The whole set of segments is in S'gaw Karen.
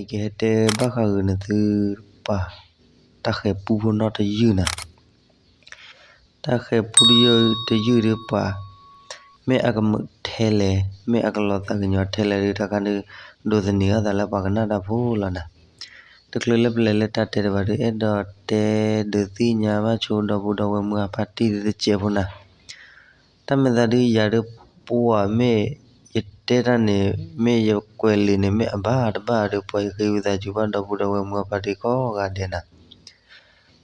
ယကဟဲတဲဘၣ်ဃးဂ့ၤန့ၢ်သုပှၤ တၢ်ဃဲၤပူဖိနီတယုၢ်နၤ. တၢ်ဃဲၤပူတယုၢ်တယုၢ်ဒီးပှၤ မ့ၢ်အကမုာ်ထဲလဲၣ် မ့ၢ်အကလီၤသးကညီၤထဲလဲၣ်ဒီး တၢ်ခါဒီး ဒိးသန့ၤအသးလၢပှၤကနၣ်တၢ်ဖိလီၤနၤ. တချုးလၢပလဲၤလၢတၢ်တဲတဘၣ်ဒီး အဲၣ်ဒိးတဲဒုးသ့ၣ်ညါဘၣ်ဆိဒီပုၢ်ဒီဝဲၢ်မုၢ်အဖါတံၢ်ဒီးတစဲးဖိနၤ. တၢ်မ့ၢ်သးဒုးယၤဒီးပှၤမ့ၢ် ယတဲတၢ်န့ၣ် မ့ၢ်ယကွဲးလံာ်န့ၣ် မ့ၢ်အဘၣ်တဘၣ်ဒီး ပှၤယဃ့ဝံသးစူၤဘၣ်ဒီပုၢ်ဒီဝဲၢ်မုၢ်အဖါတံၢ်ကိးဂၤဒဲးနၤ.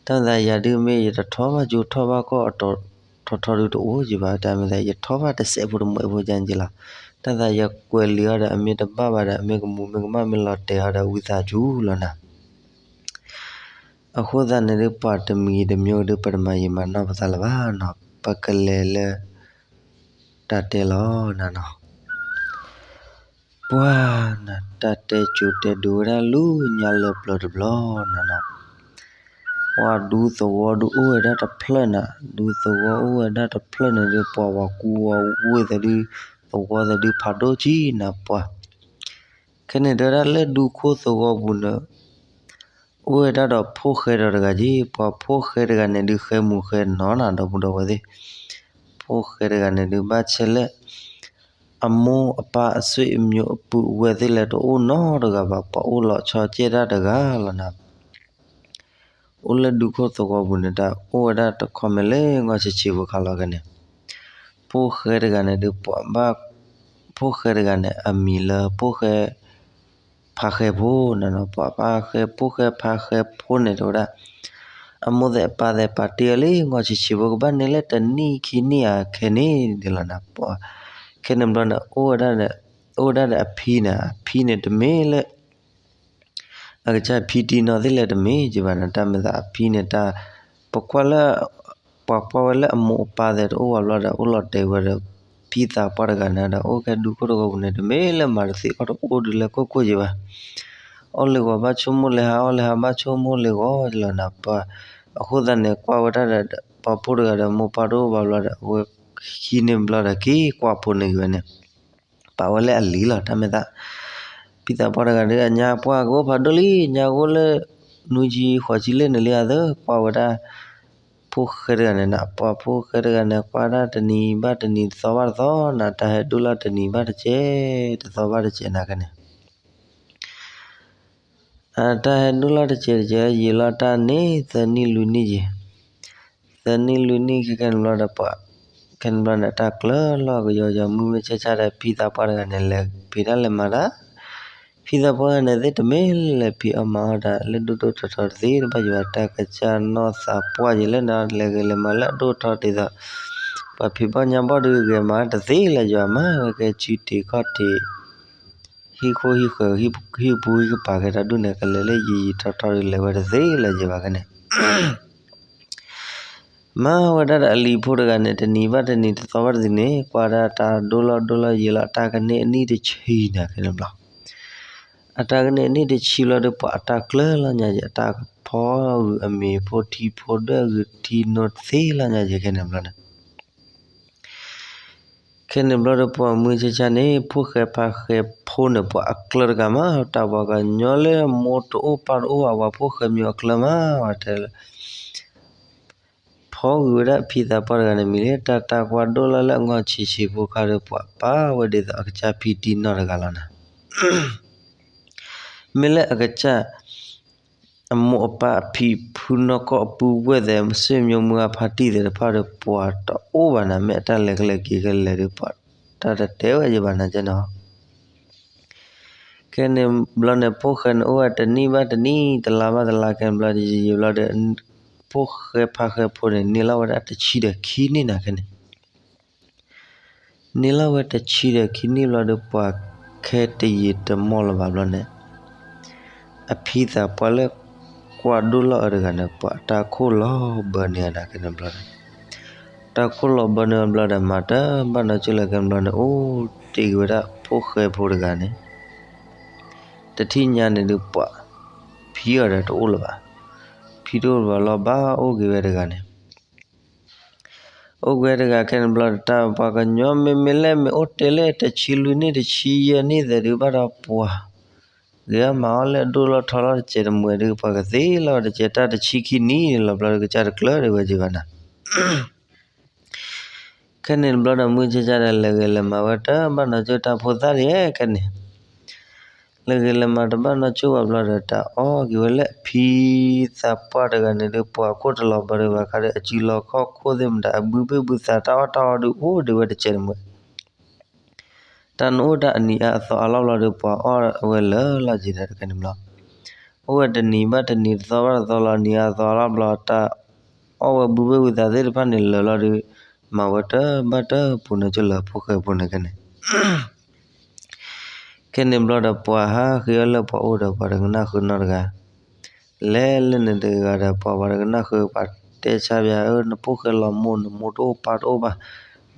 တၢ်မ့ၢ်သးယၤဒုးမ့ၢ်ယတထီဘၣ်ကၠိထီဘၣ်ကီၢ်အတီၤထီထီဒုးတအိၣ်က့ၤဘၣ်. တၢ်မ့ၢ်သး ယထီဘၣ်တစဲးဖိတမှဲးဖိကက့ၤလီၤ. တၢ်သးယကွဲးလံာ်အီၤဒီး အမ့ၢ်တဘၣ်ဘၣ်ဒီး အမ့ၢ်ကမူၤမ့ၢ်ကမၣ်မ့ၢ်လီၤတဲာ်အီၤဒီး ဝံသးစူၤလီၤနၤ. အဃိသတးန့ၣ်ဒုး ပှၤတမံၤတမံၤဒုး ပတမၤယံာ်မၤနီၢ်ပသးလၢၤဘၣ်နီၤ, ပကလဲၤလၢ တၢ်တဲလီၤနၤနီၤ. ပှၤနၤ တၢ်တဲကိၤတဲဒိးဝဲဒၣ်လၢညါလၢပျၢၤတဘျီနၤနီၤ. ပှၤဒူသဝီဒုးအိၣ်ဝဲဒၣ်တဖျၢၣ်နၤ, ဒူသဝီအိၣ်ဝဲဒၣ်တဖျၢၣ်န့ၣ်ဒုး ပှၤဝၤကူဝၤဝ့ၢ်သးဒုး သဝီသးဒုးဖးဒိၣ်ကံနၤပှၤ. ခဲန့ၣ်တဲဝဲဒၣ်လၢဒူခိၣ်သဝီပူၤန့ၣ် အိၣ်ဝဲဒၣ်ဒီးဖိၣ်ဃဲဒီးတဂၤက့ၤ, ပှၤဖိၣ်ဃဲတဂၤန့ၣ်ဒုး ဃဲမူၤဃဲနီၤနၤ ဒီပုၢ်ဒီဝဲၢ်သ့ၣ်. ဖိၣ်ဃဲတဂၤန့ၣ်ဒုး ဘၣ်ဆဲးလၢ အမိၢ်အပၢ်အဆွေမျိုးအပုၢ်ဝဲၢ်သ့ၣ်လဲၣ် တအိၣ်နီတဂၤဘၣ်, ပှၤအိၣ်လီၤဆီကဲၣ်တၢ်တဂၤလီၤနၤ. အိၣ်လၢဒူခိၣ်သဝီပူၤန့ၣ် တၢ်အိၣ်ဝဲဒၣ်တခီမ့ၢ်လၢ ငီၢ်ဆံးဆံးဖိခါလီၤခဲန့ၣ်. ဖိၣ်ဃဲတဂၤန့ၣ်ဒုး ပှၤဘၣ် ဖိၣ်ဃဲတဂၤန့ၣ် အမံၤလၢဖိၣ်ဃဲ ဖါဃဲဖိနၤနီၤ, ပှၤဖါဃဲ ဖိၣ်ဃဲဖါဃဲဖိန့ၣ် တဲဝဲဒၣ် အမိၢ်သဲးအပၢ်သဲးပာ်တ့ၢ်အီၤလံ ငီၢ်ဆံးဆံးဖိ ကဘၣ်န့ၢ်လၢတနံၣ်ခံနံၣ်ဧါခဲန့ၣ်ဒ်လီၤနၤ. ပှၤ ခဲန့ၣ်ဘျီန့ၣ် အိၣ်ဝဲဒၣ်ဒီး အိၣ်ဝဲဒၣ်ဒီးအဖံနၤ, အဖံန့ၣ်တမ့ၢ်လၢ အကစၢ်ဖံတံၢ်နီၢ်သ့ၣ်လဲၣ်တမ့ၢ်က့ၤဘၣ်နၤ, တၢ်မ့ၢ်သးအဖံန့ၣ် တၢ် ပကွၢ်လၢ ပှၤကွၢ်ဝဲလၢအမိၢ်အပၢ်သဲးတအိၣ်ဘၣ်ဘျီဒီး အိၣ်လီၤတဲာ်ဝဲဒီး ဖံသးပှၢ်တဂၤန့ၣ်ဒီး အိၣ်ကဲဒူခိၣ်တဂီၤပူၤန့ၣ် တမ့ၢ်လၢမၤတသ့အီၣ်တအိၣ်ဒုးလၢကိၢ်ကိၢ်က့ၤဘၣ်. အီၣ်လၢဂီၤဘၣ်ဆိကမိၣ်လၢဟါ, အီၣ်လၢဟါဘၣ်ဆိကမိၣ်လၢဂီၤလီၤနၤ. ပှၤ အဃိသတးန့ၣ် ကွၢ်ဝဲဒၣ်ဒီး ပှၤဖိတဂၤဒီး မိၢ်ပၢ်တအိၣ်ဘၣ်ဘျီဒီး အဝဲခံန့ၣ်ဘျီဒီး က့ၤကွၢ်ဖိန့ၣ်က့ၤဝဲန့ၣ် ပာ်ဝဲလၢအလံၤလီၤ. တၢ်မ့ၢ်သး ဖံသးပှၢ်တဂၤဒီး အညါပှၢ်ကအိၣ်ဖးဒိၣ်လံ, ညါကအိၣ်လၢ နွံဆံဃိးဆံလၢန့ၣ်လံအသး, ကွၢ်ဝဲဒၣ် ဖိၣ်ဃဲတဂၤန့ၣ်နၤ, ပှၤဖိၣ်ဃဲတဂၤန့ၣ် ကွၢ်ဒၣ်တနံၤဘၣ်တနံၤတသီဘၣ်တသီနၤ, တၢ်ဟဲဒိၣ်လီၤတနံၤဘၣ်တစဲး တသီဘၣ်တစဲးနၤခဲန့ၣ် အတၢ်ဟဲဒိၣ်လီၤတစဲးတစဲး ယံာ်လီၤတၢ်န့ၣ် သၢနံၣ်လွံၢ်နံၣ်ယံာ်, သၢနံၣ်လွံၢ်နံၣ်ခဲခဲန့ၣ်ဘျီဒီး ပှၤ ခဲန့ၣ်ဘျီန့ၣ် တၢ်ကျၢၤလီၤကယီယီ မုၢ်မုၢ်ဆါဆါဒီး ဖံသးပှၢ်တဂၤန့ၣ် လဲၤဖံးတၢ်လဲၤမၤတၢ်, ဖံသးပှၢ်တဂၤန့ၣ်သ့ၣ်တမ့ၢ်လၢဖံးအီၣ်မၤအီၣ်တၢ်လၢဒိၣ်ဒိၣ်ထီထီတသ့တဘၣ်ယၤဘၣ်, တၢ်ကစၢ်နီၢ်သးပှၢ်ယံာ်လၢန့ၣ် လဲၤဂဲၤလဲၤမၤလၢအဒိၣ်ထီဒ်သိး ပှၤဖံးဘၣ်ညါဘၣ်ဒုးဂဲၤမၤတသ့လၢၤယၤဘၣ်, မၤဝဲကဲစုတံၤခီၣ်တံၤ ဟံၣ်ခိၣ်ဟံၣ်ဃၢၤ ဟံၣ်ပူၤဟံၣ်ကပၤကဲတၢ်ဒူၣ်န့ၣ် ကလဲၤလၢယံာ်ယံာ်ထီထီဒုး လဲၤဝဲတသ့လၢၤယၤဘၣ်ခဲန့ၣ် မၤဝဲဒၣ်ဒီးအလံၤဖိတဂၤန့ၣ် တနံၤဘၣ်တနံၤ တသီဘၣ်တသီန့ၣ် ကွၢ်ဒၣ်တၢ်ဒိၣ်လီၤဒိၣ်လီၤယံာ်လီၤ အတၢ်ကန့ၢ်အနံၣ်တဆံနၤခဲန့ၣ်ဘျီ, အတၢ်ကန့ၢ်အနံၣ်တဆံဘျီဒီး ပှၤအတၢ်ကျၢၤလီၤညါယံာ် အတၢ်ကဖီဂုာ်အမ့ၤဖိထံဖိဒၢၣ်ဂုာ်ထံနိတသ့လီၤညါယံာ်ခဲန့ၣ်ဘျီန့ၣ် ခဲန့ၣ်ဘျီဒီး ပှၤမုၢ်ဆါဆါန့ၣ် ဖိၣ်ဃဲဖါဃဲဖိန့ၣ် ပှၤအကျၢၤတဂၤမး တၢ်ပှၤကညီလၢမိၢ်တအိၣ်ပၢ်တအိၣ် အဝဲဖိၣ်ဃဲမ့ၢ်အကျၢၤမး ဝဲတဲလၢ ဖီဂုာ်ဝဲဒၣ်ဖံသးပှၢ်တဂၤန့ၣ် မံၤလၢတၢ်တၢ်ကွၢ်ဒိၣ်လီၤလၢအငီၢ်ဆံးဆံးဖိခါဒီး ပှၤပာ်ဝဲဒ်သိးအကစၢ်ဖံတံၢ်နီၢ်တဂၤလီၤနၤ မ့ၢ်လၢအကစၢ် အမိၢ်အပၢ်အဖံဖုနီၢ်ကီၢ်အပုၢ်ဝဲၢ်သဲး မုၢ်ဆ့ၣ်မိၢ်မုၢ်အဖါတံၢ်သဲးတဖၣ်ဒီး ပှၤတအိၣ်ဘၣ်နၤ မ့ၢ်အတၢ်လဲၤကလဲၤက့ၤကလဲၤဒီး ပှၤတၢ်တတဲဝဲယဘၣ်နၤကဲနီၤ ခဲန့ၣ်ဘျီန့ၣ် ဖိၣ်ဃဲန့ၣ်အိၣ်ဝဲတနံၣ်ဘၣ်တနံၣ် တလါဘၣ်တလါ ခဲန့ၣ်ဘျီ ယံာ်ယံာ်ဘျီဒီး ဖိၣ်ဃဲဖါဃဲဖိန့ၣ် န့ၢ်လီၤဝဲဒၣ်တဆံဒီးခံနံၣ်နၤခဲန့ၣ် န့ၢ်လီၤဝဲတဆံဒီးခံနံၣ်ဘျီဒီး ပှၤခဲတယံာ်တမီၢ်လၢၤဘၣ်ဘျီန့ၣ် အဖံသးပှၢ်လၢကွၢ်ဒိၣ်လီၤအၢတဂၤန့ၣ် ပှၤတၢ်ခိၣ်လီၤဘၢန့ၢ်အနၤခဲန့ၣ်ဘျီန့ၣ် တၢ်ခိၣ်လီၤဘၢန့ၢ်အဘျီဒီး မၤတၢ်ဘၣ်နီၢ်ကၠိလၢခဲန့ၣ်ဘျီန့ၣ် အိၣ်တ့ၢ်က့ၤဝဲဒၣ်ဖိၣ်ဃဲဖိတဂၤန့ၣ် တထံၣ်ညါန့ၣ်ဒုးပှၤ ဖံအီၤဒီးတအိၣ်လၢၤဘၣ်. ဖံတအိၣ်လၢၤဘၣ်လီၤ ဘၣ်အိၣ်က့ၤဝဲတဂၤန့ၣ် အိၣ်က့ၤဝဲတဂၤခဲန့ၣ်ဘျီ တၢ်ပှၤကညီမ့မ့ၢ်လၢမ့ၢ်အိၣ်တဲလၢတဆံလွံၢ်နံၣ်တဆံယဲၢ်နံၣ်သဲးဒုးဘၣ်ဒီးပှၤ ဂ့ၤအီၣ်မၤအီၣ်လၢအဒိၣ်လီၤထီလီၤတစဲးတမှဲးဒီး ပှၤကသ့လီၤတစဲး တၢ်တဆံခံနံၣ်လီၤဘျီဒီး ကစၢ်တကျၢၤဒံးဝဲက့ၤဘၣ်နၤ. ခဲန့ၣ်တဘျီဒီးမုၢ်ဆ့ၣ်ဆ့ၣ်ဒီး လဲၤဂ့ၤလဲၤမၤဝဲတဘၣ်နီတစိၢ် တၢ်ဖိသၣ်ဒံးခဲန့ၣ် လဲၤဂ့ၤလဲၤမၤတဘၣ်နီတစိၢ်ဘၣ်ဘျီဒီး တၢ်အီၣ်က့ၤဝဲလၢဖံသးပှၢ်တဂၤန့ၣ်ဒီး ပှၤခိၣ်တလီၤဘၣ်ဒီးဘၣ်ခါဒီး အစုလီၤခီၣ်ခိၣ်သ့ၣ်မတၤ အဘုဘ့ၣ်ဘုသး တၢ်အီၣ်တၢ်အီဒီး အိၣ်ဒံးဝဲတစဲးတမှဲး တၢ်နအိၣ်တၢ်အနံၤအါအသီအါလီၤဘျီဒီး ပှၤအီၣ်ဝဲလၢာ်လီၤက့ၤဒီးတကဲန့ၣ်ဘျီ, အိၣ်ဝဲတနံၤဘၣ်တနံၤ တသီဘၣ်တသီလီၤ အနံၤအါအသီအါလီၤဘျီ တၢ်အီၣ်ဝဲဘုဘ့ၣ်ဘုသးသ့ၣ်တဖၣ်န့ၣ် လၢာ်လီၤဒီး မၤဝဲတဘၣ်တၢ်ပူၤနီတစိၢ်လၢဖိၣ်ဃဲဖိန့ၣ်ကဲန့ၣ် ခဲန့ၣ်ဘျီဒီး ပှၤဟးဃ့အီၣ်လၢပှၤအိၣ်ဒီး ပှၤတကနၣ်ဃုနီတဂၤ, လဲၤလၢန့ၣ်တဂၤဒီး ပှၤပှၤတကနၣ်ဃု ပှၤတဲဆါဘၣ်ဧၢ နဖိၣ်ဃဲလီၤမိၢ် နမိၢ်တအိၣ်ပၢ်တအိၣ်ဘၣ်,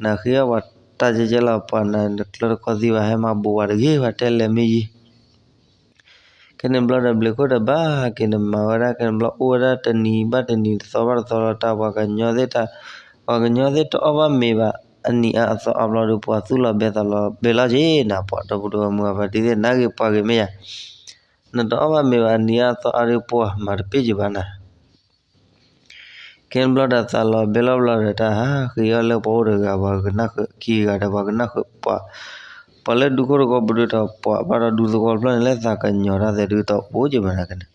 နဃ့အီၣ်ပှၤတၢ်ကဲကဲလီၤ ပှၤနၤနကျၢၤတခီသံဘၣ် ဟဲမၤဘူးဝဲတဂ့ၤ ပှၤတဲလဲၤမ့ၢ်ယံၤ ခဲန့ၣ်ဘျီဒီး ဘျုးခိၣ်ဒီးဘၣ်က့ၤန့ၣ် မၤဝဲဒၣ်ခဲန့ၣ်ဘျီ အိၣ်ဝဲဒၣ်တနံၤဘၣ်တနံၤ တသီဘၣ်တသီလီၤ တၢ်ပှၤကညီသ့ၣ်တၢ် ပှၤကညီသ့ၣ်တအီၣ်ဘၣ်မ့ၤဘၣ် အနံၤအါအသီအါဘျီဒီး ပှၤသူၣ်လီၤဘဲသးလီၤဘဲလီၤက့ၤနၤ ပှၤဒီပုၢ်ဒီဝဲၢ်မုၢ်အဖါတံၢ်သ့ၣ် နၤဂ့ၤပှၤဂ့ၤမ့ၢ်ယၤ နတအီၣ်ဘၣ်မ့ၤဘၣ် အနံၤအါအသီအါဒီး ပှၤမၤတပ့ၢ်က့ၤဘၣ်နၤ ခဲန့ၣ်ဘျီဒီး သးလီၤဘဲလီၤဘျီဒီး တၢ်ဟးဃ့အီၣ်လၢပှၤအိၣ်တဂၤ ပှၤကနၣ်ဃု ခံဂၤဒီး ပှၤကနၣ်ဃု ပှၤ ပှၤလၢဒူခိၣ်တဂီၤပူၤဒီး ပှၤဘၣ်ဒီးဒူသဝီဖျၢၣ်န့ၣ် လၢသးကညီၤတၢ်သဲးဒုး တအိၣ်က့ၤဘၣ်နၤကဲန့ၣ်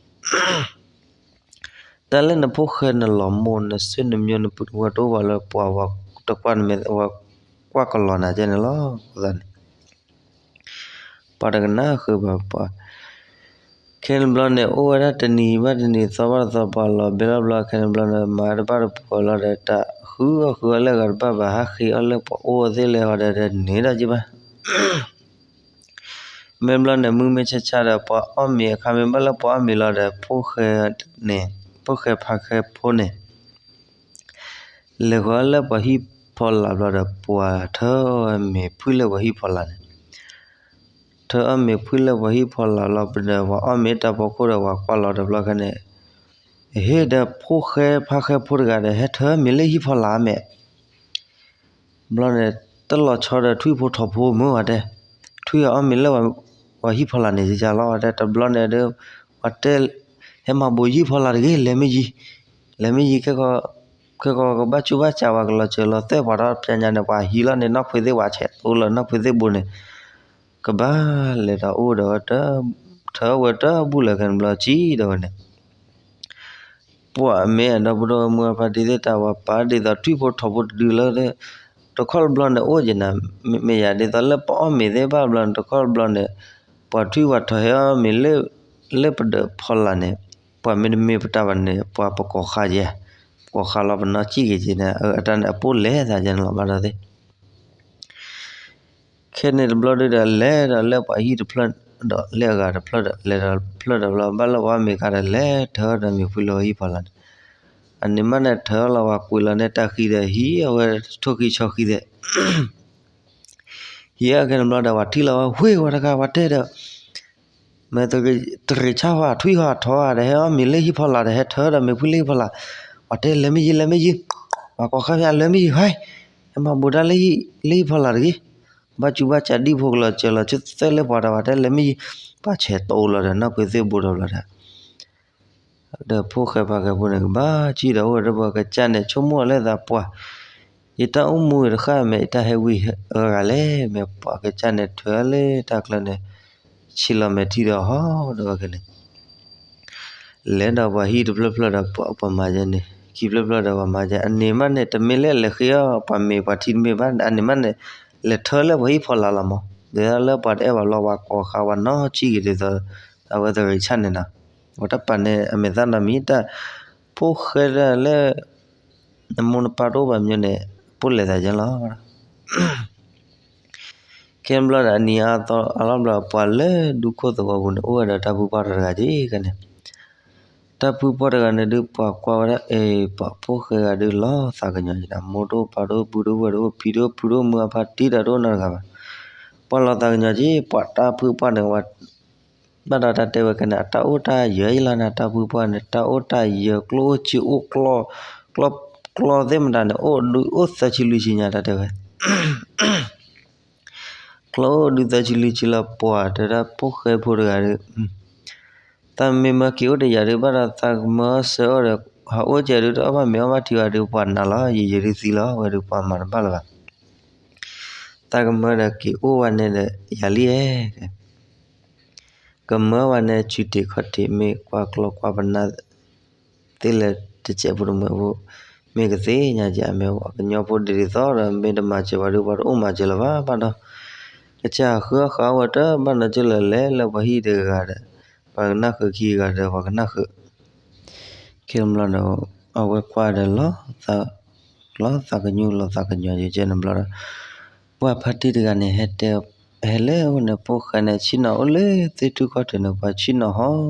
တၢ်လၢနဖိၣ်ဃဲနလီၤမိၢ် နဆ့ၣ်နမၠိ နပုၢ်နဝဲၢ်တအိၣ်ဘၣ်လၢပှၤ တကွၢ်နမဲာ် ပှၤကွၢ်ကလီၤနၤကဲန့ၣ်လီၤ အဃိသတးန့ၣ် ပှၤတကနၣ်ဃုာ်ဘၣ်ပှၤ ခဲန့ၣ်ဘျီန့ၣ် အိၣ်ဝဲဒၣ်တနံၤဘၣ်တနံၤ သီဘၣ်တသီ ပှၤလီၤဘဲလီၤဘျီ ခဲန့ၣ်ဘျီန့ၣ် မၤတဘၣ်တပူၤဃီလီၤဒီး တၢ်ဃုအီၣ်ဃုအီလၢအဂၤတဘၣ်ဘၣ် ဟးဃ့အီၣ်လၢပှၤအိၣ်သ့ၣ်လဲၤဃီဒီး တန့ၢ်ဒၣ်က့ၤဘၣ် မ့ၢ်ဘျီန့ၣ် မုၢ်မ့ၢ်ဆါဆါဒီး ပှၤအီၣ်မ့ၤအခါ မ့ၢ်ဘၣ်လၢပှၤအီၣ်မ့ၤလီၤဒီး ဖိၣ်ဃဲန့ၣ် ဖိၣ်ဃဲဖါဃဲဖိန့ၣ် လဲၤဃီလၢပှၤဟံၣ်ဖီလာ်ဘျီဒီး ပှၤထၢအီၣ်မ့ၤဖုၣ်လၢပှၤဟံၣ်ဖီလာ်န့ၣ် ထၢအီၣ်မ့ၤဖုၣ်လၢပှၤဟံၣ်ဖီလာ်လီၤဒီး ပှၤအီၣ်မ့ၤတၢ်ဖီခိၣ်ဒီး ပှၤကွၢ်လီၤဒီးဘျီခဲန့ၣ် ဟ့ၣ်ဒီးဖိၣ်ဃဲဖါဃဲဖိတဂၤဒီး ဟဲထၢမ့ၤလၢဟံၣ်ဖီလာ်မဲာ် ဘျီန့ၣ် တလီၤဆီဒီးထွံၣ်ဖိထိးဖိမုၢ်ဝဲတဲ, ထွံၣ်အီၣ်မ့ၤလၢ ပှၤဟံၣ်ဖီလာ်န့ၣ်ကလီၤဝဲတဲ တဘျီန့ၣ်ဒီး ပှၤတဲ ဟဲမၤဘူးဟံၣ်ဖီလာ်တဂ့ၤ လဲၤမ့ၢ်ယံၤ, လဲၤမ့ၢ်ယံၤ ခဲကီ ခဲကီကဘၣ်ကူဘၣ်စးဝဲ ကလီၤစၢၤလီၤသွဲၣ်ပှၤဒီး ပညါန့ၣ် ပှၤဟံးလီၤန့ၣ် နီၢ်ဖုသ့ၣ်ဝဲဆဲးတိလီၤ နီၢ်ဖုသ့ၣ်ဘိန့ၣ် ကဘၣ်လဲၤဒီးအိၣ်ဒီးဝဲ ထၢဝဲတဘူၣ်လၢခဲန့ၣ်ဘျီ စံးဒီးဝဲန့ၣ် ပှၤမ့ၢ်အဒီပုၢ်ဒီဝဲၢ်မုၢ်အဖါတံၢ်သ့ၣ် တၢ်ဝဲပာ်ဒ်သိးထွံၣ်ဖိထိးဖိတဒုလၢ တခီတဘျီန့ၣ် အိၣ်က့ၤနၤ မ့ၢ်ယၤဒ်သိးလၢပအီၣ်မ့ၤသ့ၣ်တဖၣ်ဘျီန့ၣ် တခီတဘျီန့ၣ် ပှၤထွံၣ်ပှၤထိးဟဲအီၣ်မ့ၤလၢ လၢပဒၢးဖီလာ်န့ၣ် ပှၤမ့တမ့ၢ်ပတၢ်ဘၣ်န့ၣ် ပှၤပကိးဃါက့ၤ, ပကိးဃါလီၤပနီၢ်စံၣ်က့ၤက့ၤန့ၣ် အတၢ်န့ၣ်အပိၣ်လဲၤသးကဲန့ၣ်လီၤဘၣ်ဒီးသ့ၣ် ခဲန့ၣ်တဘျီဒုဒီး လဲၤဒီးလၢပှၤဟံၣ်တဖျၢၣ်ဒီး လၢအဂၤတဖျၢၣ်ဒီး လဲၤဒီးဖျၢၣ်ဒီးဘျီ ဘၣ်လၢပှၤမ့ၤခါဒီး လဲၤထၢဒီးမ့ၤဖုလၢပှၤဟံၣ်ဖီလာ်န့ၣ် အန့ၣ်မးန့ၣ် ထၢလီၤပှၤကွံာ်လီၤန့ၣ် တၢ်ဃံဒီး ဟံးအဝဲထိၣ်ဃံဆီဃံသ့ၣ် ဟံးအခဲန့ၣ်ဘျီဒီး ပှၤထံၣ်လီၤဝဲ ဝ့ၢ်ဝဲတဂၤ ပှၤတဲဒီး မ့ၢ်တရံးဆၣ်ဝဲ ထွံၣ်ဟီထိးဒီး ဟဲအီၣ်မ့ၤလၢဟံၣ်ဖီလာ်ဒီး ဟဲထၢဒီးမ့ၤဖုလၢဟံၣ်ဖီလာ် ပှၤတဲလဲၤမ့ၢ်ယံၤ လဲၤမ့ၢ်ယံၤ ပှၤကိးဃါဖဲလဲၤမ့ၢ်ယံၤ ဟဲ ဟဲမၤဘူးတၢ်လၢ လၢဟံၣ်ဖီလာ်တဂ့ၤ ဘၣ်ကူဘၣ်စးဒံၣ်ဖိကလီၤစၢၤလီၤ ဆူသွဲၣ်လၢပှၤဒီး ပှၤတဲလဲၤမ့ၢ်ယံၤ ပှၤဆဲးတိလီၤဒီး နီၢ်ဖုသ့ၣ်ဘိဒီးဘျီဒီး ဒီးဖိၣ်ဃဲဖါဃဲဖိန့ၣ် ကဘၣ်စံၣ်ဒီးအိၣ်ဒီးပှၤကစၢ်န့ၣ် ဆိကမိၣ်လၢသးပှၢ် ယတၢ်အိၣ်မူတဃၣ်မဲာ် ယတၢ်ဟဲဝံၤအဂၤလဲၣ် မ့ၢ်ပှၤကစၢ်န့ၣ် ထွဲလၢတၢ်ချၢန့ၣ် ဆံးလီၤမဲာ်ထံဒီးဟီၣ်ဒီးဝဲက့ၤန့ၣ် လဲၤဒီးပှၤဟံၣ်တဖျၢၣ်ဖျၢၣ်ဒီး ပှၤမၤယဲန့ၣ် ခံဖျၢၣ်ဖျၢၣ်ဒီးပှၤမၤယဲ အန့ၣ်မးန့ၣ် တမ့ၢ်လၢလဲၤဃ့အီၣ်ပှၤမ့ၤပှၤထံတမ့ၢ်ဘၣ် အန့ၣ်မးန့ၣ် လဲၤထၢလၢပှၤဟံၣ်ဖီလာ်လီၤမး ဒ်သိးလၢပှၤတအဲၣ်ပှၤလီၤ ပှၤကိးဃါပှၤနီၢ်ဆံၣ်က့ၤဒ်သိး အဝဲတရံးဆၣ်န့ၣ်နီၤ ပှၤတပာ်န့ၣ် အမဲာ်သၣ်နီတမံၤ တၢ်ဖိၣ်ဃဲဒၣ်လၢ နမိၢ်နပၢ်တအိၣ်ဘၣ်မ့ၢ်န့ၣ် ပိၣ်လဲၤသးယဲလီၤ ခဲဘျီဒီး အနံၤအါသီအါလီၤဘျီ ပှၤလၢဒူခိၣ်သဝီပူၤန့ၣ် အိၣ်ဝဲဒီးတၢ်ဖုပှၢ်တဂၤက့ၤန့ၣ် တၢ်ဖုပှၢ်တဂၤန့ၣ်ဒုး ပှၤကွၢ်ဝဲဒၣ် အဲ ပှၤဖိၣ်ဃဲဂၤဒုးလီၤသးကညီၤက့ၤ မိၢ်တအိၣ်ပၢ်တအိၣ် ပုၢ်တအိၣ်ဝဲၢ်တအိၣ် ဖံတအိၣ်ဖုတအိၣ် မုၢ်အဖါတံၢ်တၢ်တအိၣ်နီတဂၤဘၣ် ပှၤလီၤသးကညီၤက့ၤ ပှၤတၢ်ဖုပှၢ်န့ၣ် ဘၣ်ဒီးတၢ်တဲဝဲကဲန့ၣ် အတၢ်အိၣ်တၢ်ယၢၤအံၤလီၤန့ၣ် တၢ်ဖုပှၢ်န့ၣ် တၢ်အိၣ်တၢ်ယၢၤ ကျိအိၣ်စ့အိၣ် ကျီ ကျီသ့ၣ်မတၤန့ၣ် အိၣ်ဒုးအိၣ်သၢဆံလွံၢ်ဆံညါ တၢ်တဲဝဲ ကျီအိၣ်ဒုးသၢဆံလွံၢ်ဆံလီၤ ပှၤတဲဒၣ်ဖိၣ်ဃဲဖိတဂၤဒီး သးမ့ၢ်မၢက့ၤအိၣ်ဒီးယၤဒုးဘၣ်ဒီး သးကမၢစၢၤအီၤဒီး ဟးအိၣ်ကဲဒုးတအီၣ်ဘၣ်မ့ၤအီၣ်ဘၣ်ထံဘၣ်ဒုး ပှၤနာ်လီၤ ယံာ်ယံာ်ဒုးသံလီၤ ဝဲဒုးပှၤမၤတဘၣ်လၢၤဘၣ်. သးကမၢဒီးက့ၤအိၣ်ဝဲန့ၣ်ဒီး ယၤလံဧါ ကမၢဝဲန့ၣ် ဆူၣ်တ့ၢ်ခီၣ်တ့ၢ် မ့ၢ်ကွၢ်ကျီကွၢ်ပနၢ် သ့လဲၤတစဲးဖိတမုာ်ဖိ, မ့ၢ်ကသ့ၣ်ညါကဲ မ့ၢ်ပှၤကညီဖိဒ်သိးဒီး မ့ၢ်တမၤစၢၤပှၤဒုး ပှၤတအိၣ်မၤစၢၤလၢၤဘၣ်ဘၣ်ဒီး, ကစၢ်ဃုအီၣ်ဃုအီဝဲတဘၣ်နီတကၠိလၢၤ လဲၤလၢပှၤဟံၣ်တဂၤဒီး ပှၤကနၣ်ဃုာ်ခံဂၤဒီး ပှၤကနၣ်ဃုာ် ခဲန့ၣ်ဘျီဒီး အဝဲကွၢ်ဒီးလီၤသး လီၤသးကညီၤလီၤသးကညီၤ ယကဲန့ၣ်ဘျီဒီး ပှၤဖါတံၢ်တဂၤန့ၣ် ဟဲတဲ ဟဲလၢအအိၣ်န့ၣ် ဖိၣ်ဃဲန့ၣ် ဆ့ၣ်နီၤအိၣ်လၢသ့ၣ်ထူၣ်ခီၣ်ထံးန့ၣ် ပှၤဆ့ၣ်နီၤဟီ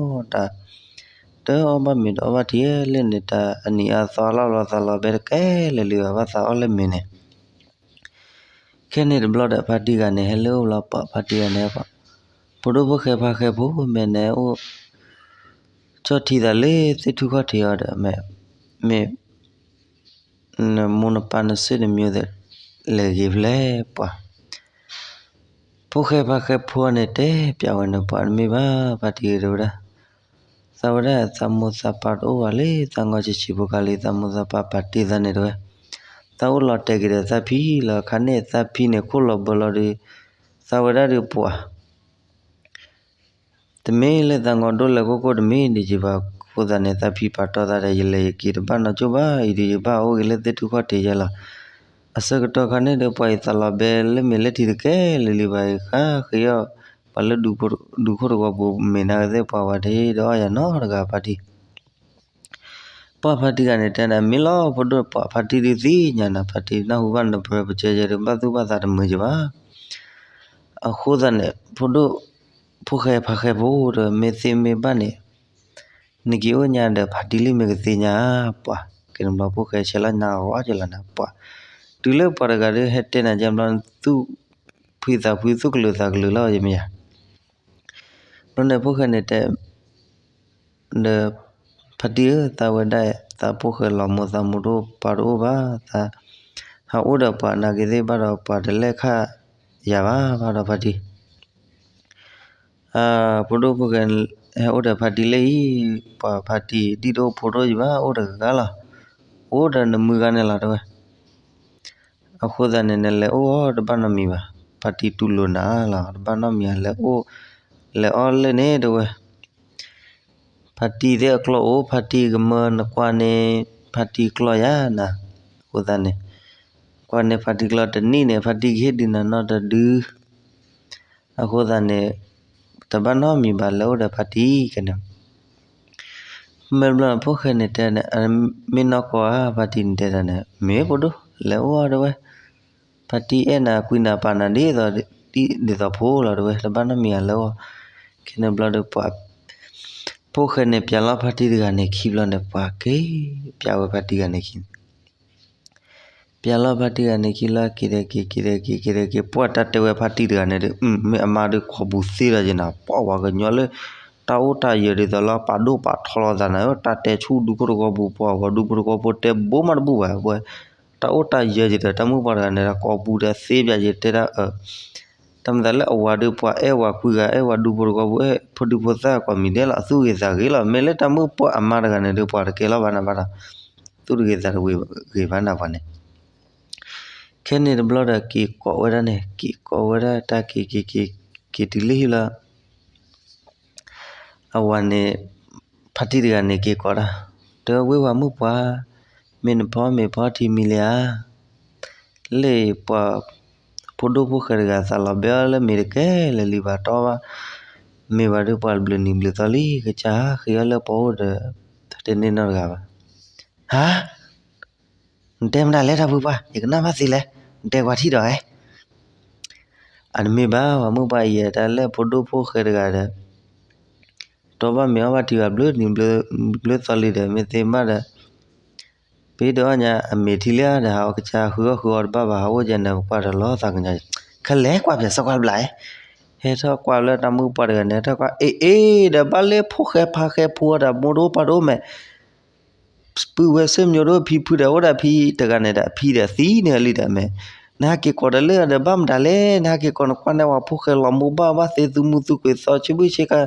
တၢ် တအီၣ်ဘၣ်မ့ၤတအီၣ်ဘၣ်ထံလၢန့ၣ် တၢ်အနံၣ်အါသီအလီၢ်လီၤသးလီၤဘဲတကဲလၢာ်လံဘၣ် ဘၣ်သးအီၣ်လၢမ့ၤန့ၣ် ခဲန့ၣ်တဘျီဒီး ဖါတံၢ်ဂၤန့ၣ် ဟဲလၢအအိၣ်လီၤ ပှၤဖါတံၢ်ဂၤန့ၣ် ပှၤ ဖိဒိၣ်ဖိၣ်ဃဲဖါဃဲဖိမ့ၢ်န့ၣ်အိၣ် ကၠီၣ်ထံသးလၢသ့ၣ်ထူၣ်ခီၣ်ထံးအီၤဒီး မ့ၢ် နမိၢ်နပၢ်နဆၢၣ်နမံၤသ့ၣ် လဲၤဂ့ၤဖဲလဲၣ်ပှၤ ဖိၣ်ဃဲဖါဃဲဖိန့ၣ် တဲပျးဝဲန့ၣ် ပှၤတမ့ၢ်ဘၣ် ဖါတံၢ်ဂ့ၤတဝဲဒၣ် သးဝဲဒၣ်သးမိၢ်သးပၢ်တအိၣ်ဘၣ်လံ သးငီၢ်ဆံးဆံးဖိခါလံ သးမိၢ်သးပၢ်ပာ်တ့ၢ်သးန့ၣ်တဝဲ သးအိၣ်လီၤတဲာ်က့ၤဒီးသးဖံလီၤ ခါန့ၣ်သးဖံန့ၣ် ခိၣ်လီၤဘၢလီၤဒီး သးဝဲဒၣ်ဒုးပှၤ တမ့ၢ်လၢသးငီၢ်ဒိၣ်လဲၤကိၢ်ကိၢ်တမ့ၢ်ဒံးကဘၣ် အဃိသတးန့ၣ် သးဖံပာ်တီသးဒီး ယလဲၤယက့ၤတဘၣ်နီတကၠိဘၣ် အံၤဒုးယဘၣ်အိၣ်ဂ့ၤလၢသ့ၣ်ထူၣ်ခီၣ်ထံးယဲလီၤ. အဆၢကတီၢ်ခါန့ၣ်ဒီးပှၤအံၤသးလီၤဘဲလၢမ့ၤလၢထံတကဲလၢာ်လံဘၣ်အံၤ ဃါဃ့အီၣ် ပှၤလၢဒူခိၣ်တဝီပူၤမ့ၤနၤကသ့ၣ်ပှၤဝဲဒၣ်ဒီးအီၣ်ယၤနီတဂၤဖါတံၢ် ပှၤဖါတံၢ်ဂၤန့ၣ် တဲဒၣ်မ့ၢ်လီၤ ဖိဒိၣ်ပှၤဖါတံၢ်ဒုးသ့ၣ်ညါနၤ ဖါတံၢ်နၢ်ဟူဘၣ်နပၢၤပစၢၤယဲဒုး ဘၣ်သူၣ်ဘၣ်သးတမုာ်ကဘၣ်. အဃိသတးန့ၣ် ဖိဒိၣ် ဖိၣ်ဃဲဖါဃဲဖိဒီး မ့ၢ်သ့မ့ၢ်ဘၣ်န့ၣ် နက့ၤအိၣ်ညါဒီးဖါတံၢ်လံမ့ၢ်ကသ့ညါ ပှၤ ကဲန့ၣ်ဘျီဖိၣ်ဃဲဆဲးလီၤညါဂီၤကလီၤနၤ ပှၤ တုၤလၢပှၤတဂၤဒုးဟဲတဲနၤကဲဘျီ သူၣ်ဖှံသးဖှံသူၣ်ကလုာ်သးကလုာ်လီၤ ယမ့ၢ်ယၤ ဘျီန့ၣ်ဖိၣ်ဃဲန့ၣ်တဲ ဒီး ဖါတံၢ်ဧၢ သးဝဲဒၣ် သးဖိၣ်ဃဲလီၤမိၢ်သးမိၢ်တအိၣ်ပၢ်တအိၣ်ဘၣ် သး ဟးအိၣ်ဒီးပှၤနာ်က့သ့ၣ်ဘၣ်ဒီး ပှၤတလဲၤခၣ်ယၤဘၣ် ဘၣ်ဒီးဖါတံၢ် ဖိဒိၣ်ဖိၣ်ဃဲ ဟဲအိၣ်ဒီးဖါတံၢ်လၢအံၤ ပှၤဖါတံၢ်ဒ်တအိၣ်ဖိတအိၣ်ယဘၣ် အိၣ်ဒီးဂၤလီၤ အိၣ်ဒီးနမုၢ်ဂၤန့ၣ်လီၤ တဲဝဲ အဃိသတးန့ၣ် နလဲၤအိၣ်အီၤတဘၣ်နီတမံၤဘၣ်. ဖါတံၢ်တူၢ်လိာ်နၤလီၤ တဘၣ်နီတမံၤ လဲၤအိၣ် လဲၤအီၣ်လၢန့ၣ် တဲဝဲ ဖါတံၢ်သ့ၣ်အကျီၢ်အိၣ် ဖါတံၢ်ကမၢနကွၢ်န့ၣ် ဖါတံၢ်ကျီၢ်ယၤနၤ အဃိသတးန့ၣ် ကွၢ်န့ၢ်ဖါတံၢ်ကျီၢ်တနံၣ်န့ၣ် ဖါတံၢ်ကဟ့ၣ်ဒုးနၤနီတဒု အဃိသတးန့ၣ် တဘၣ်နီတမံၤဘၣ်လဲၤအိၣ်ဒီးဖါတံၢ်ကဲန့ၣ် မ့ၢ်ဘျီန့ၣ် ဖိၣ်ဃဲန့ၣ်တဲန့ၣ် မ့ၢ်နီၢ်ကီၢ်ဧါ ဖါတံၢ်န့ၣ်တဲဒၣ်န့ၣ် မ့ၢ်ဖိဒိၣ် လဲၤအိၣ်အီၤတဲဝဲ ဖါတံၢ်အဲၣ်နၤကွံနၤပာ်နၤဒ်သိး ဒ်သိးဖိလီၤတဲဝဲ တဘၣ်နီတမံၤဘၣ်လဲၤအိၣ် ခဲန့ၣ်ဘျီဒီးပှၤ ဖိၣ်ဃဲန့ၣ် ပျးလီၤဖါတံၢ်တဂၤန့ၣ်ခံဘျီန့ၣ် ပှၤက့ၤ ပျးဝဲဖါတံၢ်ဂၤန့ၣ်ခံ ပျးလီၤဖါတံၢ်ဂၤန့ၣ်ခံလီၤ က့ၤဒီးက့ၤ က့ၤဒီးက့ၤ က့ၤဒီးက့ၤ ပှၤတၢ်တဲဝဲဖါတံၢ်တဂၤန့ၣ်ဒီး မ့ၢ်အမါဒီးခိးပူၤသ့ဒီးယနၤ ပှၤဝဲကညီလၢ တၢ်အိၣ်တၢ်ယၢၤဒ်သိးလၢပာ်ဒိၣ်ပာ်ထီလီၤသးနၤ တၢ်တဲဆူဒူခိၣ်တဝီပူၤ ပှၤဝဲဒူဖိတဝီဖိတဲဘိမးတဘူၣ်ဘၣ် ပှၤ တၢ်အိၣ်တၢ်ယၢၤယဒီး တၢ်မုၣ်ပှၤတဂၤန့ၣ် ဒီးကိးပူၤဒီးသ့ပျးယတဲဒၣ် တၢ်မၤသးလၢအဝၤဒီးပှၤအဲၣ်ဝၤကွံဂၤ အဲၣ်ဝၤဒူဖိတဝီဖိ အဲၣ်ဖိဒံဖိသၣ်ကွၢ်မံၤဒဲးလီၤ အသူၣ်ဂ့ၤသးဂ့ၤလီၤ မ့ၢ်လၢတၢ်မုၣ်ပှၢ်အမါတဂၤန့ၣ်ဒီး ပှၤတကဲလီၤဘၣ်နၤဘၣ်ဒီး သူၣ်တဂ့ၤသးတဂ့ၤဘၣ်နၤပှၤန့ၣ် ခဲန့ၣ်တဘျီဒီးက့ၤကိးဝဲဒၣ်န့ၣ် က့ၤကိးဝဲဒၣ်တၢ်က့ၤက့ၤက့ၤ က့ၤတုၤလၢဟံၣ်လီၤ အဝၤန့ၣ် ဖါတံၢ်တဂၤန့ၣ်က့ၤကိးဒၣ် တဲဝဲဝဲၢ်မုၣ်ပှၢ် မ့ၢ်နဖီမ့ၤဖီထံမံၤလံဧါ လၢပှၤ ဖိဒိၣ်ဖိၣ်ဃဲတဂၤသးလီၤဘဲအီၤလၢမ့ၤတကဲလၢာ်လံဘၣ်တီဘၣ် မ့ၢ်ဘၣ်ဒီးပှၤဘျုးနံၤဘျုးသီလံ ကစၢ်ဟးဃ့အီၤလၢပှၤအိၣ်ဒီး တန့ၢ်နီတဂၤဘၣ် ဟါ နတဲမတၤလဲၣ်တၢ်ဖုပှၢ် ယကနၣ်ဘၣ်သ့လဲၣ် နတဲကွၢ်ထံၣ်ဒီးဧဲ အတမ့ၢ်ဘၣ် ပှၤမုၣ်ပှၢ်အံၤ တၢ်လၢဖိဒိၣ်ဖိၣ်ဃဲတဂၤဒီး တီဘၣ်မ့ၤအီၣ်ဘၣ်ထံဘၣ်ဘျုးနံၤဘျုးသီလံဒီး မ့ၢ်သ့မးဒီး ပဟ့ၣ်ဒုးအီၣ်ညါအမ့ၤထံလံဧါဒီး ဟးကစၢ်ဃုအီၣ်ဃုအီတဘၣ်ဘၣ် ဟးအိၣ်ကဲန့ၣ် ပကွၢ်တလီၤသးကညီၤ ခဲလဲၤကွၢ်ပၠးစီကွၢ်ဘျးဧဲ ဟဲထီၣ်ကွၢ်လၢတၢ်မုၣ်ပှၢ်တဂၤန့ၣ် ဟဲထီၣ်ကွၢ် အ့ၣ်အ့ၣ် ဒီးဘၣ်လၢဖိၣ်ဃဲဖါဃဲဖိဒီးမိၢ်တအိၣ်ပၢ်တအိၣ်မဲာ် ပုၢ်ဝဲၢ်ဆၢမညိၣ်ဒိၣ်ဖံဖုဒီးအိၣ်ဒၣ်ဖံတဂၤန့ၣ်ဒီး အဖံဒီးသံန့ၢ်လံဒီးမဲာ် နဟးက့ၤကိးဒီးလၢအဒီးဘၣ်မတၤလဲၣ် နဟးက့ၤကိးနကွၢ်န့ၢ်ဝဲဖိၣ်ဃဲလီၤမိၢ်ဘၣ်ဘၣ်သ့သူမုသူကွံာ်သီဆံဘုၣ်ဆ့ကၤ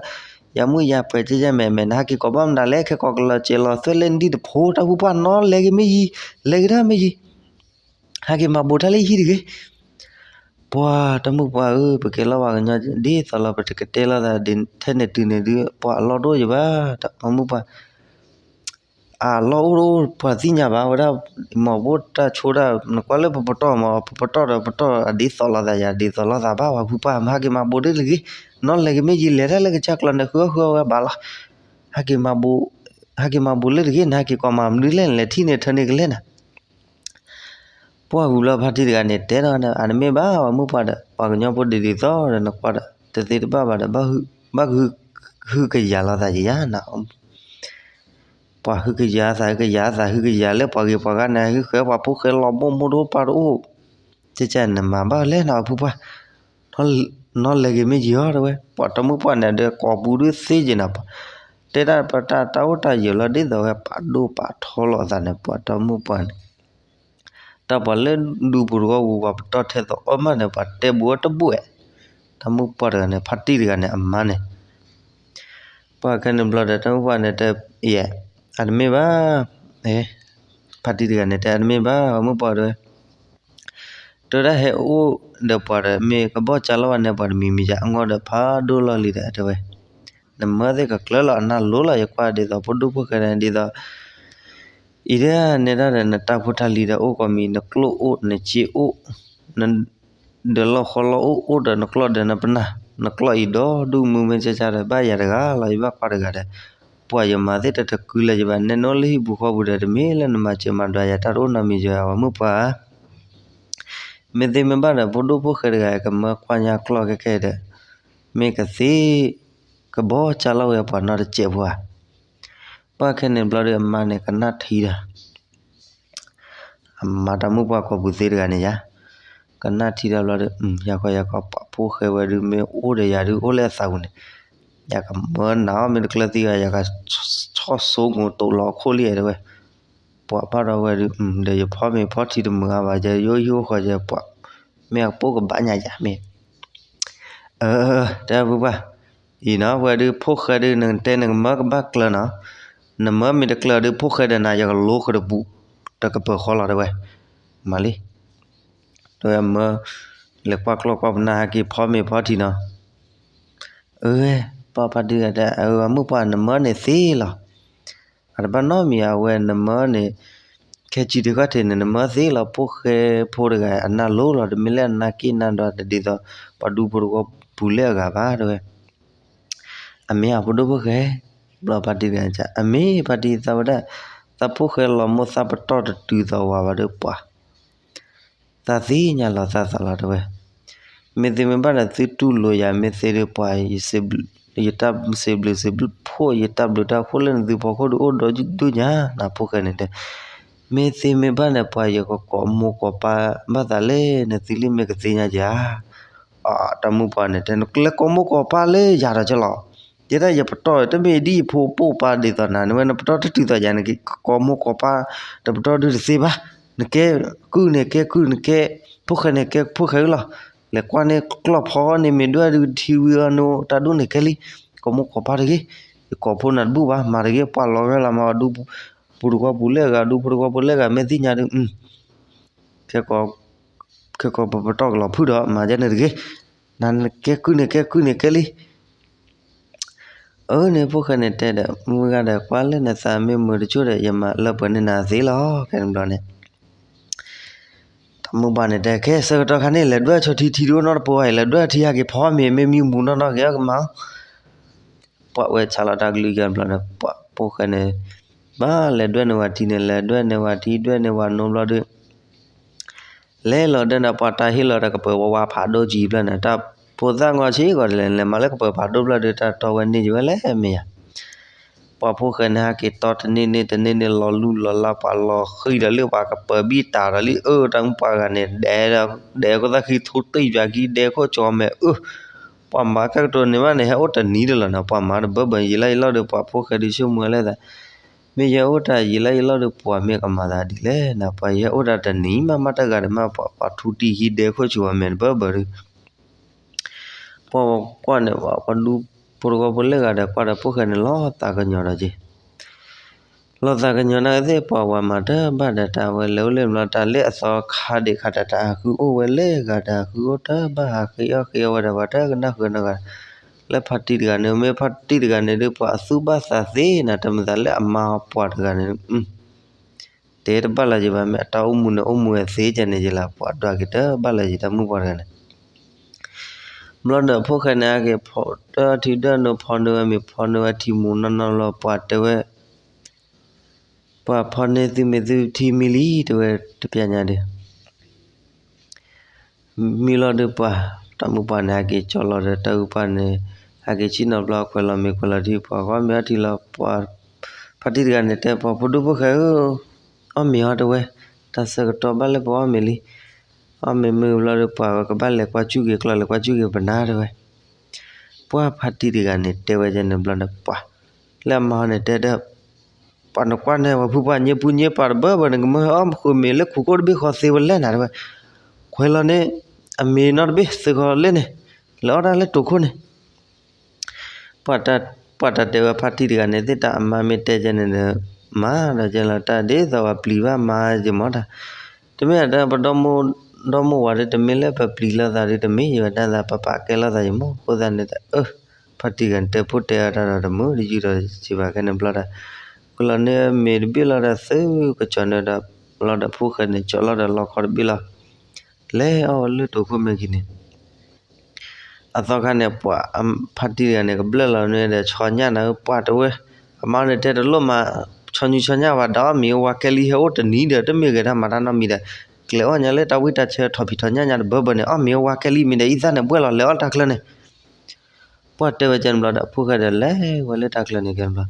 ယမုၣ်ယပှဲၤကဲကဲမဲာ်မဲာ် နဟးက့ၤကိးဘၣ်မနုၤလဲၣ်, ခဲကိးကလီၤစဲးလီၤသွဲၣ်လၢနဒံၣ်တဖိ တၢ်မုၢ်ပှၢ်နီၤ လဲၤက့ၤမ့ၢ်ယံၤ, လဲၤက့ၤတၢ်မ့ၢ်ယံၤ ဟဲက့ၤမၤဘိးတၢ်လၢဟံၣ်တဂ့ၤ. ပှၤတၢ်မုၢ်ပှၢ်ဧၢ, ပကဲလီၤပှၤကညီဒ်သိးလီၤ ပတကတဲလိာ်သးဒ်ထဲန့ၣ်တုၤန့ၣ်ဒုး ပှၤအလီၢ်တအိၣ်ယဘၣ်, တၢ်မုၢ်ပှၢ် အလီၢ်အိၣ်တအိၣ်ပှၤသ့ၣ်ညါဘၣ်ဝဲဒၣ်, မ့ၢ်ဘိၣ်တၢ်ဆိတၢ် နကွၢ်လၢပပတီၢ်မ့ၢ် ပပတီၢ်ဒီးပတီၢ်အဒ်သိးလိာ်သးယၤ ဒ်သိးလိာ်သးဘၣ် ပှၤဖုပှၢ် မဟးက့ၤမၤဘိးဒ်တဂ့ၤ, နီၤလဲၤက့ၤမ့ၢ်ယံၤ လဲၤတၢ်လၢကစၢ်ကျီၤန့ၣ် ဃုအီၣ်ဃုအီဝဲဘၣ်လီၤ, ဟးက့ၤမၤဘိးလၢတဂ့ၤ နဟးက့ၤကိးမၤမနုၤလဲၣ် နလဲၤထံၣ်န့ၣ်ထၢန့ၢ်ကလဲၣ်နၤ ပှၢ်ဝံၤလီၤ ဖါတံၢ်တဂၤန့ၣ် တဲဒီး အတမ့ၢ်ဘၣ် ပှၤမုၢ်ပှၢ်ဒီး ပှၤကညီဖိဒ်သိးဒီး နကွၢ်ဒီး တသ့တဘၣ်ဘၣ်ဒီး ဘၣ်ဟုကယၤလိာ်သးယၤနၤ, ပှၤဟုကယၤသး ဟုကယၤသး ဟုကယၤလၢပှၤဂ့ၤပှၤဂၤန့ၣ် ဟုဃဲပှၤဖိဃဲလီၤ မိၢ်မိၢ်တအိၣ်ပၢ်တအိၣ်, ကဲကဲနမၤဘၣ်လဲၣ်နၤ ပှၤဖုပှၢ် နီၤလဲၤက့ၤမ့ၢ်ယံၤအီၤတဲဝဲ, ပှၤတၢ်မုၢ်ပှၢ်န့ၣ်ဒီး ကိးပူၤဒုးသ့က့ၤနၤ, တဲဒၣ်ပတၢ်တၢ်အိၣ်တၢ်ယၢၤလီၤ ဒ်သိးဝဲပာ်ဒိၣ်ပာ်ထီလိာ်အသးန့ၣ် ပှၤတၢ်မုၢ်ပှၢ်န့ၣ် တၢ်ပှၤလၢဒူပူၤတဝီပူၤ ပှၤပတီၢ်ထဲသိးအီၣ်မးန့ၣ် ပှၤတဲဘူးအီၤတဘူးဧဲ, တၢ်မုၢ်ပှၢ်တဂၤန့ၣ် ဖါတံၢ်တဂၤန့ၣ် အမါန့ၣ် ပှၤခဲန့ၣ်ဘျီဒီး တၢ်မုၢ်ပှၢ်န့ၣ်တဲ ယဲ အတမ့ၢ်ဘၣ်, ဖါတံၢ်တဂၤန့ၣ်တဲ အတမ့ၢ်ဘၣ် ပှၤမုၢ်ပှၢ်တဲဝဲ တဲဒၣ်ဟဲအိၣ်ဒီးပှၤဒီး မ့ၢ်ကဘီၣ်ကၢလီၤဝဲန့ၣ် ပှၤတမံၤမံၤယၤ အငီၢ်ဒီးဖးဒိၣ်လီၢ်လံဒီး တဲဝဲ, နမၢသ့ၣ်ကကျၢၤလီၤ အနၢ်လိၤလီၤ ယကွၢ်ဒ်သိး ဖိဒိၣ်ဖိၣ်ဃဲန့ၣ် ဒ်သိး အံၤဒၣ်နဲဒၣ်ဒီး နတၢ်ဖိတၢ်လံၤဒီး အိၣ်ကိးမံၤ နကျိၣ်အိၣ် နစ့အိၣ် ဒီးလီၢ်ဃီလီၢ်အိၣ် အိၣ်ဒီးနကျီၢ်ဒီးနပနၢ် နကျီၢ်အံၤဒီဒူၣ်မုၢ်မ့ၢ်ကၢ်ကၢ်ဒီး ဘၣ်ယၤတဂၤလီၤ ယဘၣ်ကွၢ်တဂၤဒီး ပှၤယမၤသ့ၣ်တတကုလၢၤယဘၣ် နဲနအိၣ်လၢဟံၣ်ပူၤဃီပူၤဒီး တမ့ၢ်လၢနမၤစၢၤမၤဒွးယၤ တၢ်တအိၣ်နီတမံၤယၤ ပှၤမုၢ်ပှၢ်ဧၢ, မ့ၢ်သ့မ့ၢ်ဘၣ်ဒီး ဖိဒိၣ်ဖိၣ်ဃဲတဂၤ ကမၢကွၢ်ညါကျီၢ်ခဲခဲဒီး မ့ၢ်ကသ့ ကဘီၣ်ကၢလီၤဝဲပှၤနီတစဲးဖိဧါ, ပှၢ်ခဲန့ၣ်ဘျီဒီး အမါန့ၣ်ကနၣ်ထံဒီး အမါတၢ်မုၣ်ပှၢ်ကိးပူၤသ့တဂၤန့ၣ်ယါ, ကနၣ်ထံဒီးဘျီဒီး ယၤခီယၤခီ ပှၤဖိၣ်ဃဲဝဲဒုး မ့ၢ်အိၣ်ဒီးယၤဒုး အိၣ်လၢအသးပူၤန့ၣ် ယကမၢနၤအီၤ မ့ၢ်တကျၢၤသံဘၣ် ယကဆီၣ်ဆိမိၤတိးလီၤအခိၣ်လံတဲဝဲ, ပှၤဘၣ်ဒီးဝဲဒုး ဒီးယဖီမ့ၤဖီထံတမုာ်အါဘၣ် ယယိယိဃီယပှၤ မ့ၢ်အပိၢ်ကဘၣ်ညါယၤမ့ၢ် အၢ တဲပှၤ အံၤနီၤ ဝဲဒုးဖိၣ်ဃဲဒုး နတဲနကမၢကဘၣ်ကျၢၤနီၤ, နမၢမ့ၢ်တကျၢၤဒုး ဖိၣ်ဃဲဒီးနၤ ယကလိဃုာ်တပူၤ တကပၢၤဃီလီၤတဲဝဲ, မၤလံ, တဲဝဲမၢ လဲၤကွၢ်ကျီၢ်ကွၢ်ပနၢ်ဟဲက့ၤဖီမ့ၤဖီထံနီၤ, အၢ ပှၤဖါတံၢ်တဲ အၢ မုၣ်ပှၢ်နမၢန့ၣ်သ့လီၤ အတဘၣ်နီတမံၤ အဝဲနမၢန့ၣ် ခဲစံးတခီၣ်ထံးန့ၣ် နမၢသ့လီၤ ဖိၣ်ဃဲဖိတဂၤ အနၢ်လိၤလီၤ တမ့ၢ်လၢအနၢ်က့ၣ်နၢ်ဒွးတဒ်သိး ပှၤဒူဖိတဝီပူၤလၢအဂၤဘၣ် တဲဝဲ. အမ့ၢ်အဖိဒိၣ်ဖိၣ်ဃဲ ဘျီဖါတံၢ်တဂၤ အမ့ၢ်ဖါတံၢ်သးဝဲဒၣ် သးဖိၣ်ဃဲလီၤမိၢ်သးပတီၢ်တတုၤသိးဝၤဘၣ်ဒီးပှၤ သးသ့ၣ်ညါလီၤသးသးလီၤ တဲဝဲ. မ့ၢ်သ့မ့ၢ်ဘၣ်ဒီး သုတူၢ်လိာ်ယၤ မ့ၢ်သ့ဒီးပှၤ ယတၢ်စံးဘျုးစံးဘျုးဖှိၣ် ယတၢ်ဘျုးတၢ်ဖှိၣ်လၢနသုဖီခိၣ်ဒုးအိၣ်ဒီးဒူၣ်ညါ နဖိၣ်ဃဲန့ၣ်တဲ မ့ၢ်သ့မ့ၢ်ဘၣ်န့ၣ် ပှၤယကကိးမိၢ်ကိးပၢ်ဘၣ်သးလဲၣ် နသုလံမ့ၢ်ကသ့ၣ်ညါယၤ တၢ်မုၢ်ပှၢ်န့ၣ်တဲ နကလဲၤကိးမိၢ်ကိးပၢ်လၢယၤဒီးကလီၤ ယဲဒၣ်ယပတီၢ် တမ့ၢ်ဒ်ယဖိပိာ်ပၢ်ဒ်သိးနၤ နဝဲနပတီၢ်တတုၤသိးယၤ နကကိးမိၢ်ကိးပၢ် တပတီၢ်ဒုးတသ့ဘၣ် နကဲကုၢ်န့ၣ်ကဲကုၢ် နကဲ ဖိၣ်ဃဲန့ၣ်ကဲဖိၣ်ဃဲလီၤ လဲၤကွၢ်န့ၣ်ကျီၢ်ဖီန့ၣ်မ့ၢ်ဒွဲၣ်ဒုးထံဝံၤအီၤန့ၣ် တၢ်ဒိၣ်န့ၣ်ကဲလံ ကိးမိၢ်ကိးပၢ်တဂ့ၤ ယကိးဖိနၤတဘူၣ်ဘၣ် မၤတဂ့ၤ ပှၤလီၤဂဲၤလီၤမၤအီၤဒူ ပူၤတဝီပူၤလၢအဂၤ ဒူဖိတဝီပူၤလၢအဂၤ မ့ၢ်သ့ၣ်ညါဒုး ခဲကိး ခဲကိးပပတီၢ်ကလီၤဖုၣ်ဒီး မၤဒ်န့ၣ်တဂ့ၤ နကဲကုၢ်န့ၣ်ကဲကုၢ်န့ၣ်ကဲလံ အၢန့ၣ် ဖိၣ်ဃဲန့ၣ်တဲဒီး မုၢ်ဂၤဒီး ကွၢ်လၢနသးမ့ၢ်မုာ်တစိၢ်ဒီး ယမၤလၢပှဲၤန့ၢ်နၤသ့လီၤ ခဲန့ၣ်ဘျီန့ၣ် တၢ်မုၢ်ပှၢ်န့ၣ်တဲ ခဲဆၢကတီၢ်ခါန့ၣ် လဲၤဒွဲၣ်ဆိထံထံဒိၣ်နီတပူၤဘၣ်အံၤ လဲၤဒွဲၣ်ထံဟဲက့ၤဖီမ့ၤ မ့ၢ်မံမူးနီၢ်နီၢ်က့ၤကမၤ ပှၤဝဲဆါလီၤတၢ်ကလုၢ်ကဘျီန့ၣ် ပှၤဖိၣ်ဃဲန့ၣ် ဘၣ်လဲၤဒွဲၣ်န့ၢ်ဝဲထံန့ၣ် လဲၤဒွဲၣ်န့ၢ်ဝဲထံ ဒွဲၣ်န့ၢ်ဝဲနိဘျီဒီး လဲၤလီၤဒၣ်န့ၣ် ပှၤတၢ်ဟ့ၣ်လီၤတၢ်ကပၢၤဝါဝါဖးဒိၣ်ကံဘျီန့ၣ် တၢ်ဖိသၣ်ငီဆံးကီးဒ်လဲၣ် လဲၤမၤလၢကပၢၤဖးဒိၣ်ဘျီဒီး တၢ်တီဝဲန့ၢ်ယဝဲလဲၣ်မ့ၢ်ယါ ပှၤဖိၣ်ဃဲန့ၣ် ဟဲက့ၤတီတန့ၢ်န့ၢ်တန့ၢ်န့ၢ် လီၤလူၢ်လီၤလး ပှၤလီၤဃံၤဒီးလၢပှၤကပၢၤဘံၣ်တၢ်ဒီးလံ အၢ တၢ်မုၢ်ပှၢ်ဂၤန့ၣ် ဒဲးဒီး ဒဲးခိၣ်သၣ်ဃံထူတံၢ်ယွၤကံ ဒဲးခိၣ်ကၠီမဲာ်အၢ ပှၤမၤကဲကတိၤန့ၢ်ဘၣ်န့ၣ် ဟဲအိၣ်တနံၤဒီးလီၤန့ၣ် ပှၤမၤတဘၢဘၢ ယံာ်လါယံာ်လီၢ်ဒီး ပှၤဖိၣ်ဃဲဒုးဆိကမိၣ်ဝဲလၢသး မ့ၢ်ယဲအိၣ်တၢ်ယံာ်လါယံာ်လီၢ်ဒီး ပှၤမ့ၢ်ကမၤသးဒ်လဲၣ်န့ၣ် ပှၤယဲအိၣ်တၢ်တနံၤမး မးတဂၤဒီးမး ပှၤထူတံၢ်ဃံဒဲးခိၣ်ကၠီမဲာ်တဘၢဘၢဒီး ပှၤကွၢ်န့ၣ် ပှၤဒူ ဖိတဝီဖိလၢဂၤဒီးကွၢ်ဒီးဖိၣ်ဃဲန့ၣ်လီၤသးကညီၤဒီးက့ၤ လီၤသးကညီၤနာ်က့သ့ၣ် ပှၤဝၤမၤတဘၣ်ဒီးတၢ်ဝဲလဲၤအိၣ်လၢဘျီ တၢ်လၢအသီခါဒံးခါတၢ်တၢ်ဟးဃုအိၣ်ဝဲလၢဂၤတၢ်ဟးဃုအိၣ်တဘၣ် ဟးဃ့အီၣ်ဃ့အီဝဲဒီး ပှၤတကနၣ်ဃုနီတဂၤ လၢဖါတံၢ်တဂၤန့ၣ် မ့ၢ်ဖါတံၢ်တဂၤန့ၣ်ဒုး ပှၤအသူၣ်ဘၣ်သးသ့နၤ တမ့ၢ်သးလၢအမါပှၢ်တဂၤန့ၣ် တဲတဘၣ်လၢၤက့ၤဘၣ် မ့ၢ်အတၢ်အိၣ်မူန့ၣ် အိၣ်မူဝဲသ့ကဲန့ၣ်က့ၤလၢ ပှၤဒွးက့ၤတဘၣ်လၢၤက့ၤ တၢ်မုၣ်ပှၢ်တဂၤန့ၣ် ဘျီဒီးဖိၣ်ဃဲန့ၣ် ဟးက့ၤဖီတၢ်ထံဒၢၣ်နုာ်ဖီန့ၢ်ဝဲမ့ၤ ဖီန့ၢ်ဝဲထံမူနီၢ်နီၢ်လီၤ ပှၤတဲဝဲ ပှၤဖီန့ၢ်သုမ့ၤသုထံမံလံ တဲဝဲတပျၢ်ညါဒီး မံလီၤဒီးပှၤ တၢ်မုၣ်ပှၢ်န့ၣ် ဟးက့ၤကၠီလီၤဒီးတၢ်အုၣ်ပှၢ်န့ၣ် ဟးက့ၤဆ့ၣ်နီၤဘျီ ခွဲးလီၤမ့ၤခွဲးလီၤထံ ပှၤဂီၢ်မ့ၤအီထံလီၤ ပှၤ ဖါတံၢ်တဂၤန့ၣ် တဲပှၤဖိဒိၣ်ဖိၣ်ဃဲဧၢ အီၣ်မ့ၤအီၤတဲဝဲ တၢ်ဆၢကတီၢ်ဘၣ်လၢပအီၣ်မ့ၤလံ အီၣ်မ့ၤမုာ်ဘျီဒီး ပှၤကဘၣ်လဲၤကွၢ်စူၣ်က့ၤကျီ လဲၤကွၢ်စူၣ်က့ၤပနါတဲဝဲ ပှၤဖါတံၢ်တဂၤန့ၣ် တဲဝဲကဲန့ၣ်ဘျီဒီးပှၤ လၢအမါဟီန့ၣ်တဲဒီး ပှၤနကွၢ်န့ၣ် ပှၤဖုပှၢ်ညဲပူညဲပှၤတဘၢဘၢန့ၣ် ကမၢဟဲအီၣ်ဃုာ်မ့ၤလၢခူၣ်ကိၣ်တဘ့ၣ်ဃီသ့ဝဲလဲၣ်နၤတဲဝဲ ခွဲးလီၤန့ၣ် အမ့ၤနီတဘ့ၣ်သုးဃီလဲၣ်န့ၣ် လဲၤအီၣ်တၢ်လၢတိာ်ခိၣ်န့ၣ် ပှၤတၢ်တဲဝဲဖါတံၢ်တဂၤန့ၣ် သ့ၣ်တၢ်အမါမ့ၢ်တဲကဲန့ၣ်ဒီး မၤဒီးကဲလီၤတၢ်ဒ်သိးပှၤပျံၤဘၣ်မၤယမီၢ်တၢ် တမ့ၢ်အတၢ်ပဒီမိၢ်ဝၤဒီး တမ့ၢ်လၢပပျံၤလိာ်သးဒီး တမ့ၢ်ယဝဲဒၣ်သး ပပာ်ကဲလိာ်သးယမီၢ် အဃိသတးန့ၣ် ဖါတံၢ်တဂၤန့ၣ် တဲဖိတဲအီၤတၢ်ဒီးတမုာ်တယုၢ်ဒီးစံးဘၣ်ကဲန့ၣ်ဘျီဒီး ကလီၤန့ၢ်မ့ၤတဘ့ၣ်လီၤဒီးသုကကၠီၤန့ၣ်ဒီး ဘျီဒီးဖိၣ်ဃဲန့ၣ် ကၠီၤလီၤဒီးလီခီတဘ့ၣ်လီၤ လဲၤအီၣ်ဝဲလၢတိာ်ခိၣ်မဲာ်က့ၤန့ၣ် အသီခါန့ၣ် ပှၤဖါတံၢ်တဂၤန့ၣ် ကဘျၢၣ်လီၤန့ၢ်ဒီးဆီညၣ်နၤ ပှၤတဲဝဲ အမါန့ၣ်တဲတလိၣ်မး ဆီညၣ်ဆီညၣ်ဝဲဒီး အီၣ်မ့ၤအဝါကဲလံ ဟဲအိၣ်တနံၤဒီး တမ့ၢ်ဂဲၤတၢ်မၤတၢ်နီတမံၤဒီး ကျဲၤအီၣ်ညါလၢတၢ်ဝံၣ်တၢ်ဆၢထီၣ်ဖံးထီၣ်ညၣ်ညါတဘၢဘၢန့ၣ် အီၣ်မ့ၤအဝါကဲလံမ့ၢ်ဒီး အံသၣ်န့ၣ်ဘှဲၣ်လီၤ လဲၤအီၣ်တၢ်ချၢန့ၣ် ပှၤတဲဝဲကဲန့ၣ်ဘျီဒီး ဖိၣ်ဃဲဒီးလဲၤဝဲလၢတၢ်ချၢန့ၣ်ကဲန့ၣ်ဘျီ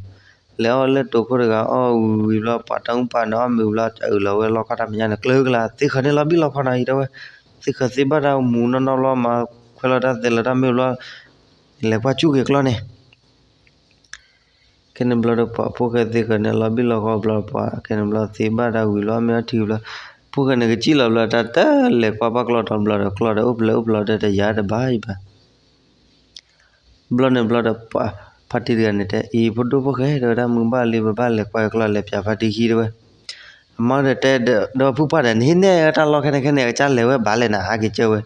လဲၤအီၣ်ဝဲလၢတိာ်ခိၣ်တဂၤ အီၣ်ဝံၤဘျီ ပှၤတၢ်မုၣ်ပှၢ်န့ၣ် အီၣ်မ့ၤဝံၤဘျီ အုးလီၤဝဲလီခီတၢ်မဲာ်ညါန့ၣ် ကျၢၤကလါ သ့ၣ်ဃၢၤန့ၣ်လီၤဘံၣ်လီၤခီနီၤ အံၤတဲဝဲ သ့ၣ်ဃၢၤသ့ဘၣ်တၢ်မူနီၢ်နီၢ်ဘျီ မၤခွဲးလီၤတၢ်သဲးလီၤတၢ်မ့ၢ်ဘျီ လဲၤကွၢ်စူၣ်က့ၤကျီန့ၣ် ကဲန့ၣ်ဘျီဒီးပှၤဖိၣ်ဃဲသ့ၣ်ဃၢၤန့ၣ်လီၤဘံၣ်လီၤခီဘျီ ပှၤကဲန့ၣ်ဘျီသ့ဘၣ်တၢ်ဝံၤလီၤ မ့ၢ်အီထံဘျီ ဖိၣ်ဃဲန့ၣ်ကစံၣ်လီၤဘျီ တၢ်တလဲၤကွၢ်ဘၣ်ကျီဒီးဘျီဒီး ကျီဒီးအိၣ်ဖျဲၣ်အိၣ်ဖျီဒီးတယၤတဘၣ်အံၤဘၣ် ဘျီန့ၣ်ဘျီဒီးပှၤဖါတံၢ်တဂၤန့ၣ်တဲ အံၤဖိဒိၣ်ဖိၣ်ဃဲ တဲဝဲဒၣ်မုၢ်ဘၣ်လံ ပဘၣ်လဲၤကွၢ်ကျီလဲၤပၠးဖါတံၢ်ခံတဲဝဲ အမါဒီးတဲဒီးဖုပှၢ်ဒီး နဟံးန့ၢ်တၢ်လီၢ်ခဲန့ၣ်ခဲန့ၣ် အကစၢ်လဲၤဝဲဘၣ်လဲၣ်နၤ ဟဲက့ၤကၢဝဲ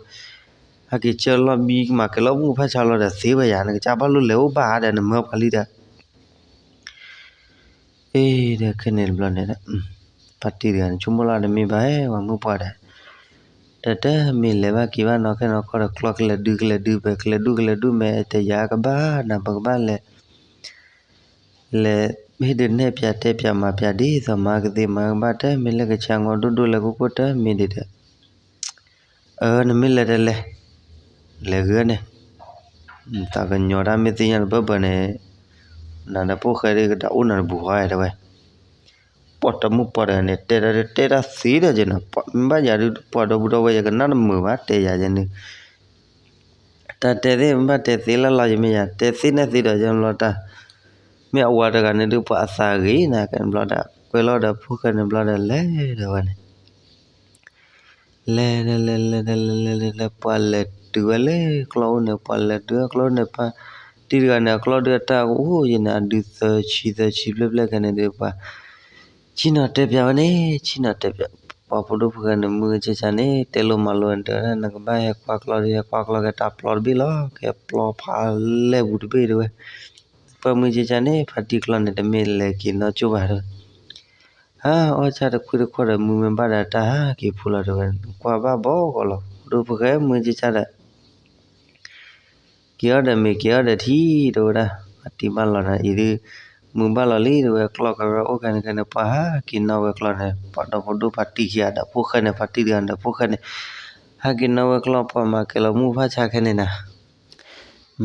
ဟဲက့ၤကၢလီၢ်ဘံကမၤကဲၤလီၤမုၢ်ဖးဆါလီၤဒီးသ့ဝဲယၤ နကစၢ်ဘၣ်လိၣ်လဲၤအိၣ်ဘၣ်ဒီးနမၢပှၤလံဒီး အ့ဒီးခဲန့ၣ်တဘျီန့ၣ် ဖါတံၢ်တဂၤန့ၣ် ဆိကမိၣ်လီၤတမ့ၢ်ဘၣ်ဝဲမုၢ်ပှၢ်ဒီး ဒီးတမ့ၢ်လဲၤဘၣ်က့ၤဘၣ်နီၢ်ခဲနီၢ်ခီဒီး ကျီကလဲၤဒုကလဲၤဒု ပကလဲၤဒုကလဲၤဒု မ့ၢ်တယၤကဘၣ်နၤ ပကဘၣ်လဲၤ လဲၤဟ့ၣ်ဒုးနဲၣ်ပၠးတဲပၠးမၤပၠးဒ်သိးမၤကသ့မၤကဘၣ် တမ့ၢ်လၢကဆါငီဒိၣ်ဒိၣ်လဲၤကိၢ်ကိၢ် တမ့ၢ်ဒ်ဒီး အၢ နမ့ၢ်လဲၤတလဲၤ လဲၤဂ့ၤန့ၣ် သးကညီၤတၢ်မ့ၢ်သ့ၣ်ညါတဘၢဘၢန့ၣ် နၤဒီးဖိၣ်ဃဲဒ်ကဒၣ်အိၣ်နၤတဘူၣ်ဃီတဲဝဲ ပှၤတၢ်မုၣ်ပှၢ်တဂၤန့ၣ် တဲတၢ်တဲတၢ်သ့ဒီးက့ၤနီၤ မ့ၢ်ဘၣ်ယၤဒုးပှၤဒီပုၢ်ဒီဝဲၢ် ယကနၣ်တမုာ်ဘၣ် တဲယၤယဲန့ၣ် တၢ်တဲသ့ၣ်မ့ၢ်ဘၣ်တဲသ့လၢ်လီၤ ယမ့ၢ်ယၤ တဲသ့ၣ်နဲၣ်သ့ဒီးယဲဘျီတၢ် မ့ၢ်အဝၤတဂၤန့ၣ်ဒုး ပှၤအသးဂ့ၤနၤ ကဲန့ၣ်ဘျီဒီး ကွဲးလီၤဒီးဖိၣ်ဃဲန့ၣ်ဘျီဒီး လဲၤဒီးဝဲန့ၣ် လဲၤလဲၤလဲၤလဲၤလဲၤလဲၤလဲၤလဲၤ ပှၤလဲၤတုၤဝဲလၢကျီအိၣ်န့ၣ် ပှၤလဲၤတုၤဝဲကျီအိၣ်န့ၣ် ဖါတံၢ်တဂၤန့ၣ် အကျီဒုးအတၢ်ကအိၣ်ယဲန့ၣ် အဒုးသၢဆံသၢဆံဖျၢၣ်ဖျၢၣ်ခဲန့ၣ်ဒုး ပှၤ ဆ့ၣ်နီၤတဲပၠးဝဲန့ၣ် ဆ့ၣ်နီၤတဲပၠး ပှၤဖိဒိၣ်ဖိၣ်ဃဲန့ၣ် မုၢ်ကကၢ်န့ၣ် တဲလိာ်မၤလိာ်ဝဲန့ၣ် တဲဝဲဒၣ် နကဘၣ်ဟဲကွၢ်ကျီဒီး ဟဲကွၢ်ကျီက့ၤတၢ်ပျီတဘ့ၣ်လီၤ ကဲပျီဖးလဲၢ်ပူၤတဘ့ၣ်တဲဝဲ ပှၤမုၢ်ကကၢ်န့ၣ် ဖါတံၢ်ကျီန့ၣ် တမ့ၢ်လဲၤက့ၤနီၢ်ကၠိဘၣ်တဲဝဲ ဟးအီၣ်ဆၣ်တခွံတခီၣ်ဒီး မုၢ်မ့ၢ်ဘၣ်ဒီးတၢ်ဟးက့ၤဖိလီၤတဲဝဲ ကွၢ်ဘၣ်ဘီကီးလီၤ ဖိဒိၣ်ဖိၣ်ဃဲမုၢ်ကကၢ်ဒီး က့ၤအီၣ်ဒီးမ့ၤက့ၤအီၣ်ဒီးထံတဲဝဲဒၣ် ဖါတံၢ်ဘၣ်လီၤနၤအံၤဒုး မုၢ်ဘၣ်လီၤလံတဲဝဲ ကျီၢ်ကရၢအိၣ်ခဲန့ၣ်ခဲန့ၣ် ပှၤဟးက့ၤနီၣ်ဝဲကျီၢ်န့ၣ် ပှၤဒီဖိဒိၣ်ဖါတံၢ်ခံဂၤဒီးဖိၣ်ဃဲန့ၣ် ဖါတံၢ်တဂၤဒီးဖိၣ်ဃဲန့ၣ် ဟးက့ၤနီၣ်ဝဲကျီၢ် ပှၤမၤကဲၤလီၤမုၢ်ဖးဆါခဲန့ၣ်နၤ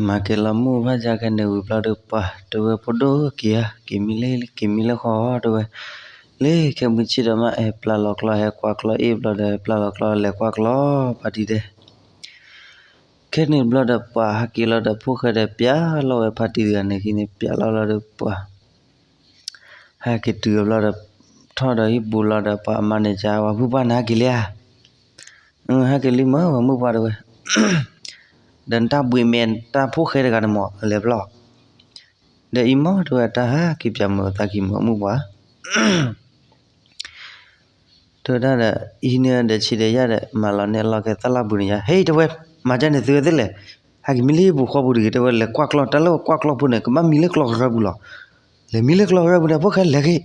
မၤကဲၤလီၤမုၢ်ဖးဆါခဲန့ၣ်ဝံၤဘျီဒီး ပှၤတဲဝဲဖိဒိၣ်က့ၤဧါ က့ၤမံလၢ က့ၤမံလၢဃီတဲဝဲ လၢခဲမုၢ်ဆ့ၣ်ဒီးမး ဟဲပျၢ်လီၤကျီၢ် ဟဲကွၢ်ကျီၢ်အ့ၣ်ဘျီဒီး ဟဲပျၢ်လီၤကျီၢ် လဲၤကွၢ်ကျီၢ် ဖါတံၢ်တဲ ခဲန့ၣ်ဘျီဒီးပှၤဟးက့ၤလီၤဒီးဖိၣ်ဃဲဒီးပျၢ်လီၤဝဲဖါတံၢ်တဂၤန့ၣ်ခံန့ၣ် ပျၢ်လီၤလီၤဒီးပှၤ ဟဲက့ၤတုၤဘျီဒီး ထီၣ်ဒီးဟံၣ်ပူၤလီၤဒီးပှၤအမါန့ၣ်က ပှၤဖုပှၢ်န့ၣ်ဟဲက့ၤလံဧါ ဟဲက့ၤလံမး ပှၤမုၢ်ပှၢ်တဲဝဲ ဒီးနတၢ်ဘှံးမဲာ်တၢ်ဖိၣ်ဃဲတဂၤန့ၣ်မး လဲၤပျီၢ် ဒီးအံၤမ့ၢ်တဲဝဲတၢ်ဟးက့ၤပၠးမုာ်အသးကံၢ်မုာ်အမုၢ်ပှၢ် တဲဝဲဒၣ်ဒီး အံၤန့ၣ်ဒီးဆံးဒီးယၣ်ဒီး မၤလီၤန့ၢ်အလီၢ်ခဲသၣ်လၢ်ပူၤန့ၣ်ယါ ဟ့ၣ်တဲဝဲ မၤဒ်န့ၣ်သုဝဲသ့ၣ်လဲၣ် ဟဲက့ၤမံလၢဟံၣ်ပူၤဃီပူၤတဂ့ၤ တဲဝဲလဲၤကွၢ်ကျီၢ် တၢ်လၢကွၢ်ကျီၢ်ဖိန့ၣ် ကဘၣ်မံလၢကျီၢ်ကရၢပူၤလီၤ လဲၤမံလၢကျီၢ်ကရၢပူၤန့ၣ် ဖိၣ်ဃဲလဲၤက့ၤ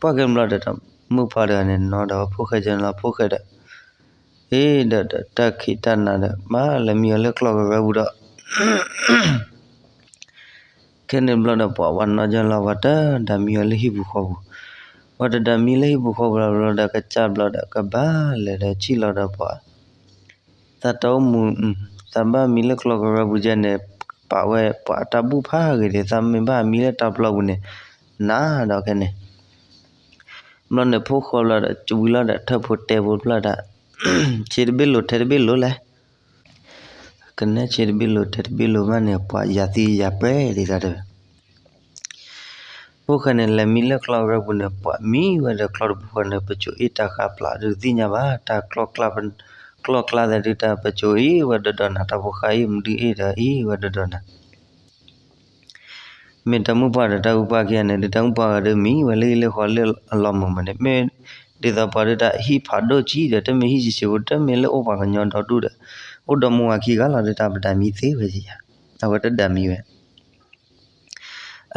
ပှၢ်ကဲဘျီဒီး မုၢ်ပှၢ်တဂၤန့ၣ် နီၢ်ဒီးဖိၣ်ဃဲကဲန့ၣ်လီၤ ဖိၣ်ဃဲဒီး အ့ဒီးတၢ်ခံးတၢ်နၤဒီး ဘၣ်လဲၤမံအီၤလၢကျီၢ်ကရၢပူၤဒီး ခဲန့ၣ်ဘျီဒီးပှၤဝဲနီၢ်ကဲလီၤ ပှၤတဒၣ်မံအီၤလၢဟံၣ်ပူၤဃီပူၤ, ပှၤတဒၣ်မံလၢဟံၣ်ပူၤဃီပူၤလီၤဘျီဒီး ကစၢ်ဘျီဒီးကဘၣ်လဲၤဒီးထံၣ်လီၤဒီးပှၤ သးတၢ်အိၣ်မူ, သးဘၣ်မံလၢကျီၢ်ကရၢပူၤကဲန့ၣ် ပာ်ဝဲပှၤတၢ်ဘူၣ်ဖးဂ့ၤဒီး သးမ့ၢ်ဘၣ်မံလၢတၢ်ပျီပူၤန့ၣ် နၤဒီးခဲန့ၣ် ဘျီန့ၣ်ဖိဃီဘျီဒီး ဝံၤလီၤဒီးထၢၣ်ဖိတဲဖိဘျီဒီး ဆ့တဘ့ၣ်လိၤထဲတဘ့ၣ်လိၤလဲၣ် ကနဲဆ့တဘ့ၣ်လိၤထဲတဘ့ၣ်လိၤဘၣ်န့ၣ် ပှၤယၤသံယၤပဲာ်ဒ်တၢ်တဲဝဲ ဖိၣ်ဃဲန့ၣ် လဲၤမံလၢကျီၢ်ကရၢပူၤန့ၣ် ပှၤမံဝဲဒီးကျီၢ်တပူၤဃီန့ၣ် ပစိၤအ့ၣ်တၢ်ဃါပျၢ်ဒုးတသ့ၣ်ညါဘၣ် တၢ် ကျီၢ်ကျါသးဒုးတၢ်ပစိၤအ့ၣ်ဝဲဒီးဒီးနၤ တၢ်ဖိဃါအ့ၣ်မနုၤအ့ၣ်ဒီးအ့ၣ်ဝဲဒီးဒီးနၤ မ့ၢ်တၢ်မုၢ်ပှၢ်ဒီးတၢ်အုၣ်ပှၢ်ခံဂၤန့ၣ် ဒုးတၢ်မုၢ်ပှၢ်ဂၤဒုးမံဝဲလၢဟံၣ်လၢဃီလၢအလီၢ်မုာ်မးန့ၣ် မ့ၢ်ဒ်သိးပှၤဒုးတၢ်ဟံၣ်ဖးဒိၣ်ကံဒီး တမ့ၢ်ဟံၣ်ဆံးဆံးဖိ တမ့ၢ်လၢအိၣ်ပှၤကညီဒီဒူၣ်ဒီး အိၣ်ဒီမါဝၤခံဂၤလီၤ ဒုးတၢ်ပတဒၣ်မံသ့ဝဲယၤ အဝဲတဒၣ်မံဝဲ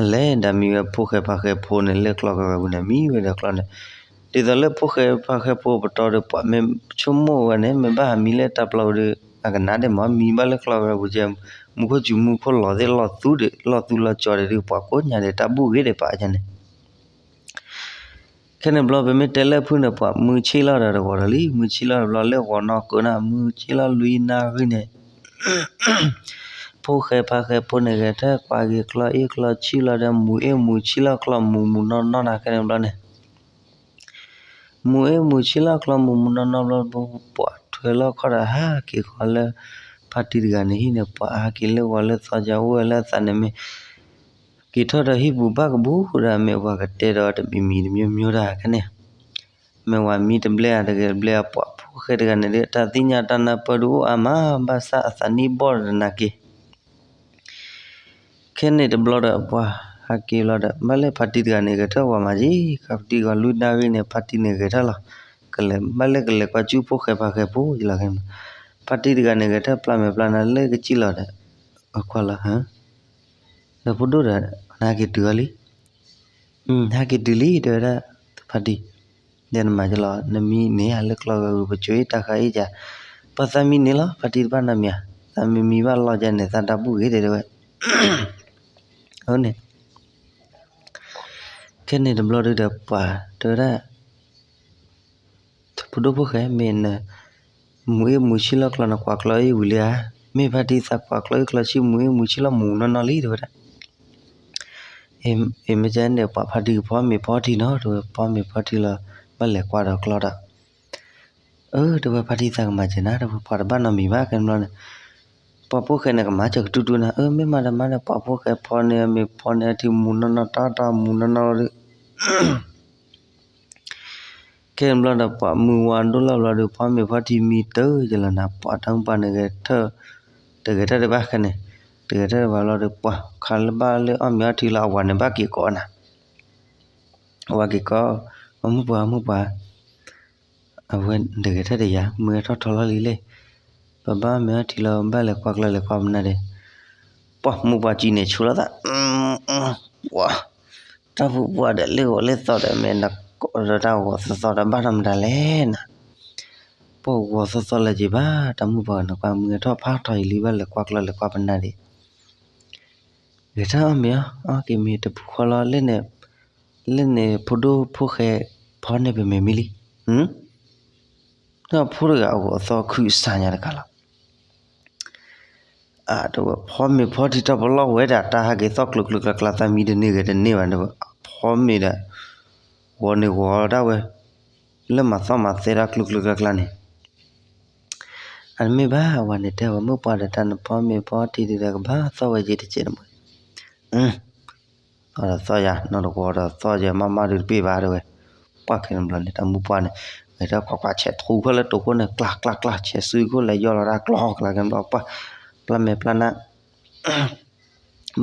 အလဲၤဒၣ်မံဝဲဖိၣ်ဃဲဖါဃဲဖိန့ၣ် လၢကျီၢ်ကရၢပူၤန့ၣ် မံဝဲဒီးကျီၢ်န့ၣ် ဒ်သိးလၢဖိၣ်ဃဲဖါဃဲဖိပတီၢ်ဒီး ပှၤမ့ၢ်ဆိကမိၣ်ဝဲန့ၣ် မ့ၢ်ဘၣ်ဟးမံလၢတၢ်ပျီပူၤဒီး အကနၣ်ဒဲးမ့ၢ် မံဘၣ်လၢကျီၢ်ကရၢပူၤကဲ မူခိၣ်စူၤမူခိၣ်လီၤသ့ၣ်လီၢ်သူဒီး လီၢ်သူလီၤကၠီဒီး ပှၤကိးညါဒီး တၢ်ဘူၣ်ဂ့ၤဒီးပာ်ကဲန့ၣ် ခဲန့ၣ်ဘျီ ပမ့ၢ်တဲလၢဖုၣ်န့ၣ် ပှၤမုၢ်ဆ့ၣ်လီၤဒီးတဂီၤဒီးလံ မုၢ်ဆ့ၣ်လီၤတဘျီလၢဂီၤနီၢ်ကၢနၤ မုၢ်ဆ့ၣ်လီၤလွံၢ်နၣ်ရံၣ်န့ၣ် ဖိၣ်ဃဲဖါဃဲဖိန့ၣ် ဂဲၤထၢၣ်ကွၢ်က့ၤကျီၢ်အ့ၣ်ကျီၢ်ဆံၣ်လီၤဒီး မူၤအ့ၣ်မူၤဆံၣ်လီၤကျီၢ်မူၤမူၤနီၢ်နီၢ်နၤ ခဲန့ၣ်ဘျီန့ၣ် မူၤအ့ၣ်မူၤဆံၣ်လီၤကျီၢ်မူၤမူၤနီၢ်နီၢ်ဘျီ ပှၤထွဲလီၤခီၣ်ဒီးဟးက့ၤဃီလၢ ဖါတံၢ်တဂၤန့ၣ်ဟံၣ်န့ၣ် ပှၤဟးက့ၤလၢဂီၤလၢသီကၢအိၣ်ဝဲလၢအသးန့ၣ်မ့ၢ် က့ၤထီၣ်ဒီးဟံၣ်ပူၤဘၣ်ကဘူၣ်ဒီး မ့ၢ်ပှၤကတဲဒီးတမံၤမံၤတမျိုးမျိုးတၢ်ခဲန့ၣ် မ့ၢ်ဝဲမံတဘျဲဧါတဂ့ၤတဘျဲဧါ ပှၤဖိၣ်ဃဲတဂၤန့ၣ်ဒီး တၢ်သ့ၣ်ညါတၢ်နၢ်ပၢၢ်ဒုးအိၣ်အါမး ဘၣ်ဆၣ်အသးနံၣ်ဘီၣ်ဒီးနၤက့ၤ ခဲန့ၣ်တဘျီဒီး ပှၤဟးက့ၤလီၤဒီး ဘၣ်လၢဖါတံၢ်တဂၤန့ၣ် ဂဲၤထၢၣ်ဝဲမးက့ၤ ခါဖါတံၢ်ဂီၤလွံၢ်နၣ်ရံၣ်န့ၣ် ဖါတံၢ်န့ၣ်ဂဲၤထၢၣ်လီၤ ကလဲၤ ဘၣ်လၢကလဲၤကွၢ်ကၠူၣ်ဖိၣ်ဃဲဖါဃဲဖိယလီၤခဲန့ၣ် ဖါတံၢ်တဂၤန့ၣ် ဂဲၤထၢၣ်ပျၢ်မဲာ်ပျၢ်နါလၢကစံၣ်လီၤဒီး အကွၢ်လီၤ ဒီးဖိဒိၣ်ဒီး နဟဲက့ၤတုၤအီၤလံ ဟဲက့ၤတုၤလံ တဲဝဲဒၣ် ဖါတံၢ် ဒီးနမၤကလီၤ နမံန့ၢ်ယၤလၢကျီၢ်ဂၤဂုၤ ပစိၤအ့ၣ်တၢ်ဃါအ့ၣ်ယၤ ပှၤသးမံန့ၢ်လီၤ ဖါတံၢ်တဘၣ်နီတမံၤဧါ သးမံမံဘၣ်လီၢ်ကဲန့ၣ် သးတၢ်ဘူၣ်ဂ့ၤတဲဝဲ အန့ၣ် ခဲန့ၣ်တဘျီဒုးဒီးပှၤတဲဝဲဒၣ် ဖိဒိၣ်ဖိၣ်ဃဲ မ့ၢ်န မူၤအ့ၣ်မူၤဆံၣ်လီၤကျီၢ် နကွၢ်ကျီၢ်အ့ၣ်ဝံၤလံဧါ, မ့ၢ်ဖါတံၢ်သးကွၢ်ကျီၢ်အ့ၣ်ကျီၢ်ဆံၣ် မူၤအ့ၣ်မူၤဆံၣ်လီၤမူၤနီၢ်နီၢ်လံ တဲဝဲဒၣ်. အ့ မ့ၢ်ကဲန့ၣ် ပှၤဖါတံၢ်ကဖီမ့ၤဖီထံနီၤ တဲဝဲ ဖီမ့ၤဖီထံလီၤ ဘၣ်လဲၤကွၢ်ဒီးကျီၢ်ဒီး အၢ တဲဝဲ ဖါတံၢ်သးကမၤစၢၤနၤ တဲဝဲ ပှၤတဘၣ်နီတမံၤဘၣ် ခဲန့ၣ်ဘျီန့ၣ် ပှၤဖိၣ်ဃဲန့ၣ် ကမၤစၢၤကတူၢ်တူၢ်နၤ အၢ မ့ၢ်မၤတမၤန့ၣ် ပှၤဖိၣ်ဃဲဖီန့ၢ်မ့ၤဖီန့ၢ်အထံမူၤနီၢ်နီၢ် တီတီမူၤနီၢ်နီၢ်ဒီး ခဲန့ၣ်ဘျီဒီး ပှၤမုၢ်ဝါဒိၣ်လီၤဘျီဒီး ဖီမ့ၤဖီထံမံတၢ်ယလီၤနၤ ပှၤတၢ်မုၢ်ပှၢ်န့ၣ်ဂဲၤထၢၣ် တဂဲၤထၢၣ်တဘၣ်ခဲန့ၣ် တဂဲၤထၢၣ်တဘၣ်ဘျီဒီး ပှၤခါလၢဘၣ်လၢအီၣ်မ့ၤအီထံလီၤ အဝၤန့ၣ်ဘၣ်က့ၤကိးနၤ အဝၤက့ၤကိး ပှၤမုၢ်ပှၢ်မုၢ်ပှၢ် အဝဲတဂဲၤထၢၣ်တယၤ မုၢ်ထီၣ်ထီလီၤလံလဲၣ် ပဘၣ်မ့ၤအီထံလီၤ ဘၣ်လဲၤကွၢ်ကျီၢ်လဲၤကွၢ်ပနၢ်ဒဲး ပှၤမုၢ်ပှၢ်ကံန့ၣ်ဆိလီၤသး ပှၤ တၢ်မုၢ်ပှၢ်ဒီးလၢဂီၤလၢသီဒီး မ့ၢ်နကိးဒီးတၢ်ဂီၤသီသီဒီးဘၣ်ထီၣ်မတၤလဲၣ်နၤ ပှၤဂီၤသီသီလၢက့ၤဘၣ် တၢ်မုၢ်ပှၢ်နကွၢ်မုၢ်ထီၣ်ဖးထီယံၤလံ ဘၣ်လဲၤကွၢ်ကျီၢ်လဲၤကွၢ်ပနၢ်ဒဲး ဂဲၤထၢၣ်အီၣ်မ့ၤအီ အီၣ်က့ၤမ့ၤတပူၤဃီလီၤ လၢန့ၣ် လၢန့ၣ်ဖိဒိၣ်ဖိၣ်ဃဲ ဖီန့ၢ်ပမ့ၤမံလံ ဒီးဖိတဂၤအဂီၤသီခုစၢ်ညါတကးလီၤ အတဲဝဲ ဖီမ့ၤဖီထံတီၢ်ပလီၢ်ဝဲဒၣ် တၢ်ဟးက့ၤသီၣ်ကျိၤကျိၤကျါကျါ သးမံတန့ၢ်ဂဲၤတန့ၢ်ဘၣ် တဲဝဲ ဖီမ့ၤဒီး ဂီၤန့ၣ်ဂီၤဒၣ်ဝဲ လၢမၤသီၣ်မၤသဲဒၣ်ကျိၤကျိၤကျါကျါန့ၣ် အတမ့ၢ်ဘၣ် အဝၤန့ၣ်တဲဝဲ မုၢ်ပှၢ်ဒီးတၢ်နဖီမ့ၤဖီထံဒုးဒီး ကဘၣ်သီၣ်ဝဲက့ၤတစဲးတမှဲ သီၣ်ဒီးသီၣ်ယၤ နီၢ်တဂီၤဒီးသီၣ်ယၤ မးမးဒုးတပ့ၢ်ဘၣ်တဲဝဲ ပှၢ်ခဲန့ၣ်ဘျီန့ၣ် တၢ်မုၢ်ပှၢ်န့ၣ် ဂဲၤထီၣ်ခွါခွါဆဲးထူခိၣ်လၢတိခိၣ်န့ၣ် ကျၢ်ကျၢ်ကျၢ် ဆဲးစုခိၣ်လဲၤယီၢ်လီၤတၢ်ကျီၢ်ကျါခဲန့ၣ်ဘျီ ပှၢ် ပျၢ်မဲာ်ပျၢ်နါ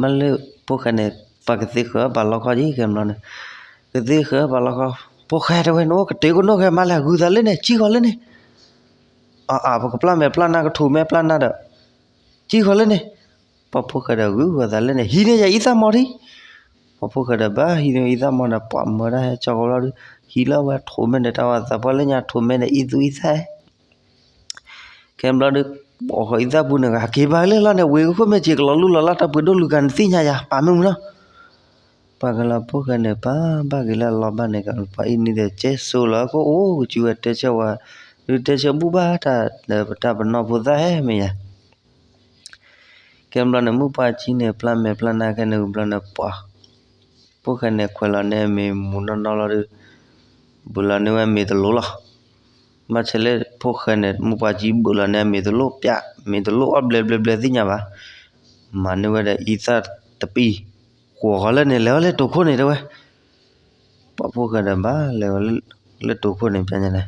ဘၣ်လၢ ဖိၣ်ဃဲန့ၣ် ပှၤကသ့ဃၢၤပာ်လီခီက့ၤ ခဲဘျီန့ၣ်, ကသ့ဃၢၤပာ်လီခီ, ဖိၣ်ဃဲတဲဝဲ နအိၣ်ကတဲာ်ကနီၣ်ခဲ မၤလဲၣ် ဂုာ်သးလၢန့ၣ် ကံၣ်ဃီလၢန့ၣ်, အ ပကပျၢ်မဲာ်ပျၢ်နါ ကထိးမဲာ်ပျၢ်နါဒီး ကံၣ်ဃီလၢန့ၣ်, ပှၤဖိၣ်ဃဲဒီးဂုာ်ဂီၤသးလၢန့ၣ် ဟံးန့ၢ်ယၤအံသၣ်မီၢ်ထံ, ပှၤဖိၣ်ဃဲဒီးဘၣ်ဟံးန့ၢ်အံသၣ်မီၢ်ဒီး ပှၤမၢတၢ်ဟဲကၠီကီဘျီဒီး ဟံးလၢဝဲထိးမဲာ်ဒီးတၢ်ဝၤသးပှၢ်လၢညါထိးမဲာ်ဒီးအံသူအံသၣ် ခဲဘျီဒီး ပှၤဃီအံသၣ်ပူၤန့ၣ် ကဟးက့ၤဘၣ်လၢလီၤန့ၣ် ဝ့ၢ်ကခိၣ်မဲာ်က့ၤကလီၤလူလီၤလၢ် တၢ်ပှ့ၤဒိၣ်လူၤကၤန့ၣ်သ့ၣ်ညါယၤ ပာ်မုာ်မုာ်နီၤ, ပှၤကလီၤဖိၣ်ဃဲန့ၣ် ပာ်ဘၣ်က့ၤလၢအလီၤဘၣ်န့ၣ် ပှၤအံၤန့ၣ်ဒီးကဲစိလီၤ ကအိၣ်ကစုဝဲတဲဆၢဝဲ, ဒုးတဲဆၢဘူၣ်ဘၣ်တၢ် ဒီးပတၢ်ပနီၢ်ဖိသၣ်ဟဲမ့ၢ်ယၤ ခဲဘျီန့ၣ် မုၣ်ပှၢ်ကံန့ၣ် ပျၢ်မဲာ်ပျၢ်နါခဲန့ၣ် ဘျီန့ၣ်ပှၤ ဖိၣ်ဃဲန့ၣ် ခွဲးလီၤန့ၢ်အမ့ၤမူးနီၢ်နီၢ်လီၤဒီး ဘုးလီၤန့ၢ်ဝဲမ့ၤတလိၣ်လီၤ. ဘၣ်ဆၣ်လၢဖိၣ်ဃဲန့ၣ် မုၣ်ပှၢ်ကံဘုးလီၤန့ၢ်အမ့ၤတလိၣ် ပျၢ် မ့ၤတလိၣ်အီၣ်ဘျဲဘျဲဘျဲသ့ၣ်ညါဘၣ်. မၤန့ၢ်ဝဲဒီးအံသၣ်တပံၤ, ဃိးဃီလၢန့ၣ် လဲၤဝဲလၢတိာ်ခိၣ်န့ၣ်တဲဝဲ ပှၤဖိၣ်ဃဲဒီးဘၣ်လဲၤဝဲလၢတိာ်ခိၣ်န့ၣ် ပျၢ်ညါန့ၣ်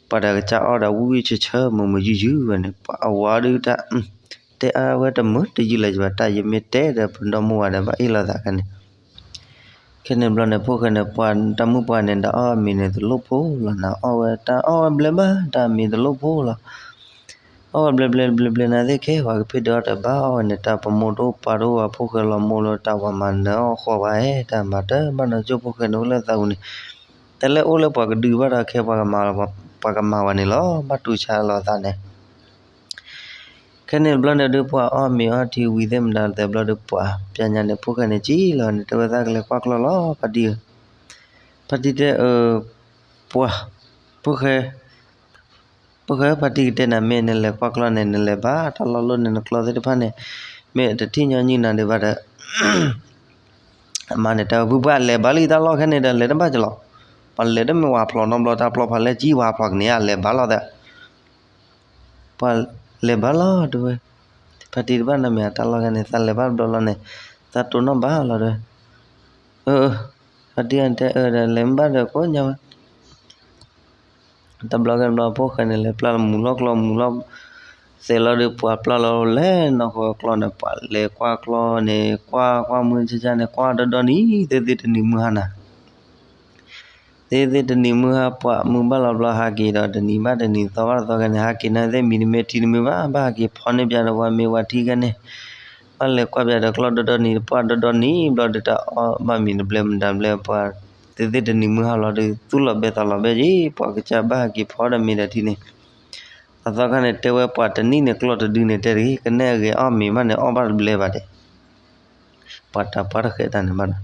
ပှၤတၢ်ကစၢ်အီၣ်ဒီးဝံၣ်ဝံၣ်ဆၢဆၢ မုာ်မုာ်ယုၢ်ယုၢ်ဝဲန့ၣ် ပှၤအဝၤဒုးတၢ် တဲအါဝဲတမုာ်တယုၢ်လၢၤဘၣ် တၢ်ယမ့ၢ်တဲဒီးပဒီမုၢ်ဝၤဒီးဘၣ်အ့ၣ်လိာ်သးခဲန့ၣ် ခဲန့ၣ်ဘျီန့ၣ် ဖိၣ်ဃဲန့ၣ် ပှၤတၢ်မုၣ်ပှၢ်န့ၣ်ဒီးအီၣ်မ့ၤန့ၣ်တလိၣ်ဖိလီၤ နအီၣ်ဝဲတၢ်အီၣ်ဝဲဘျဲဘၣ် တၢ်မ့ၤတလိၣ်ဖိလီၤ အီၣ်ဝဲဘျဲဘျဲဘျဲဘျဲနၤသ့ၣ်ခဲ ပှၤကဖ့ၣ်ဒုးအီၣ်တဘၣ်အီၣ်ဝဲန့ၣ် တၢ်ပမိၢ်တအိၣ်ပၢ်တအိၣ် ပှၤဖိၣ်ဃဲလီၤမိၢ်လၢတၢ်ပှၤမၤနၢၤအီၣ်ဃီဘၣ်ဧဲ တၢ်မၤတဘၣ်နီၢ်ကၠိဖိၣ်ဃဲန့ၣ်အိၣ်လၢသးပူၤန့ၣ် တၢ်လၢအိၣ်လၢပှၤကဒုးဘၣ်ဒီးခဲ ပှၤကမၤဝဲန့ၣ်လီၤ ဘၣ်တူၢ်ဆါလီၤသးန့ၣ် ခဲန့ၣ်ဘျီန့ၣ်ဒုး ပှၤအီၣ်မ့ၤအီထံဝံၤသ့ၣ်မတၤသ့ၣ်ဘျီဒုး ပှၤပျၢ်ညါန့ၣ် ဖိၣ်ဃဲန့ၣ်ကံၣ်လီၤန့ၣ် တဲဝဲသးကလဲၤကွၢ်ကျီၢ်လီၤ ဖါတံၢ်ဧၢ, ဖါတံၢ်တဲအၢ, ပှၤ, ဖိၣ်ဃဲ, ဖိၣ်ဃဲ ဖါတံၢ်ကတဲနၤ မ့ၢ်နလဲၤကွၢ်ကျီၢ်န့ၣ် နလဲၤဘၣ်တၢ်လီၢ်လီၢ်န့ၣ် နကျီၢ်သ့ၣ်တဖၣ်န့ၣ် မ့ၢ်တထံၣ်ညီနုၢ်နၤဒံးဘၣ်ဒီး အမါန့ၣ်တဲဝဲ ဖုပှၢ် လဲၤဘၣ်လံတၢ်လီၢ်ခဲန့ၣ်ဒီး လဲၤတဘၣ်ကလီၤ, ပှၤလဲၤတမ့ၢ်ဝၤဖျိးနီတဘျီ တၢ်ပျီဖးလဲၢ်ကံ ဝၤဖျိးကန့ၢ်ဧါ လဲၤဘၣ်လီၤသး ပှၤလဲၤဘၣ်လီၤတဲဝဲ, ဖါတံၢ်တဘၣ်နီတမံၤ တၢ်လီၢ်ခဲန့ၣ် သးလဲၤဘၣ်တဘျီလီၤန့ၣ် သးတိၢ်နီၣ်ဘၣ်လီၤတဲဝဲ, အၢ ဖါတံၢ်တဲအၢဒီး လဲၤမ့ၢ်ဘၣ်ဒီးကိးညါဝဲ တဘျီကဲတဘျီ ဖိၣ်ဃဲန့ၣ် လဲၤပျၢ်လီၤမူၤလီၤကျီၢ်မူၤလီၤ သဲးလီၤဒီး ပှၤပျၢ်လီၤလဲၤနီၢ်ဃီကျီၢ်န့ၣ် ပှၤလဲၤကွၢ်ကျီၢ်န့ၣ် ကွၢ်ကွၢ်မုၢ်ဆါဆါန့ၣ် ကွၢ်ဒီဒီနံၤ သ့သ့တနံၤမုၢ်ဟါနၤ သ့သ့တနံၤမုၢ်ဟါ ပှၤမုၢ်ဘၣ်လီၤဘျီ ဟးက့ၤဒီးတနံၤဘၣ်တနံၤ သီဘၣ်တသီခဲန့ၣ် ဟးက့ၤနၤသ့ၣ်မံၤတမ့ၢ်ထံတမ့ၢ်ဘၣ် ဘၣ်ဟးက့ၤဖီန့ၢ်ပၠးဒီးပှၤမ့ၤဝၤထံခဲန့ၣ် ဘၣ်လဲၤကွၢ်ပၠးဒီးကျီၢ်ဒီဒီနံၤ ပှၢ်ဒီဒီနံၤဘျီဒီး တၢ်အီၣ်ဘၣ်မံၤတဘျဲမတၤဘျဲ ပှၤ သ့သ့တနံၤမုၢ်ဟါလီၤဒီး သူၣ်လီၤဘဲသးလီၤဘဲက့ၤ ပှၤကစၢ်ဘၣ်ဟးက့ၤဖီဒီးမ့ၤဒီးထံန့ၣ် အသီခါန့ၣ် တဲဝဲပှၤတနံၣ်န့ၣ် ကျီၢ်တဒုန့ၣ် တဲတဂ့ၤ ကနဲၣ်အဂဲၤအီၣ်မ့ၤမးန့ၣ် အီၣ်ဘၣ်တဘျဲဘၣ်ဒဲး ပှၤတၢ်ပှၢ်တဃဲးတၢ်န့ၣ်ဘၣ်ဒီး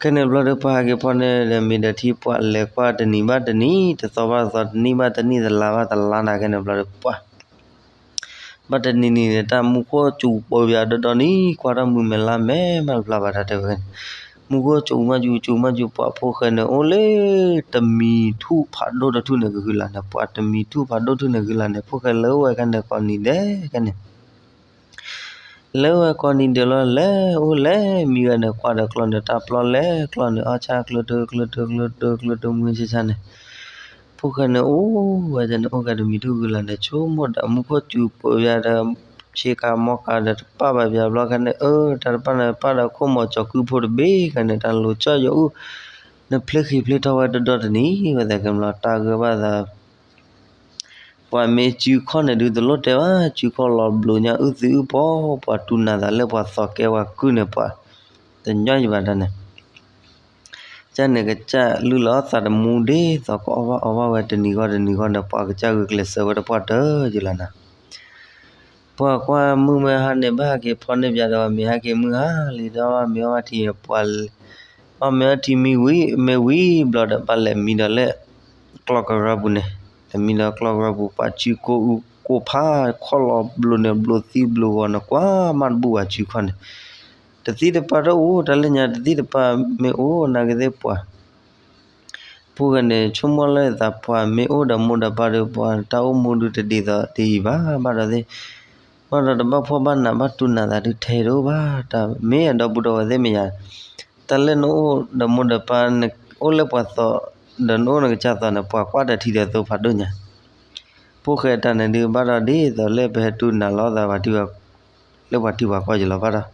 ခဲန့ၣ်ဘျီဒီး ပှၤဟးက့ၤဖီန့ၣ်ဒီး မ့ၢ်ဒီးထံ ပှၤလဲၤကွၢ်တနံၤဘၣ်တနံၤ တသီဘၣ်တသီ တနံၣ်ဘၣ်တနံၣ် တလါဘၣ်တလါနၤ ခဲန့ၣ်ဘျီဒီး ပှၤ ဘၣ်တနံၤနံၤန့ၣ် တၢ်မူခိၣ်စူၤပၢပၠးဒီဒီနံၤ ကွၢ်ထီၣ်မုၢ်မဲာ်လါမဲာ် မးတဖျါဘၣ်တၢ်တဲဝဲန့ၣ် မူခိၣ်စူၤမးစူၤ စူၤမးစူၤ ပှၤဖိၣ်ဃဲန့ၣ်အိၣ်လၢ တမံၤထူၣ်ဖးဒိၣ်တထူၣ်န့ၣ်ကဟုလၢ်န့ၣ် ပှၤတမံၤထူၣ်ဖးဒိၣ်ထူၣ်န့ၣ်ကဟုလၢ်န့ၣ် ဖိၣ်ဃဲလၢဝဲခဲန့ၣ် ကိးနံၤဒဲးခဲန့ၣ် လၢဝဲကိးနံၤဒဲးလီၤ လဲၤအိၣ်လဲၤမံဝဲန့ၣ် ကွၢ်ဒီးကျီၢ်န့ၣ် တၢ်ပျီလဲၤ ကျီၢ်န့ၣ် အီၣ်ဆၣ်ကျၢၤတၢၤကျၢၤတၢၤကျၢၤတၢၤကျၢၤတၢၤ မုၢ်ဆါဆါန့ၣ် ဖိၣ်ဃဲန့ၣ်အိၣ်ဝဲန့ၣ် အိၣ်ကဲတမံၤထူၣ်ကဟုလၢ်န့ၣ် ဆိကမိၣ်ဒီးမူခိၣ်စူၤပၢပၠးဒီး ဆ့ကၤမီကၤဒီးတပၣ်ဘၣ်ပၠးဘျီခဲန့ၣ် အၢ တၢ်တပၣ်န့ၣ် ပၣ်ဒီးခိၣ်မီၤကၠီၤကုဖိတဘ့ၣ်ခဲန့ၣ် တၢ်လိၤကၠီၣ်ယိၤအူ နဖျ့ဃံးဖျ့ထီၣ်ဝဲတဒီတနံၤ ဝဲသဲကဲဘျီ တၢ်ဂ့ၢ်ဘၣ်သး ပှၤမ့ၢ်စုခီၣ်န့ၣ်ဒုးတလိၣ်တဲဘၣ် စုခီၣ်လီၤဘျိးညါအုၣ်သံအုၣ်ပီ ပှၤတူၢ်နၤသးလၢပှၤသီၣ်ကဲဝဲကုၢ်န့ၣ် ပှၤတညီယဘၣ်တၢ်န့ၣ် ကစၢ်န့ၣ်ကစၢ်လုၢ်လီၤသးတမူဒ်သိး ကအီၣ်ဘၣ်အီဘၣ်ဝဲတနံၤဂီၢ်တနံၤဂီၢ်န့ၣ် ပှၤကစၢ်ဂုာ်ကျဲးစၢးဝဲတပှၢ်တၢၢ်ယလီၤနၤ ပှၤကွၢ်မုၢ်မ့ၢ်ဟါန့ၣ် ဘၣ်ဟဲက့ၤဖီန့ၢ်ပၠးဒီး မ့ၢ်ဟဲက့ၤမုၢ်ဟါလံဒီး မ့ၢ်အီၣ်ဘၣ်ထံ ပှၤ အီၣ်မ့ၢ်အီၣ်ထံမံဝံၤ မ့ၢ်ဝံၤဘျီဒီး ဘၣ်လဲၤမံဒီးလၢ ကျီၢ်ကရၢပူၤန့ၣ် လဲၤမံဒီးကျီၢ်ကရၢပူၤ ပှၤစုကိးအူကိးဖး ခီၣ်လီၤဘျိးန့ၣ် ဘျိးသံဘျိးဂီၤန့ၣ် ကွၢ်မးတဘူၣ်ဘၣ်စုခီၣ်န့ၣ် တသံတပၢ်တအိၣ် တၢ်လၢညါတသံတပၢ်မ့ၢ်အိၣ် နာ်က့သ့ၣ်ပှၤ ဖိၣ်ဃဲန့ၣ် ဆိကမိၣ်လၢသးပှၢ်မ့ၢ်အိၣ်ဒီးမိၢ်ဒီးပၢ်ဒီး ပှၤတၢ်အိၣ်မူဒုးတဒ်သိးဒ်အံၤဘၣ် ဘၣ်ဒီးသ့ၣ် ဘၣ်ဒီးတဘၣ်ဖှီၣ်ဘၣ်နးဘၣ်တူၢ်နၤသးဒုးထဲတအိၣ်ဘၣ် တၢ်မ့ၢ်အဒီပုၢ်ဒီဝဲၢ်သ့ၣ်မ့ၢ်ယၤ တၢ်လၢနအိၣ်ဒီးမိၢ်ဒီးပၢ် နအိၣ်လၢပှၤသီၣ် ဒီးနအိၣ်နကစၢ်သီၣ်န့ၣ် ပှၤကွၢ်တၢ်ထံဒီးသိဖးဒိၣ်ညါ ဖိၣ်ဃဲတၢ်န့ၣ်ဒုးဘၣ်ဒီးဒ်သိးလၢပဟဲတူၢ်နၤလီၤသး လၢပှၤထံပှၤကီၢ်ယလီၤဘၣ်ဒီး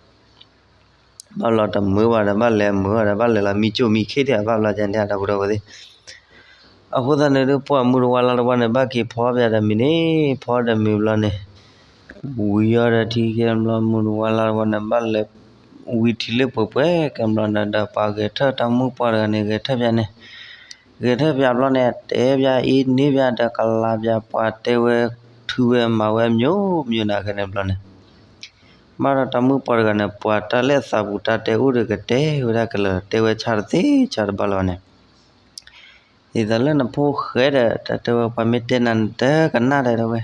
ဘၣ်ဘျီတမုာ်ဘၣ်ဒီး ဘၣ်လဲၤမုာ်ဘၣ်ဒီး ဘၣ်လဲၤလီၤမံကၠိၣ်မံခ့ၣ်ထံၣ် ဘၣ်ဘျီကန့ၣ် ဒီပုၢ်ဝဲၢ်သ့ၣ်. အဃိသတးန့ၣ်ဒီး ပှၤမုၢ်တဝါလါတဝါန့ၣ် ဘၣ်က့ၤဖီပၠးတမံၤန့ၣ် ဖီတမံၤဘျီန့ၣ် ဝံၤအီၤဒီးထံ ကဲဘျီ မုၢ်တဝါလါတဝါန့ၣ် ဘၣ်လဲၤဝံၤထံလၢပှဲၤပှဲၤ ကဲဘျီန့ၣ်ဒီး ပှၤဂဲၤထၢၣ် တၢ်မုၣ်ပှၢ်တဂၤန့ၣ် ဂဲၤထၢၣ်ပၠးန့ၣ်, ဂဲၤထၢၣ်ပၠးဘျီန့ၣ် တဲပၠးအ့န့ၢ်ပၠးဒီး ကလၤပၠး ပှၤတဲဝဲထုဝဲမၤဝဲ မျိုးမျိုး န့ၣ် ခဲန့ၣ်ဘျီန့ၣ် ဘၣ်ဒီးတၢ်မုၣ်ပှၢ်တဂၤန့ၣ် ပှၤတၢ်လၢအသးပူၤ တၢ်တဲအိၣ်ဒီးကတဲဝဲဒၣ်ကလၢာ် တဲဝဲဆါတသ့ဆါတဘၣ်လၢၤဘၣ်န့ၣ်, ဒ်သိးလၢနဖိၣ်ဃဲဒီး တၢ်တဲဝဲ ပှၤမ့ၢ်တဲနၤ နတကနၣ်ဒီး တဲဝဲ,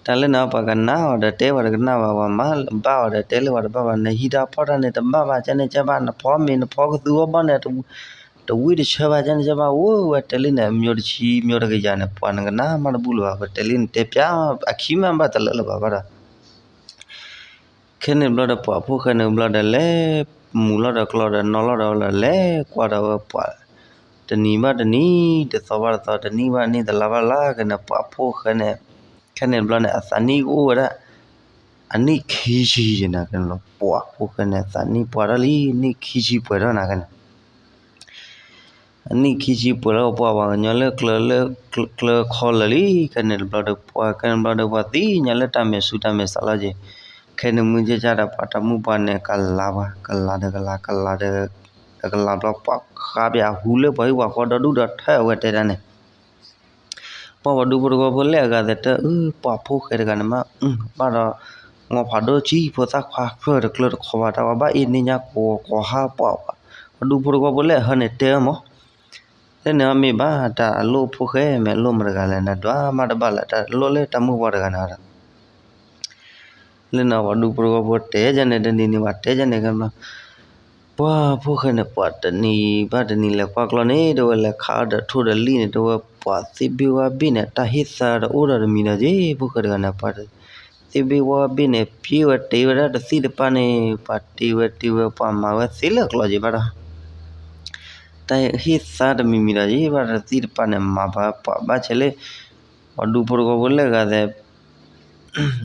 တၢ်လၢနပှၤကနၣ်အီၤဒီး တဲပှၤတကနၣ်ဘၣ်, ပှၤမၤဘၣ်အီၤဒီး တဲလၢပှၤတဘၣ်ဘၣ်, နဟံးတၢ်ဖီၣ်တၢ်န့ၣ် တဘၣ်ဘၣ် ကန့ၣ်ကဘၣ်, နဖီမ့ၤ နဖီကသူအီဘီန့ၣ် တဝံၣ်တဆၢဘၣ် ကန့ၣ်ကဘၣ်, အိၣ်ဝဲတဲလံန့ၣ် အမျိုးတဆံ မျိုးတကယၤန့ၣ် ပှၤနကနၣ်မးတဘူၣ်လၢၤဘၣ်, ပတဲလံန့ၣ် တဲပၠးအခံမး ဘၣ်တလၢလၢၤဘၣ်ဘၣ်ဒီး ခဲန့ၣ်ဘျီဒီး ပှၤဖိၣ်ဃဲန့ၣ်ဘျီဒီး လဲၤမူၤလီၤဒီးကျီဒီး နီၣ်လီၤဒီးလီၤ လဲၤကွၢ်ဒီးဝဲပှၤ တနံၤဘၣ်တနံၤ တသီဘၣ်တသီ တနံၣ်ဘၣ်နံၣ် တလါဘၣ်လါ ခဲန့ၣ် ပှၤဖိၣ်ဃဲန့ၣ် ခဲန့ၣ်ဘျီန့ၣ် အသးနံၣ်ကအိၣ်ဝဲဒၣ် အနံၣ်ခံဆံယဲၢ်နၤ ခဲန့ၣ်လီၤ. ပှၤဖိၣ်ဃဲန့ၣ် အသးနံၣ်ပှဲၤထီၣ်လံ နံၣ်ခံဆံပှဲၤထီၣ်နၤ ခဲန့ၣ် အနံၣ်ခံဆံပှဲၤလၢပှၤ ပှၤကညီလၢကျၢၤလၢ ကျၢၤခီလၢာ်လံ ခဲန့ၣ်တဘျီဒီး ပှၤခဲန့ၣ်ဘျီဒီး ပှၤသ့ၣ်ညါလၢတၢ်မဲာ်ဆူၣ်တၢ်မဲာ်ဆါလီၤက့ၤ, ခဲန့ၣ်မုၢ်ဆ့ၣ်ဆၣ်ဒီး ပှၤတၢ်မုၣ်ပှၢ်န့ၣ် ကလၤပှၤ ကလၤဒီးကလၤ ကလၤဒီး ကလၤဘျီ ပှၤဃါပၠးဟူလၢပှၤဟံၣ်ပှၤဃီဒီဒူၣ်ဒီထၢ အဝဲတဲဒၣ်န့ၣ် ပှၤပှၤဒူဖိတဝီဖိလၢအဂၤသတး အၢ ပှၤဖိၣ်ဃဲတဂၤန့ၣ်မး ဘၣ်ဒီး နီၤဖးဒိၣ်ကံ ဖိသၣ်ခွါဖျၢၣ်တကျၢၤတခီဘၣ် တၢ်ဝဲဘၣ်အ့ၣ်န့ၢ်ညါကိးကိးဟါ ပှၤ ပှၤဒူဖိတဝီဖိလၢအဟၢန့ၣ်တဲဝဲမး လၢန့ၣ်အမ့ၢ်ဘၣ် တၢ်အလိၣ်ဖိၣ်ဃဲ မ့ၢ်အလိၣ်မတဂၤလဲၣ် နဒွးမးတဘၣ်လၢ တၢ်လိၣ်လၢတၢ်မုၣ်ပှၢ်တဂၤန့ၣ်ဒီး လၢန့ၣ်ပှၤဒူဖိတဝီဖိတဲယဲန့ၣ် တနံၤန့ၣ် ပှၤတဲယဲန့ၣ် ခဲဘျီ ပှၤဖိၣ်ဃဲန့ၣ် ပှၤတနံၤဘၣ်တနံၤလဲၤကွၢ်ကျီန့ၣ် တဝဲလဲၤခးအီၣ်ဒီးထိၣ်ဒီးလံၣ်န့ၣ် တဝဲပှၤသ့ၣ်ဘ့ၣ်ဝၣ်ဘ့ၣ်န့ၣ် တၢ်ဟ့ၣ်သါတအိၣ်ဒီးတမံၤဒီးက့ၤ ဖိၣ်ဃဲတဂၤန့ၣ် ပှၤသ့ၣ်ဘ့ၣ်ဝၣ်ဘ့ၣ်န့ၣ် ပျ့ဝဲတ့ဝဲဒၣ်တသံၣ်တပၢ်န့ၣ် ပှၤတ့ဝဲတ့ဝဲ ပှၤမၤဝဲသ့လၢာ်ကျီက့ၤဘၣ်ဒီး တၢ်ဟ့ၣ်သါတမံၤမံၤဒီးက့ၤဘၣ်ဒီး တသံၣ်တပၢ်န့ၣ် မၤဘၣ်ပှၤဘၣ်ဆဲးလၢ ပှၤဒူဖိတဝီဖိလၢအဂၤသ့ၣ်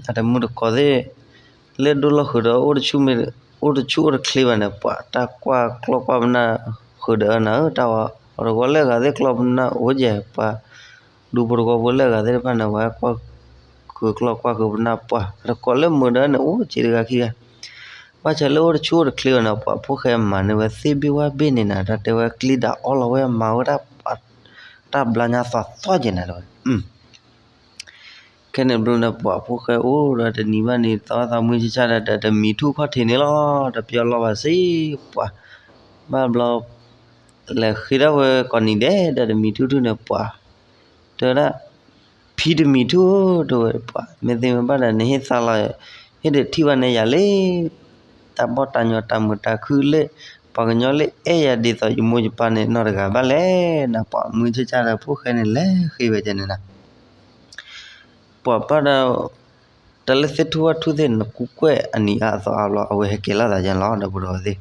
အတမုၢ်တကိးသ့ၣ် လၢဒိၣ်လီၢ်ဃုာ်ဒီး အိၣ်တဆူၣ်အိၣ်တချ့ဘၣ်န့ၣ် ပှၤတၢ်ကွၢ်ကျီၢ်ကွၢ်ပနၢ်ဃုာ်ဒီးအနၤဧၢ တၢ်ဝဲ ပှၤတဝီလၢအဂၤသ့ၣ်ကျီၢ်ပနၢ်အိၣ်ကဲ ပှၤဒူဖိတဝီဖိလၢအဂၤသ့ၣ်တဖၣ်န့ၣ် ပှၤကွၢ်ဃုာ်ကျီၢ်ကွၢ်ဃုာ်ပနၢ်ပှၢ် တကိးလၢမုာ်ဒီးန့ၣ် အိၣ်က့တဂၤခံဂၤ ဘၣ်ဆၣ်လၢအိၣ်တဆူၣ်အိၣ်တချ့ဘၣ်န့ၣ် ပှၤဖိၣ်ဃဲမၤန့ၢ်ဝဲသ့ၣ်ဘ့ၣ်ဝၣ်ဘ့ၣ်န့ၣ်နၤ တၢ်တဲဝဲကျ့ဒၣ်အီလီၤဝဲ မၤဝဲဒၣ် တၢ်ဘျါညါသီသီက့ၤနၤတဝဲ ခဲန့ၣ်ဘျီန့ၣ် ပှၤဖိၣ်ဃဲအိၣ်ဒီးတနံၤဘၣ်နံၤ သီသီမုၢ်ဆ့ၣ်ဆၣ်ဒီး တမံၤထူၣ်ခီၣ်ထံးန့ၣ်လီၤ တပျီလီၤဘၣ်စ့ၢ် ပှၤ ဘၣ်ဘျီ လဲၤဃ့ထီၣ်ဝဲကိးနံၤဒဲး ဒီးတမံၤထူၣ်ထူၣ်န့ၣ် ပှၤ တဲဝဲဒၣ် ဖံတမံၤထူၣ်ဧၢ တဝဲပှၤ မ့ၢ်သ့မ့ၢ်ဘၣ်ဒီး နဟ့ၣ်သါလီၤ ဟ့ၣ်ဒုးထံၣ်ဘၣ်န့ၢ်ယၤလၢ တၢ်ဘီၣ်တၢ်ညီတၢ်မုာ်တၢ်ခုၣ်လၢ ပှၤကညီလၢအဲၣ်ယၤဒ်သိးယမိၢ်ယပၢ်န့ၣ် နီတဂၤဘၣ်လဲၣ် နပှၤမုၢ်ဆ့ၣ်ဆၣ်ဒီးဖိၣ်ဃဲန့ၣ် လဲၤဃ့ဝဲကဲန့ၣ်နၤ ပှၤဘၣ်ဒီး တၢ်လၢသ့ၣ်ထူၣ်ဝၣ်ထူၣ်သ့ၣ် နကူကွဲၢ်အနံၤအါအသီအါဘျီ အဝဲဟဲက့ၤလိာ်သးယဲလီၤ ဒီပုၢ်ဒီဝဲၢ်သ့ၣ်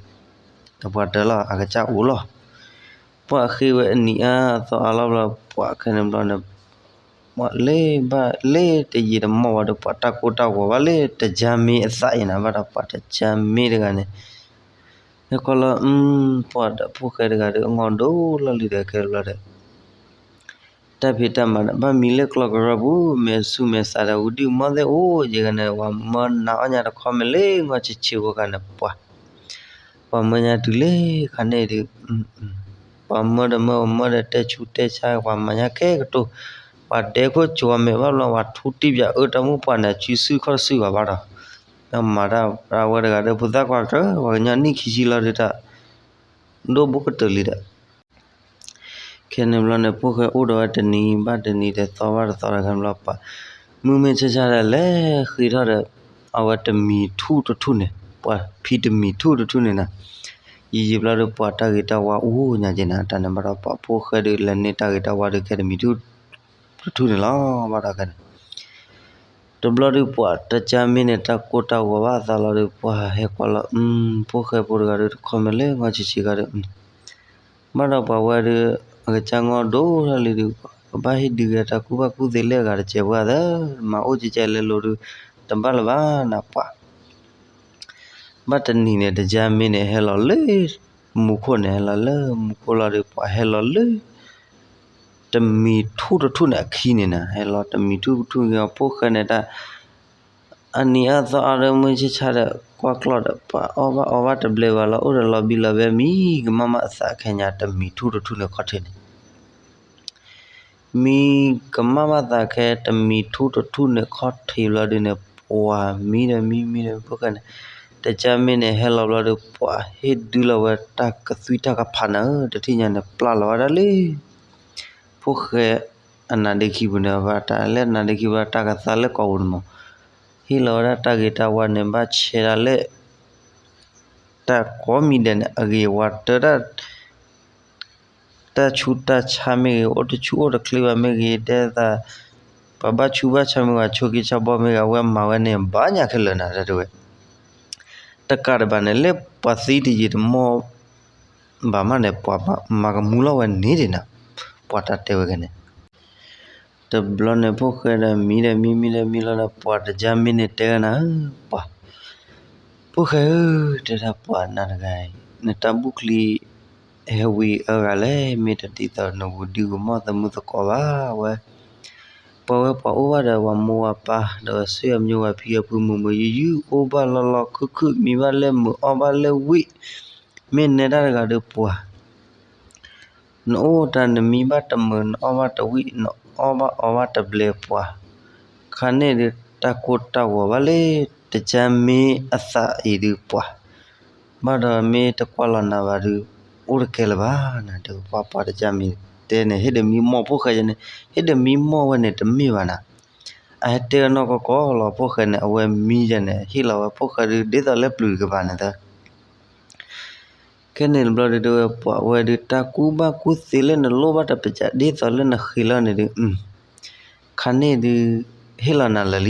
တပှၤတၢၢ်လီၤ အကစၢ်အိၣ်လီၤ ပှၤဃ့ဝဲအနံၤအါအသီအါလီၤဘျီ ပှၤခဲန့ၣ်ဘျီန့ၣ် ပှၤလၢဘၣ်လၢတယံာ်တမီၢ်ဝဲဒီး ပှၤတၢ်ကိၢ်တၢ်ဂီၤဘၣ်လၢတကၠါမ့ၢ်အသးအံၤနၤ ဘၣ်ဒီးပှၤတကၠါမ့ၢ်တဂၤန့ၣ် ဟဲကွၢ်လီၤ ပှၤဒီးဖိၣ်ဃဲတဂၤဒီး အငီၢ်ဒိၣ်လီၤလံဒီးခဲဘျီဒီး တၢ်ဖံးတၢ်မၤဒီး ဘၣ်မံလၢကျီၢ်ကရၢပူၤ မဲာ်ဆူမဲာ်သးဒီး ဝံၤဒုးမီၢ်သ့ၣ်အိၣ်ယဲၢ်ဂၤန့ၣ် ပှၤမၢနၤအီၣ်ညါတခီမ့ၢ်လၢ ငီၢ်ဆံးဆံးဝဲဂၤန့ၣ် ပှၤ ပှၤမၢညါတုၤလၢခါန့ၣ်ဒီး ပှၤမၢဒီးမၢ ပှၤမၢဒီးတဲဆူတဲဆါ ပှၤမၤညါခဲကတိၤ ပှၤဒဲခိၣ်ကၠီၤမဲာ်ဘၣ်ဘျီ ပှၤထူတံၢ်ပၠးအၢတၢ်မုၣ်ပှၢ်န့ၣ် စုစုခီၣ်စုဘၣ်ဘၣ်ဒီး မၤတၢ်ဝဲတဂၤဒီး ဖိသၣ်ခွါကၢ ပှၤကညီနံၣ်ခံဆံလီၤဒီးတၢ် ဒိၣ်ဘူးကတၢၢ်လံဒီး ခဲန့ၣ်ဘျီန့ၣ် ဖိၣ်ဃဲအိၣ်ဒီးဝဲတနံၤဘၣ်တနံၤ တသီဘၣ်တသီဒီး ခဲန့ၣ်ဘျီ ပှၤမုၢ်မ့ၢ်ဆါဆါဒီး လဲၤဃ့ထီၣ်ဒီး အဝဲတမံၤထူၣ်တထူၣ်န့ၣ် ပှၤဖံတမံၤထူၣ်တထူၣ်န့ၣ်နၤ ယံာ်ယံာ်ဘျီဒီး ပှၤတၢ်ဂ့ၤတၢ်ဝါအိၣ်ညါက့ၤနၤ တၢ်န့ၣ်ဘၣ်ဒီး ပှၤဖိၣ်ဃဲဒီး လဲၤန့ၢ်တၢ်ဂ့ၤတၢ်ဝါဒီး ခဲတမံၤထူၣ်တထူၣ်န့ၣ်လီၤ ဘၣ်ဒီးခဲန့ၣ် တဘျီဒီးပှၤတကၠါမ့ၢ်န့ၣ် တၢ်ကိၢ်တၢ်ဂီၤဘၣ်အသးလီၤဒီး ပှၤဟဲကွၢ်လီၤ ဖိၣ်ဃဲဖိတဂၤဒီး တခီမ့ၢ်လၢ ငီၢ်ဆံးဆံးဂၤဒီး ဘၣ်ဒီးပှၤဝဲဒီး အကစၢ်ငီၢ်ဒိၣ်ထီၣ်လံဒီး ကဘၣ်ဟ့ၣ်ဒုးဂဲၤတၢ်ကူၣ်ဘၣ်ကူၣ်သ့လၢအဂၤတစဲးပှၤသၢ မၤအိၣ်ကဲကဲလဲၤလိၤဒီး တဘၣ်လၢၤဘၣ်နၤပှၤ ဘၣ်တနံၤန့ၣ် တကၢ်မ့ၢ်န့ၣ် ဟဲလီၤလၢမူခိၣ်န့ၣ် ဟဲလီၤလၢမူခိၣ်လီၤဒီး ပှၤဟဲလီၤလၢ တမံၤထူၣ်တထူၣ်န့ၣ်အခံန့ၣ်နၤ, ဟဲလီၤတမံၤထူၣ်တထူၣ်န့ၣ် ဖိၣ်ဃဲန့ၣ်တၢ် အနံၤအါသီအါဒီး မုၢ်ဆ့ၣ်ဆါဒီး ကွၢ်ကျီၣ်ဒီး ပှၤအီၣ်ဘၣ်အီဘၣ်တဘျဲဘၣ်လီၤ, အိၣ်ဒီးလီၤဘံလီၤဘဲ မံကမၣ်မးအသးခဲညါ တမံၤထူၣ်တထူၣ်န့ၣ်ခီၣ်ထံးန့ၣ် မံကမၣ်မးသးခဲ တမံၤထူၣ်တထူၣ်န့ၣ်ခီၣ်ထံးဘျီဒုန့ၣ် ပှၤမံဒီးမံမံဒီး ဖိၣ်ဃဲန့ၣ် တကၢ်မ့ၢ်န့ၣ် ဟဲလီၤဘျီဒီး ပှၤဟ့ၣ်ဒုလီၤဝဲတၢ်ကသွံတၢ်ကဖးနၤဧၢ, တထံၣ်ညါန့ၣ် ပျၢ်လီၤဝဲဒၣ်လၢ ဖိၣ်ဃဲအနါဒ့ခံပူၤန့ၣ် ဘၣ်တၢ်လဲၣ်နါဒ့ခံ ဘၣ်တၢ်ကသါလၢကိာ်ပူၤန့ၣ်မး, ဟ့ၣ်လီၤဝဲဒၣ်တၢ်ဂ့ၤတၢ်ဝါန့ၣ် ဘၣ်ဆဲးဒၣ်လဲၣ် တၢ်ကိးမံၤဒဲးန့ၣ် အဂ့ၤဝါတၢ် တၢ်ဆူးတၢ်ဆါမ့ၢ်ဂ့ၤ, အိၣ်တဆူၣ်အိၣ်တချ့ဘၣ်မ့ၢ်ဂ့ၤ, ဒ်သိး ပှၤဘၣ်ဆူးဘၣ်ဆါမ့ၢ်ဂ့ၤ, ဆိက့ဆါဘီမ့ၢ်ဂ့ၤ, အဝဲမၤဝဲန့ၣ် ဘၣ်ညါခဲလၢာ်နၤ တဲဝဲ, တကးဒံးဘၣ်န့ၣ် လၢပှၤသံတယံာ်တမီၢ်ဘၣ်မးန့ၣ် ပှၤမၤကမူလီၤဝဲန့ၣ်ဒံးနၤ, ပှၤတၢ်တဲဝဲခဲန့ၣ် တဘျီန့ၣ် ဖိၣ်ဃဲဒီးမံဒီးမံမံဒီးမံလီၤဒီး ပှၤတကၢ်မ့ၢ်န့ၣ်တဲဝဲနၤဧၢ, ပှၤ ဖိၣ်ဃဲဧၢ, တဲဒၣ်ပှၤနၤတဂၤအံၤ နတၢ်ဘူၣ်ချံ ဟဲဝံၤအါဂၤလဲၣ်, မ့ၢ်တဒ်သိးနဂုာ်ဒံဂုာ်မီၢ်သမူသကိးဘၣ်ဝဲ, ပှၤဝဲပှၤအိၣ်ဘၣ်ဒီးပှၤမိၢ်ပှၤပၢ် ဒီးစ့ၢ်အမျိုးပှၤဖံအဖုမုာ်မုာ်ယုၢ်ယုၢ် အိၣ်ဘၣ်လီၢ်လီၢ်ခုၣ်ခုၣ် မံဘၣ်လၢမုာ်အီၣ်ဘၣ်လၢဝံၣ်, မ့ၢ်နဲဒၣ်တဂၤဒီးပှၤ နအိၣ်တၢ်နမံဘၣ်တမုာ် နအီၣ်ဘၣ်တဝံၣ် နအီၣ်ဘၣ်အီဘၣ်တဘျဲပှၤ, ခါန့ၣ်ဒုးတၢ်ကိၢ်တၢ်ဂီၤဘၣ်လၢ တကၢ်မ့ၢ်အသးအံၤဒုးပှၤ, ဘၣ်ဒီးမ့ၢ်တကွၢ်လီၤနၤဘၣ်ဒုး အိၣ်တကဲလၢၤဘၣ်နၤ တဲပှၤ ပှၤတကၢ်မ့ၢ်တဲန့ၣ် ဟ့ၣ်ဒုးမံမီၢ်ဖိၣ်ဃဲယဲန့ၣ် ဟ့ၣ်ဒုးမံမီၢ်ဝဲန့ၣ်တမ့ၢ်ဘၣ်နၤ, အဟဲတဲအနီၢ်ကီၢ်ကီၢ်လီၤ ဖိၣ်ဃဲန့ၣ် အဝဲမံယဲန့ၣ် ဟ့ၣ်လီၤဝဲဖိၣ်ဃဲဒုး ဒ်သိးလၢပျုၤတကပၤန့ၣ်သၢ ခဲန့ၣ်တဘျီဒုး တဲဝဲပှၤဝဲဒုး တၢ်ကူၣ်ဘၣ်ကူၣ်သ့လၢနလိၣ်ဘၣ်တပစၢ် ဒ်သိးလၢနဃ့လီၤန့ၣ်ဒုး ခါန့ၣ်ဒုး ဟ့ၣ်လီၤနၤလၢာ်လံ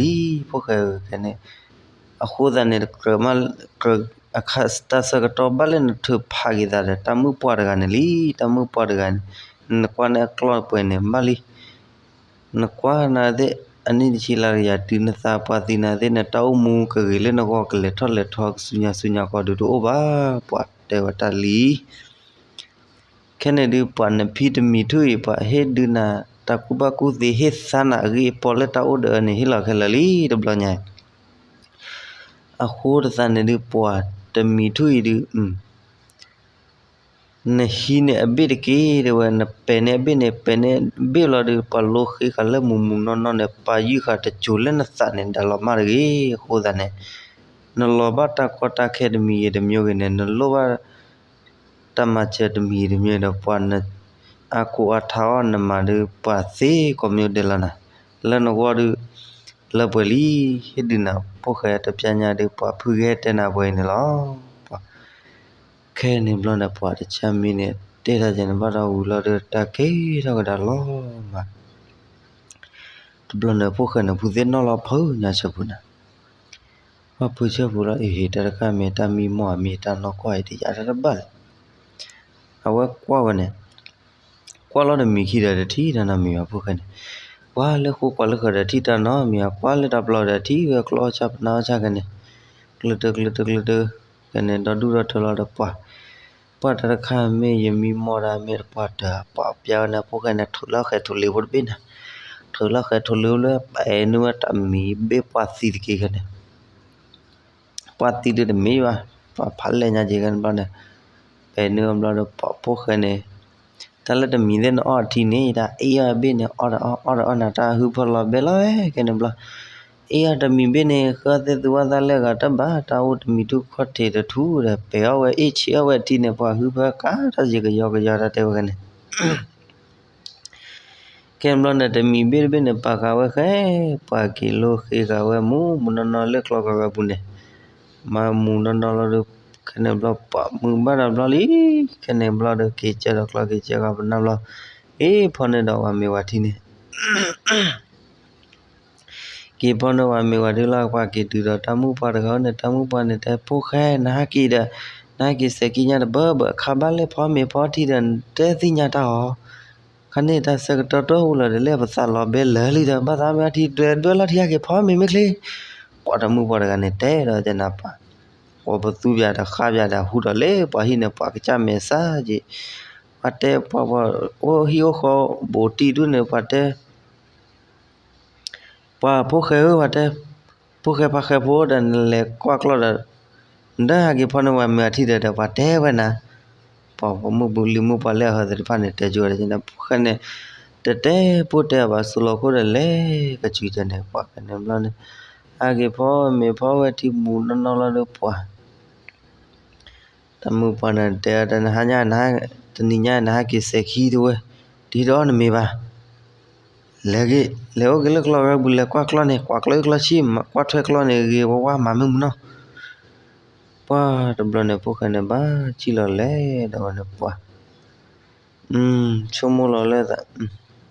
ဖိၣ်ဃဲဧၢ ခဲန့ၣ်, အဃိသတးန့ၣ် ကြၢးမး ကြၢးအခါတၢ်ဆၢကတီၢ်ဘၣ်လၢနထုးဖးက့ၤသးဒီး တၢ်မုၣ်ပှၢ်တဂၤန့ၣ်လံ တၢ်မုၣ်ပှၢ်တဂၤန့ၣ်, နကွၢ်န့ၢ်အကျီၢ်ပှဲၤန့ၣ်ဘၣ်လံ နကွၢ်နၤသ့ၣ် အနံၣ်တဆံလါတကယၤတုၤနသးပှၢ်သံနၤသ့ၣ် နတၢ်အိၣ်မူကဂ့ၤလၢနဂီၢ် ကလဲၤထီၣ်လဲၤထီ ကစူညါစူညါကီၢ်ဒုးတအိၣ်ဘၣ် ပှၤတဲဝဲတၢ်လံ. ခဲန့ၣ်ဒုး ပှၤနဖံတမံၤထူၣ်အံၤ ပှၤဟ့ၣ်ဒုးနၤ တၢ်ကူၣ်ဘၣ်ကူၣ်သ့ ဟ့ၣ်သါနၤအဂ့ၢ်အပီၢ်လၢတၢ်အိၣ်ဒီးအၢန့ၣ် ဟ့ၣ်လီၤခဲလၢာ်လံ တဘျီညါ အဃိတသးန့ၣ်ဒုး ပှၤတမံၤထူၣ်အံၤဒုး နဟံးန့ၢ်အဘ့ၣ်တက့ၢ် တဲဝဲ နပဲာ်န့ၢ်အဘ့ၣ်န့ၣ် ပဲာ်န့ၢ်ဘ့ၣ်လီၤဒီး ပှၤလိဃ့ဃာ်လၢမုၢ်မုၢ်နီၢ်နီၢ်န့ၣ် ပာ်ယုၢ်ဃာ်တစိၤလၢနသးန့ၣ် ဒၣ်လီၤမၢ်တဂ့ၤ အဃိသတးန့ၣ် နလီၤဘၣ်တၢ်ကီတၢ်ခဲတမံၤဂ့ၤတမံၤဂ့ၤန့ၣ် နလိၣ်ဘၣ် တၢ်မၤစၢၤတမံၤတမံၤဒီး ပှၤနအါကိးအါထါအီၣ်နမၤဒုး ပှၤသ့ကိးမံၤဒဲးလီၤနၤ, လၢနဂီၢ်ဒုး လၢပှဲၤလံ, ဟ့ၣ်ဒုးနၤဖိၣ်ဃဲတပျၢ်ညါဒုး ပှၤဖုဂဲတဲနၤပှဲၤအံၤန့ၣ်လီၤ. ပှၤ ခဲန့ၣ်ဘျီန့ၣ် ပှၤတဆၢမံၤန့ၣ် တဲတၢ်ယဲန့ၣ် ဘၣ်ဒီးဝံၤလီၤဒီး တၢ်ကဲထီၣ်ကဒါလီၤမး တဘျီန့ၣ် ဖိၣ်ဃဲန့ၣ် ဖုသ့ၣ်နီၣ်လီၤဖုညါဆၢပူၤနၤ ဘၣ်ဖုဆၢပူၤလီၤ အ့ဟ့ၣ် တၢ်တခါမ့ၢ်တၢ်မံမီၢ်ဧါ မ့ၢ်တၢ်နီၢ်ကီၢ်အံၤ တယာ်တၢ်တဘၣ်လဲၣ်. အဝဲကွၢ်ဝဲန့ၣ် ကွၢ်လီၤတမံၤခံဒီး တထံၣ်တၢ်နီတမံၤဘၣ် ဖိၣ်ဃဲန့ၣ်, ကွၢ်လၢဃိကွၢ်လၢဃၢၤဒီး ထံၣ်တၢ်နီတမံၤဘၣ် ကွၢ်လၢတၢ်ပျီဒီး ထံၣ်ဝဲကျီၢ်အီၣ်ဆၣ်ပနၢ်အီၣ်ဆၣ်ခဲန့ၣ်, ကျၢၤတၢၤကျၢၤတၢၤကျၢၤတၢၤ ခဲန့ၣ် ဒီဒူၣ်ဒီထၢလီၤဒီးပှၤ ပှၤတၢ်တခါမ့ၢ် ယမံမီၢ်ဒၣ်မ့ၢ်တပှၢ်တၢၢ် ပှၤပျၢ်ဝဲန့ၣ် ဖိၣ်ဃဲန့ၣ် ထုးလၢဃဲၤထုးလ့ၤဖိတဘ့ၣ်န့ၣ်, ထုးလၢဃဲၤထုးလ့ၤဖိလၢ ပဲာ်နုာ်ဝဲတၢ်မံၤဘ့ၣ်ပှၤသံတက့ၢ်ခဲန့ၣ် ပှၤသံဒုးတမံၤဘၣ်, ပှၤဖးလဲၢ်ညါက့ၤခဲန့ၣ်ဘျီန့ၣ်, ပဲာ်နုာ်အဘျီဒီးပှၤဖိၣ်ဃဲန့ၣ်, တၢ်လၢတမံၤသ့ၣ်နအီၣ်အထံန့ၣ် တၢ်အ့ၣ်အီၣ်အဘ့ၣ်န့ၣ် အီၣ်ဒီးအီၣ် အီၣ်ဒီးအီၣ်နၤ တၢ်ဟုဖၢလီၤဘဲလီၤဝဲခဲန့ၣ်ဘျီ, အ့ၣ်အီၣ်တမံၤဘ့ၣ်န့ၣ် ဃၢသ့ၣ်သူဝဲသးလၢအဂၤတဘၣ် တၢ်အိၣ်တမံၤထူၣ်ခီၣ်ထံးတထူၣ်ဒီး ပဲာ်အီၣ်ဝဲအ့ၣ်ဆံးအီၣ်ဝဲအထံန့ၣ် ပှၤဟုဖၢကါ တၢ်ယံာ်ကယီကယီတၢ်တဲဝဲခဲန့ၣ် ခဲန့ၣ်ဘျီန့ၣ် တမံၤဘ့ၣ်တဘ့ၣ်န့ၣ် ပာ်ဃာ်ဝဲဃဲ, ပှၤက့ၤလိဃ့ဃာ်ဝဲမူးမူးနီၢ်နီၢ်လၢကျီၢ်ကရၢပူၤန့ၣ်, မၤမူးနီၢ်နီၢ်လီၤဒီး ခဲန့ၣ်ဘျီပှၤမုာ်ဘၣ်ဒီးဘျီလံ, ခဲန့ၣ်ဘျီဒီးက့ၤကၢဒီးကျီၢ်က့ၤကၢဃာ်ပနၢ်ဘျီ, အ့ၣ်ဖီန့ၣ်ဒီးပှၤမ့ၢ်ဝၤထံန့ၣ် က့ၤဖီန့ၣ်ပှၤမ့ၢ်ဝၤဒုလီၤ ပှၤက့ၤတုၤဒီးတၢ်မုၣ်ပှၢ်တဂၤန့ၣ် တၢ်မုၣ်ပှၢ်န့ၣ်တဲ ဖိၣ်ဃဲ နဟဲက့ၤဒီး နဟဲက့ၤစဲးကံညါတဘၢဘၢ အခါဘၣ်လဲၣ် ဖီမ့ၤဖီထံဒီး နတဲသ့ၣ်ညါတၢ်အီၤ, ခါန့ၣ်တၢ်ဆၢကတီၢ်တအိၣ်လၢၤဒီး လၢပသးလီၤဘဲလၢာ်လံဒီး ဘၣ်သးမ့ၢ်ထံဒွဲၣ်လီၤထံဟဲက့ၤဖီမ့ၤမ့ၢ်ချ့, ပှၤတၢ်မုၣ်ပှၢ်တဂၤန့ၣ်တဲဒီး တဲနၤပှၤ ပှၤပသူပၠးဒီးဃါပၠးဒီးဟူထီၣ်လၢပှၤဟံၣ်န့ၣ် ပှၤကစၢ်မဲာ်ဆါက့ၤ, ပှၤတဲပှၤပှၤအိၣ်ဟံၣ်အိၣ်ဃီ ဘူးတံၢ်ဒူၣ်န့ၣ် ပှၤတဲ ပှၤဖိၣ်ဃဲဧၢ ပှၤတဲ, ဖိၣ်ဃဲဖါဃဲဖိဒီး နလဲၤကွၢ်ကျီၢ်ဒီး နတဟဲက့ၤဖီန့ၢ်ပှၤမုာ်အထံဒီး ဒီးပှၤတဲဝဲနၤ, ပှၤမုၢ်ဘူးလံာ်မုၢ်ပှၢ်လၢအဟီသ့ၣ်တဖၣ်န့ၣ် တဲကၠိဝဲဒၣ်န့ၣ် ဖိၣ်ဃဲန့ၣ် တတဲပိၢ်တဲအဘၣ် စိလီၤခိၣ်ဒီးလဲၤကစုၤကဲန့ၣ် ပှၤကန့ၣ်ဘျီန့ၣ် ဟဲက့ၤဖီမ့ၤဖီဝဲထံမူးနီၢ်နီၢ်လီၤဒီးပှၤ တၢ်မုၢ်ပှၢ်န့ၣ်တဲအီၤ တနဟါညါ တနံၤညါနဟဲက့ၤစဲးခံတဝဲ, ဒ်ဒီးနမ့ၢ်ဘၣ်, လဲၤဂ့ၤ လဲၤအိၣ်က့ၤလၢကျီၢ်ဝဲပူၤ လဲၤကွၢ်ကျီၢ်န့ၣ် ကွၢ်ကျီၢ်အံၤကျီၢ်ဆံၣ် ကွၢ်ထွဲကျီၢ်န့ၣ် ဂ့ၤဝါဝါမၤမုာ်မုာ်နီၢ်, ပှၤတဘျီန့ၣ် ဖိၣ်ဃဲန့ၣ် ဘၣ်စံၣ်လီၤလဲၤဒီးဝဲန့ၣ်ပှၤ, ဆိကမိၣ်လီၤလၢသး,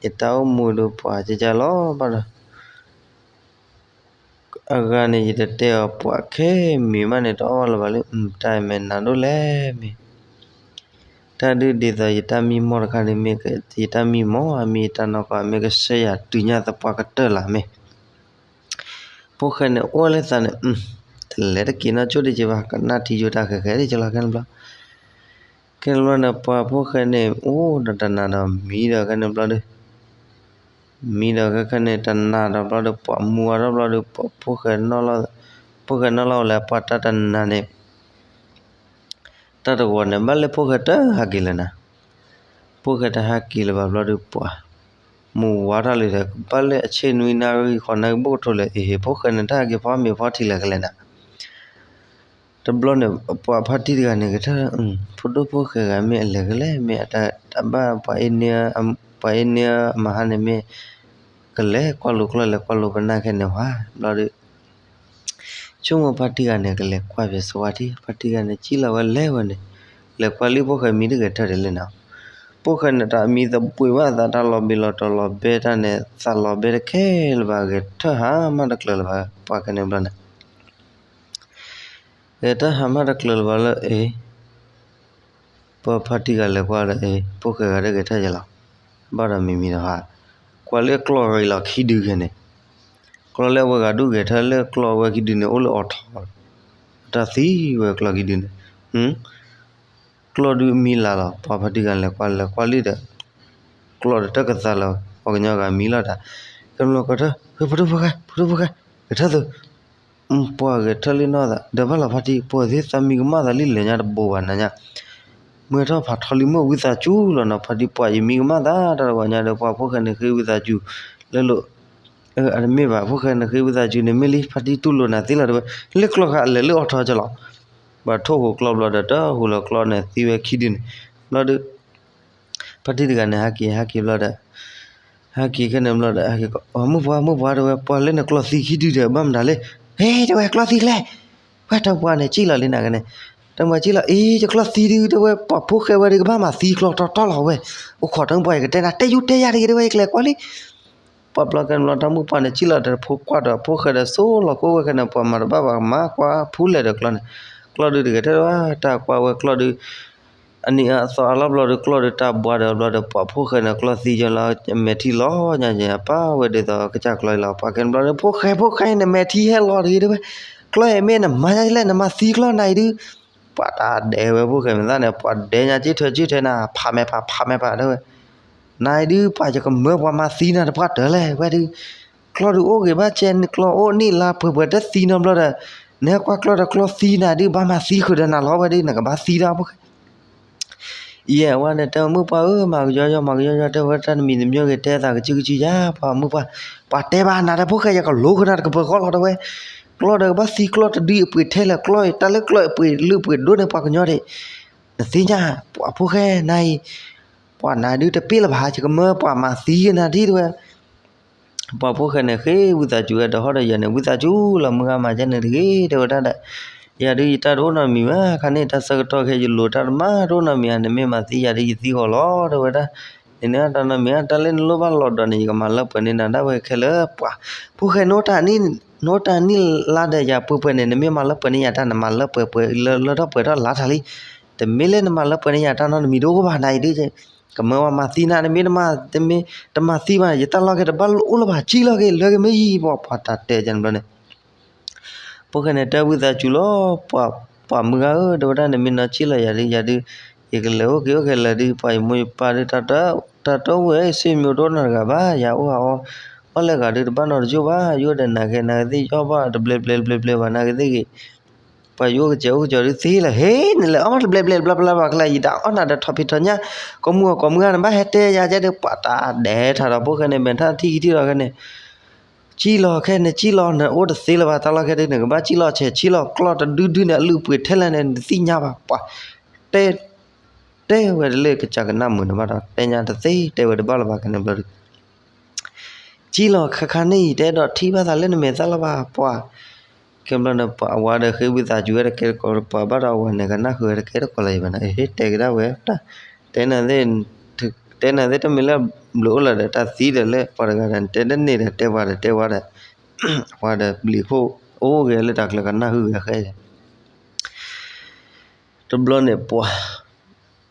ယတၢ်အိၣ်မူဒီးပှၤကကလီၤဘၣ်ဒီး အဂၤန့ၣ် ယတတဲအီၤပှၤခဲမံၤမးန့ၣ် တအီၣ်ဘၣ်လၢၤဘၣ်လၢ တၢ်အံၤမ့ၢ်နၤဒိၣ်လဲၣ်မ့ၢ်, တၢ်ဒုးဒ်သိးယတၢ်မံမီၢ်တခါန့ၣ်မ့ၢ် ယတၢ်မံမီၢ် အမ့ၢ်ယတၢ်နီၢ်ကီၢ် အမ့ၢ်ကစၢ်ယၤတုၤညါသပှၢ်ကတၢၢ်လၢ်မ့ၢ်, ဖိၣ်ဃဲန့ၣ် အိၣ်လၢသးန့ၣ် တလဲၤတက့ၤနီၢ်ကၠိတက့ၤဘၣ် ကနၣ်ထံယိာ်တၢ်ဃဲးဃဲးဒ်ကလီၤခဲန့ၣ်ဘျီ ခဲန့ၣ်ဘျီန့ၣ် ပှၤဖိၣ်ဃဲန့ၣ် အိၣ်ဒီးတနၤဒီးမံဒီးခဲန့ၣ်ဘျီဒီး မံဒီးခဲခဲန့ၣ် တနၤဒီးဘျီဒီး ပှၤမူဝါထီၣ်ဘျီဒီး ပှၤဖိၣ်ဃဲနီၢ်လီၤ, ဖိၣ်ဃဲနီၢ်လီၤအိၣ်လၢပှၤတၢ်တနၤန့ၣ် တၢ်တဂီၤန့ၣ် ဘၣ်လၢဖိၣ်ဃဲတဟဲက့ၤလၢၤနၤ, ဖိၣ်ဃဲတဟဲက့ၤလၢၤဘၣ်ဘျီဒီး ပှၤမူဝါထီၣ်လံဒီး ကဘၣ်လၢအဆ့ၣ်နွံနၣ်ရံၣ်ဃိးနၣ်ရံၣ်ဘိၣ်ကထိလၢၤ အ့ဟ့ၣ် ဖိၣ်ဃဲန့ၣ် တၢ်ဟဲက့ၤဖီမ့ၤဖီထံလၢၤကလဲၣ်နၤ တဘျီန့ၣ် ပှၤဖါတံၢ်တဂၤန့ၣ် ကထၢၣ် ဖိဒိၣ်ဖိၣ်ဃဲဂၤမ့ၢ်အလဲၤကလဲၣ် မ့ၢ်အတၢ်ဘၣ် ပှၤအ့န့ၢ်အမဟါန့ၣ်မ့ၢ် ကလဲၤကွၢ်လိာ်ကျီၢ် လဲၤကွၢ်လိာ်ပနၢ်ခဲန့ၣ်ဝဲ ဘျီဒီး ဆိကမိၣ်ဖါတံၢ်ဂၤန့ၣ် ကလဲၤကွၢ်ပှဲၤစိဝါထံ ဖါတံၢ်ဂၤန့ၣ် ကံၣ်လီၤဝဲလဲၤဝဲန့ၣ် လဲၤကွၢ်လံ ဖိၣ်ဃဲမံတဂဲၤထၢၣ်ဒ်လဲၣ်နၤ ဖိၣ်ဃဲန့ၣ် တၢ်မံသပှ့ၤဘၣ်သး တၢ်လီၤဘ့ၣ်လီၤတီၤလီၤဘဲတၢ်န့ၣ် သးလီၤဘဲတခဲလၢၤဘၣ် ဂဲၤထၢၣ်ဟးမးတကျၢၤလၢၤဘၣ် ပှၤခဲန့ၣ်ဘျီန့ၣ် ဂဲၤထၢၣ်ဟးမးတကျၢၤလၢၤဘၣ်လၢအ့ ပှၤဖါတံၢ်ဂၤလဲၤကွၢ်ဒီးအ့ ဖိၣ်ဃဲဂၤဒီးဂဲၤထၢၣ်ယဲလီၤ ဘၣ်ဒီးမံၤမံၤဒီးဟး ကွၢ်လၢကျီၢ်ရံလီၤခံဒုခဲန့ၣ် ကျီၢ်လၢအဝဲဂၤဒုးဂဲၤထၢၣ်လၢကျီၢ်အဝဲခံဒုန့ၣ် အိၣ်လၢအိးထီၣ် တၢ်သံဝဲကျီၢ်ခံဒုန့ၣ် ကျီၢ်ဒုးမံလၢ်လီၤ ပှၤဖါတံၢ်ဂၤလဲၤကွၢ်လဲၤကွၢ်လံဒီး ကျီၢ်ဒီးတၢ်ကသးလၢ ပှၤကညီဂၤမံလီၤတၢ် ကမျီၤကထၢၣ် ဖိဒိၣ်ဖိၣ်ဃဲ ဖိဒိၣ်ဖိၣ်ဃဲ ဂဲၤထၢၣ်သု ပှၤဂဲၤထၢၣ်လံနီၢ်သး ဒီးဘၣ်လီၤဖါတံၢ် ပှၤသ့ၣ်သးမံကမၣ်သးလံလဲၤညါတဘိဘၣ်နၤညါ မ့ၢ်ထီၣ်ဖးထီလံမ့ၢ်ဝံသးစူၤလီၤနီၤ ဖါတံၢ်ပှၤယမံကမၣ်သးတၢ်တဂီၤညါဒီး ပှၤဖိၣ်ဃဲန့ၣ်ဃ့ဝံသးစူၤ လၢလိာ် အတမ့ၢ်ဘၣ် ဖိၣ်ဃဲန့ၣ်ဃ့ဝံသးစူၤန့ၣ် မ့ၢ်လံ ဖါတံၢ်တူၢ်လိာ်နၤသ့လီၤတဲဝဲ လၢကျီၢ်ဃာ်အလဲၤလၢအိးထီၣ်ကလီၤ ပှၤထိၣ်ဟူးကျီၢ်ဘျီဒီး တၢ်ဟူးလီၤကျီၢ်န့ၣ် သံဝဲခံဒုန့ၣ် ဘျီဒီး ဖါတံၢ်တဂၤန့ၣ် ဟဲက့ၤ ဟဲက့ၤဘျီဒီး ဟဲက့ၤခဲန့ၣ်ဘျီဒီး ဟဲက့ၤကိး မုၣ်ပှၢ် မုၣ်ပှၢ်တဲဝဲ ပှၤလၢနကျီၢ်သံခံဒုဒီး ဘၣ်မတၤလဲၣ် ဟဲ တဲဝဲ ကျီၢ်သံကျဲ ဝဲတၢ်ပှၢ်န့ၣ် ကံၣ်လီၤလံနၤကန့ၣ် တၢ်ပှၢ်ကံၣ်လီၤ အ့ ယကျီၢ်သံဒု တဲဝဲ ပှၤဖိၣ်ဃဲဝဲဒု ကဘၣ်မၤသံကျီၢ်တီတီလီၤဝဲ အိၣ်ခိးတၢ်မုၣ်ပှၢ် ယကတဲနၤ တဲယုၢ်တဲယၤတဂ့ၤ တဲဝဲ ယကလဲၤကွၢ်လံ ပှၤဘျီကဲဘျီ တၢ်မုၣ်ပှၢ်န့ၣ် ကံၣ်လီၤဒီးဖိခွါဒီး ဖိၣ်ဃဲဒီး စိလီၤခိၣ်ဝဲခဲန့ၣ် ပှၤမၤတဘၣ်ဘၣ်ကမၤ ကွၢ်ဖူလဲၣ်ဒီးကျီၢ်န့ၣ် ကျီၢ်ဒုတဂဲၤထၢၣ်ဘၣ် တၢ်ကွၢ်ဝဲကျီၢ်ဒု အနံၤအသီအလီၢ်ဘျီဒီး ကျီၢ်ဒီးတၢ်ဘှါဒီးဘျီဒီး ပှၤဖိၣ်ဃဲန့ၣ် ကျီၢ်သံကလီၤ မဲာ်ထံလီၤညါက့ၤ အပၢ်ဝဲဒ်သိးကစၢ်ကျီၢ်အံၤလီၤ ပှၤကဲဘျီဒီး ဖိၣ်ဃဲ ဖိၣ်ဃဲ နမဲာ်ထံဟဲလီၤတဂ့ၤ တဲဝဲ ကျီၢ်အံၤမ့ၢ်နမၤညါလဲၣ် နမၤသံကျီၢ်နၤအံၤဒု ပှၤတၢ်ဒဲးဝဲဖိၣ်ဃဲမ့ၢ်သၣ်န့ၣ် ပှၤဒဲးညါက့ၤထၢက့ၤထဲနၤ ဖးမဲာ်ဖး ဖးမဲာ်ဖး တဲဝဲ နၤအံၤဒု ပှၤယကမၢပှၤမၤသံနၤတပှၢ်တၢၢ်လဲၣ် ဝဲဒု ကျီၢ်ဒုအိၣ်ဂ့ၤဘၣ်ကဲ ကျီၢ်အိၣ်နံၣ်လါပှဲၤပှဲၤတသံနီတဘျီဒီး နဟဲကွၢ်ကျီၢ်ဒီးကျီၢ်သံနၤဒု ဘၣ်မၤသံဃုာ်ဒီးနၤလီၤ ဝဲဒု နကဘၣ်သံတၢ်ဖိၣ်ဃဲ ယဲၢ်ဝဲန့ၣ် တဲမုၣ်ပှၢ်ဧၢ မၤကယီယီ မၤကယီယီ တဲဝဲတၢ်နမံၤတမံၤဂ့ၤ တဲသးကစုကစုယါ ပှၤမုၣ်ပှၢ် ပှၤတဲဘၣ်နၤဒီးဖိၣ်ဃဲ ယကလိဃုာ်နၤတကပၢၤဃီလီၤ တဲဝဲ ကျီၢ်ဒီးကဘၣ်သံကျီၢ်တဒုအပှ့ၤထဲလဲၣ် ကျီၢ်အံၤ တၢ်လၢကျီၢ်အပှ့ၤလုၢ်ပှ့ၤဒိၣ်န့ၣ် ပှၤကညီဒၣ် နသ့ၣ်ညါ ပှၤဖိၣ်ဃဲနၤအံၤ ပှၤနၤဒုတပ့ၢ်လၢၤဘၣ် ယကမၢပှၤမၤသံက့ၤနၤဒ်တဲဝဲ ပှၤဖိၣ်ဃဲန့ၣ် ဃ့ဝံသးစူၤဝဲဒီးဟီၣ်ဒီးယဲၢ်န့ၣ် ဝံသးစူၤလီၤ မုၢ်ဂၤမၤကဲန့ၣ်တဂ့ၤ တဲဝဲဒၣ်ဒီး ယၤဒုးယတၢ်တအိၣ်နီတမံၤဘၣ် ခါန့ၣ်တၢ်ဆၢကတီၢ်ခဲ ယလိၤတၢ်တမၤတအိၣ်နီတမံၤဧါ နမ့ၢ်မၤသံယၤဒုးယသံဂီၤလီၤ တဲဝဲဒၣ် န့ၣ်န့ၣ်တၢ်နီတမံၤဧါ တၢ်လၢနလိၣ်ဘၣ်လီၤဒီးန့ၣ် ယကမၤလၢပှဲၤန့ၢ်နၤဒၣ်ဝဲခဲလၢာ်ပှၤ ဖိၣ်ဃဲ နအိၣ်တၢ်နံၣ်လါဒီးယၤပှဲၤပှဲၤန့ၣ် နမ့ၢ်မၤလၢပှဲၤန့ၢ်ယၤတၢ် နမၤလၢပှဲၤပှဲၤလၢလၢထီၣ်ပှဲၤထီၣ်လါထီၣ်လံ တမ့ၢ်လၢနမၤလၢပှဲၤန့ၢ်ယၤတၢ်နီတမံၤတအိၣ်ဘၣ်နၤအံၤဒုး ကမၢပှၤမၤသံနၤ နမ့ၢ်တမၤ တမ့ၢ်တမၤသံဘၣ် ယတၢ်လီၢ်ခဲတဘၣ်အိၣ်လၢၤဘၣ် ကံၣ်လီၤက့ၤ လၢကမ့ၢ်ယံၤ ပှၤပှၤတၢ်တဲကန့ၣ်ဘျီန့ၣ် ဖိၣ်ဃဲန့ၣ် တဲဝံသးစူၤလီၤ ပှၤ ပှၤမုၢ်ဂၤဧၢ တဲဝဲဒၣ် နမ့ၢ်နီၢ်ကံၣ်လီၤယၤဒုး ယၤဒုး ယကလဲၤအိၣ်က့ၤအိၣ်က့ၤလၢာ်ဒုး ပှၤယမိၢ်ယပၢ်ဒုး တၢ်တအိၣ်ဝဲ ယသ့ၣ်မံယိၤတအိၣ်နီတဂၤဘၣ် ယၤအိၣ်ဟးအီၣ် အီၣ်လၢအဂၤဒုးတဘၣ်နီတကၠိၢ်ဘၣ် ယအိၣ်ဒီးနၤဂ့ၤ နၤဂ့ၤသ့ၣ် ယအီၣ်ဘၣ်တဘျဲးဘျဲးတဘျဲးဘျဲးဘၣ် နၤဂ့ၤသ့ၣ်ဂ့ၤ ပှၤယအိၣ်ကစဲးအိၣ်ကစဲးဒုးသ့လီၤ ဟ့ နလဲၤအီၣ်တဘျဲးဘျဲးတဘျီဘျီဘၣ် ကလဲၤယတၢ်အီၣ်နၤဒီးထီၣ်ဖံးထီၣ်ညၣ် ကိးမုၢ်ဂီၤကိးမုၢ်ဂၤန့ၣ် ဘၣ်ဟဲတဲယၤကဲဒုး ပှၤတၢ်ဒဲးထီၣ်ဒီး ဖိၣ်ဃဲန့ၣ် မဲာ်ထံၣ်ခံထံၣ်လီၤခဲန့ၣ် ကံၣ်လီၤခဲန့ၣ် ကံၣ်လီၤ နအိၣ်တသ့လၢၤဘၣ် တၢ်လီၢ်ခဲဒုး နကဘၣ်ကံၣ်လီၤဆဲး ကံၣ်လီၤကျီၢ်တဒုဒုန့ၣ် အလုၢ်အပှ့ၤထဲလဲၣ်န့ၣ် နတသ့ၣ်ညါဘၣ် ပှၤတဲ တဲဝဲတလၢကစၢ်ကနၣ်မုာ်န့ၣ်ဘၣ်ဒီး တဲညါတသ့ တဲဝဲတဘၣ်လၢၤဘၣ် ခဲန့ၣ်ဘျီဒုး ကံၣ်လီၤခါခါန့ၣ်အံၤ တအဲၣ်ဒိးထံၣ်ဘၣ်သးလၢနမဲာ်သၣ်လၢၤဘၣ် ပှၤ ခဲဘျီန့ၣ် ပှၤအဝၤဒီးဃ့ဝံသးစူၤဝဲတကဲတကိး ပှၤဘၣ်ဒီးအဝၤန့ၣ် ကနၣ်ဃုာ်ဝဲတကဲတကိးလၢၤဘၣ်နီၤ အဟ့ တဲကဒါဝဲ တဲနၤသ့ၣ် တဲနၤသ့ၣ်တမ့ၢ်လၢဘျုးအိၣ်လၢၤဒီး တၢ်သံဒီးလၢပှၤတဂၤဒီး တဲတန့ၢ်ဒီး တဲပှၤဒီး တဲဝဲဒီး ပှၤဒီးပျံၤခိၣ် အိၣ်ဂ့ၤလၢတၢ်ချၢကနၣ်ဃုာ်ဂ့ၤဃဲ တဘျီန့ၣ်ပှၤ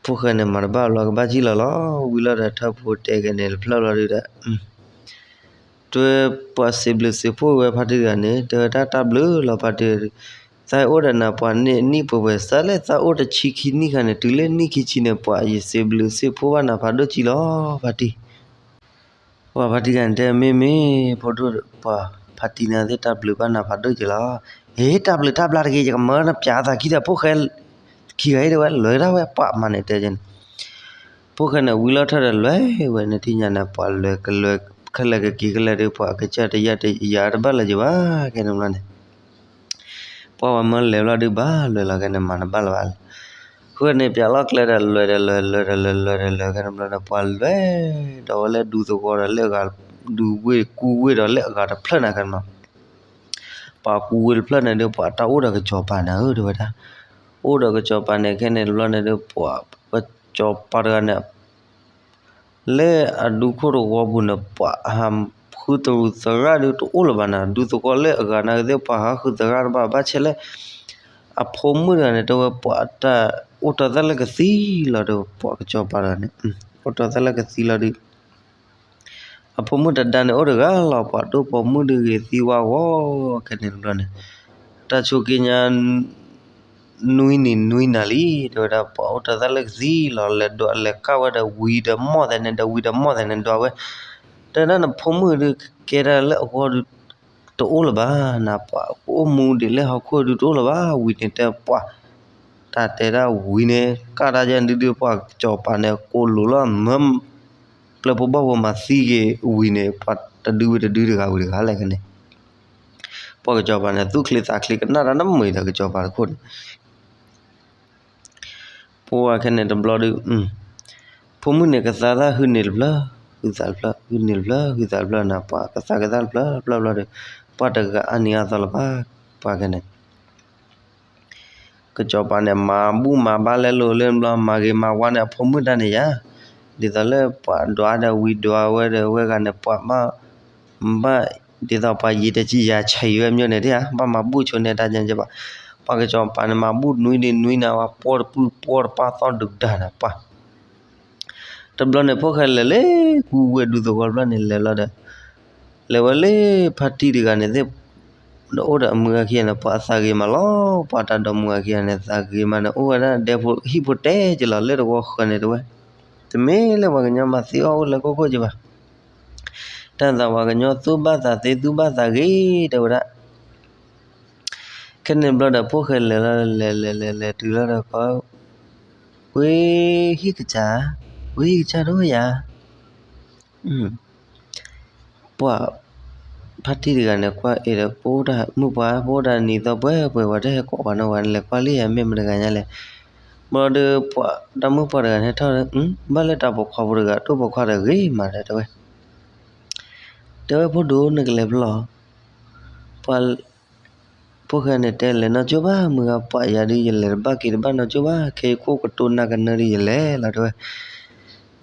ဖိၣ်ဃဲန့ၣ်မၤတဘၣ်ဘျီကဘၣ်ကံၣ်လီၤလီၤ ဝံၤလီၤဒီးထၢၣ်ဖိတဲက့ၤန့ၣ်တဖျၢၣ်ဘျီဒုးဒီး တဲပှၤစံးဘျုးစံးဖှိၣ်ဝဲဖါတံၢ်တဂၤန့ၣ် တဲဝဲဒၣ်တၢ်ဘျုးလီၤဖါတံၢ် သးအိၣ်ဒီးနၤပှၤန့ၣ်နံၣ်ပှဲၤပှဲၤ စးလၢသးအိၣ်တဆံခံနံၣ်ခါန့ၣ် တုၤလၢနံၣ်ခံဆံန့ၣ် ပှၤယစံးဘျုးစံးဖှိၣ်ဘၣ်နၤဖးဒိၣ်ကံလီၤ ဖါတံၢ် ပှၤဖါတံၢ်တဂၤန့ၣ်တဲ မ့ၢ်မ့ၢ် ဖိဒိၣ် ပှၤဖါတံၢ်န့ၣ်သ့ၣ်တၢ်ဘျုးဘၣ်နၤဖးဒိၣ်က့ၤလီၤ. ဟ့ တၢ်ဘျုးတၢ်ဘျၢတဂ့ၤ ယကမၢနပၠးသးခံဒီး ဖိၣ်ဃဲခံဂၤအံၤတဲဝဲ လဲၤဒၣ်ဝဲ ပှၤမၤန့ၣ်တဲန့ၣ် ဖိၣ်ဃဲန့ၣ် ဝံၤလီၤထီၣ်ဒီးလဲၤဝဲန့ၣ် ထံၣ်ညါန့ၣ် ပှၤလဲၤကလဲၤ ခဲလၢာ်ကက့ၤကလဲၤဒီး ပှၤကစၢ်တယၤတယၤတဘၣ်လၢၤက့ၤဘၣ် ခဲန့ၣ်ဘျီန့ၣ် ပှၤဝဲမၢလဲၤဘျီဒုးဘၣ်လဲၤလီၤ ခဲန့ၣ်မၤတဘၣ်လၢၤဘၣ်လၢၤ ဃုန့ၣ်ပၠးလီၤကျဲဒီး လဲၤဒီးလဲၤ လဲၤဒီးလဲၤ လဲၤဒီးလဲၤ ခဲန့ၣ်ဘျီန့ၣ် ပှၤလဲၤဒီးဝဲလၢဒူသဝီဒီးလၢအဂၤ ဒူဝ့ၢ်ကူဝ့ၢ်ဒီးလၢအဂၤတဖျၢၣ်န့ၣ် ခဲန့ၣ် ပှၤကူဝ့ၢ်တဖျၢၣ်န့ၣ်ဒီး ပှၤတၢ်အိၣ်ဒီးကစီၤပၤန့ၣ်ဧၢ တဲဝဲဒၣ် အိၣ်ဒီးကစီၤပၤန့ၣ် ခဲန့ၣ်တဘျီန့ၣ်ဒီး ပှၤကစီၤပၤတဂၤန့ၣ် လၢအဒူခိၣ်တဝီပူၤန့ၣ် ပှၤဟးဃုသရူးသရၣ်ဒုးတအိၣ်လၢၤဘၣ်န့ၣ် ဒူသဝီလၢအဂၤန့ၣ်သ့ၣ် ပှၤဟးဃုသရၣ်တဘၣ် ဘၣ်ဆဲးလၢ အဖိမုၣ်တဂၤန့ၣ် တဲဝဲပှၤတၢ်အိၣ်တီသးလၢကသံလီၤဒီး ပှၤကစီၤပၤတဂၤန့ၣ် အိၣ်တီသးလၢကသံလီၤဒုး အဖိမုၣ်တဒါန့ၣ်အိၣ်တဂၤလီၤ ပှၤဒိၣ်ပိာ်မုၣ်ဒုးဂ့ၤသံဝါဂီၤ ခဲန့ၣ်တဘျီန့ၣ် တၢ်ဆိးက့ညါ နွံနံၤနွံနၤလံ တဲဝဲဒၣ် ပှၤအိၣ်တီသးလၢကသံလီၤ လဲၤဒွးလဲၤကၣ်ဝဲဒီးဝံၤဒီးမီၢ်သဲးန့ၣ် ဒီးဝံၤဒီးမီၢ်သဲးန့ၣ်ဒွးဝဲ တဲဒၣ်နဖိမုၣ်ဒုး ကဲဒၣ်လၢအဂီၢ်ဒုး တအိၣ်လၢၤဘၣ် နပှၤကအိၣ်မူဒံးလၢဟီၣ်ခိၣ်ဒုးတအိၣ်လၢၤဘၣ် ဝံၤန့ၣ်တဲပှၤ တၢ်တဲဒၣ်ဝံၤန့ၣ် ကၣ်တၢ်ယဲၢ်ဒုးဒုး ပှၤကစီၤပၤန့ၣ် ကိးလိာ်လီၤမၢ ပျဲၢ်ဖိဘီၣ်ဖိမၤသံက့ၤဝံၤန့ၣ် ပှၤတဒုဝံၤတဒုတဂၤဝံၤတဂၤလဲၣ်န့ၣ် ပှၤကစီၤပၤန့ၣ် သူၣ်ချ့သးချ့ကနၣ်တၢ်နမုာ်ဒီးကစီၤပၤတခိၣ်န့ၣ် ပှၤခဲန့ၣ်တဘျီဒုး ဖိမုၣ်န့ၣ်ကသါသၣ်ဟုန့ၢ်တဖျၢၣ် ဟုသးတဖျၢၣ် ဟုန့ၢ်တဖျၢၣ် ဟုသးတဖျၢၣ်န့ၣ် ပှၤကသါကသၣ်တဖျၢၣ်တဖျၢၣ်တဖျၢၣ်ဒီး ပှၤတဂၤအါနံၤအါသီလၢၤဘၣ် ပှၤခဲန့ၣ် ကစီၤပၤန့ၣ် မၤဘူၣ်မၤဘါလဲလိာ်လၢဘျီ မၤဂ့ၤမၤဝါန့ၣ် အဖိမုၣ်တၢ်န့ၣ်ယါ, ဒ်သိးလၢပှၤဒွးဒီးဝံၤဒွးဝဲဒီးဝဲဂၤန့ၣ် ပှၤဘၣ် ဘၣ် ဒ်သိးပှၤယံၤတဆံယၤဆံးဝဲမျိုးန့ၣ်ဧါ, ဘၣ်မၤဘူၣ်ဆိန့ၣ်တၢ်ညါဘၣ်, ပှၤကစီၤပၤန့ၣ် မၤဘူၣ်နွံဒံးနွံနၤဝဲ ပှီၢ်တပုၢ်ပှီၢ်တပၢ်သီၣ်ဒုၣ်ဒါန့ၣ် ပှၤ တဘျီန့ၣ် ဖိၣ်ဃဲလဲၤလၢ ကူဝ့ၢ်ဒူသဝီတဘျီန့ၣ် လဲၤလီၤဒီး လဲၤဝဲလၢဖါတံၢ်တဂၤန့ၣ်သ့ၣ် ဒီးအိၣ်ဒီးအမုၢ်ဂၤခံဂၤန့ၣ် ပှၤအသးဂ့ၤမးလီၤ. ပှၤတၢ်ဒီမုၢ်ဂၤခံဂၤန့ၣ် သးဂ့ၤမးန့ၣ် အိၣ်ဝဲဒၣ်ဒဲဖိဟံၣ်ဖိတဲက့ၤလီၤ လၢတဝီဃၢၤန့ၣ်တဲဝဲ, တမ့ၢ်လၢပှၤကညီမၤသံအီၣ်အိၣ်လၢခိၣ်ခိၣ်က့ၤဘၣ်. တၢ်သးပှၤကညီသူၣ်ဘၣ်သးသ့ သူၣ်ဘၣ်သးဂ့ၤ တဲဝဲဒၣ် ခဲန့ၣ်ဘျီဒီး ဖိၣ်ဃဲလဲၤလီၤ လဲၤလဲၤလဲၤလဲၤတုၤလီၤဒီး ဝ့ၢ်ဟံၣ်ကစၢ်, ဝ့ၢ်ဟံၣ်ကစၢ်တအိၣ်ယၤ, ပှၤ ဖါတံၢ်တဂၤန့ၣ် ကွၢ်အံၤဒီး ပအိၣ်တၢ်မုၣ်ပှၢ် ပအိၣ်တၢ်နံၤသီပှဲၤပှဲၤ ပှၤတဟဲကိးပှၤနီၢ်ဝဲန့ၣ် လဲၤကွၢ်လံယၤ မ့ၢ်မတၤတဂၤညါလဲၣ်. ဘျီဒီး ပှၤတၢ်မုၣ်ပှၢ်တဂၤန့ၣ်ထီၣ်ဒီး ဘၣ်လၢတၢ်ပိာ်ခွါဖိတဂၤ တိၢ်ပိာ်ခွါတဂၤဂ့ၤမးဒီးတဲဝဲ တဲဝဲ ဖိဒိၣ် နကလဲၤဖဲလဲၣ်. ပှၤ ဖိၣ်ဃဲန့ၣ်တဲ လဲၤနီၢ်ကၠိဘၣ် မုၢ်ဂၤ ပှၤယၤဒုး ယလဲၤတဘၣ်က့ၤတဘၣ်နီၢ်ကၠိဘၣ် ခဲအံၤခိၣ်ကတိၤနၢ်ကနၢဒုးယလဲၤလီၤတဲဝဲ.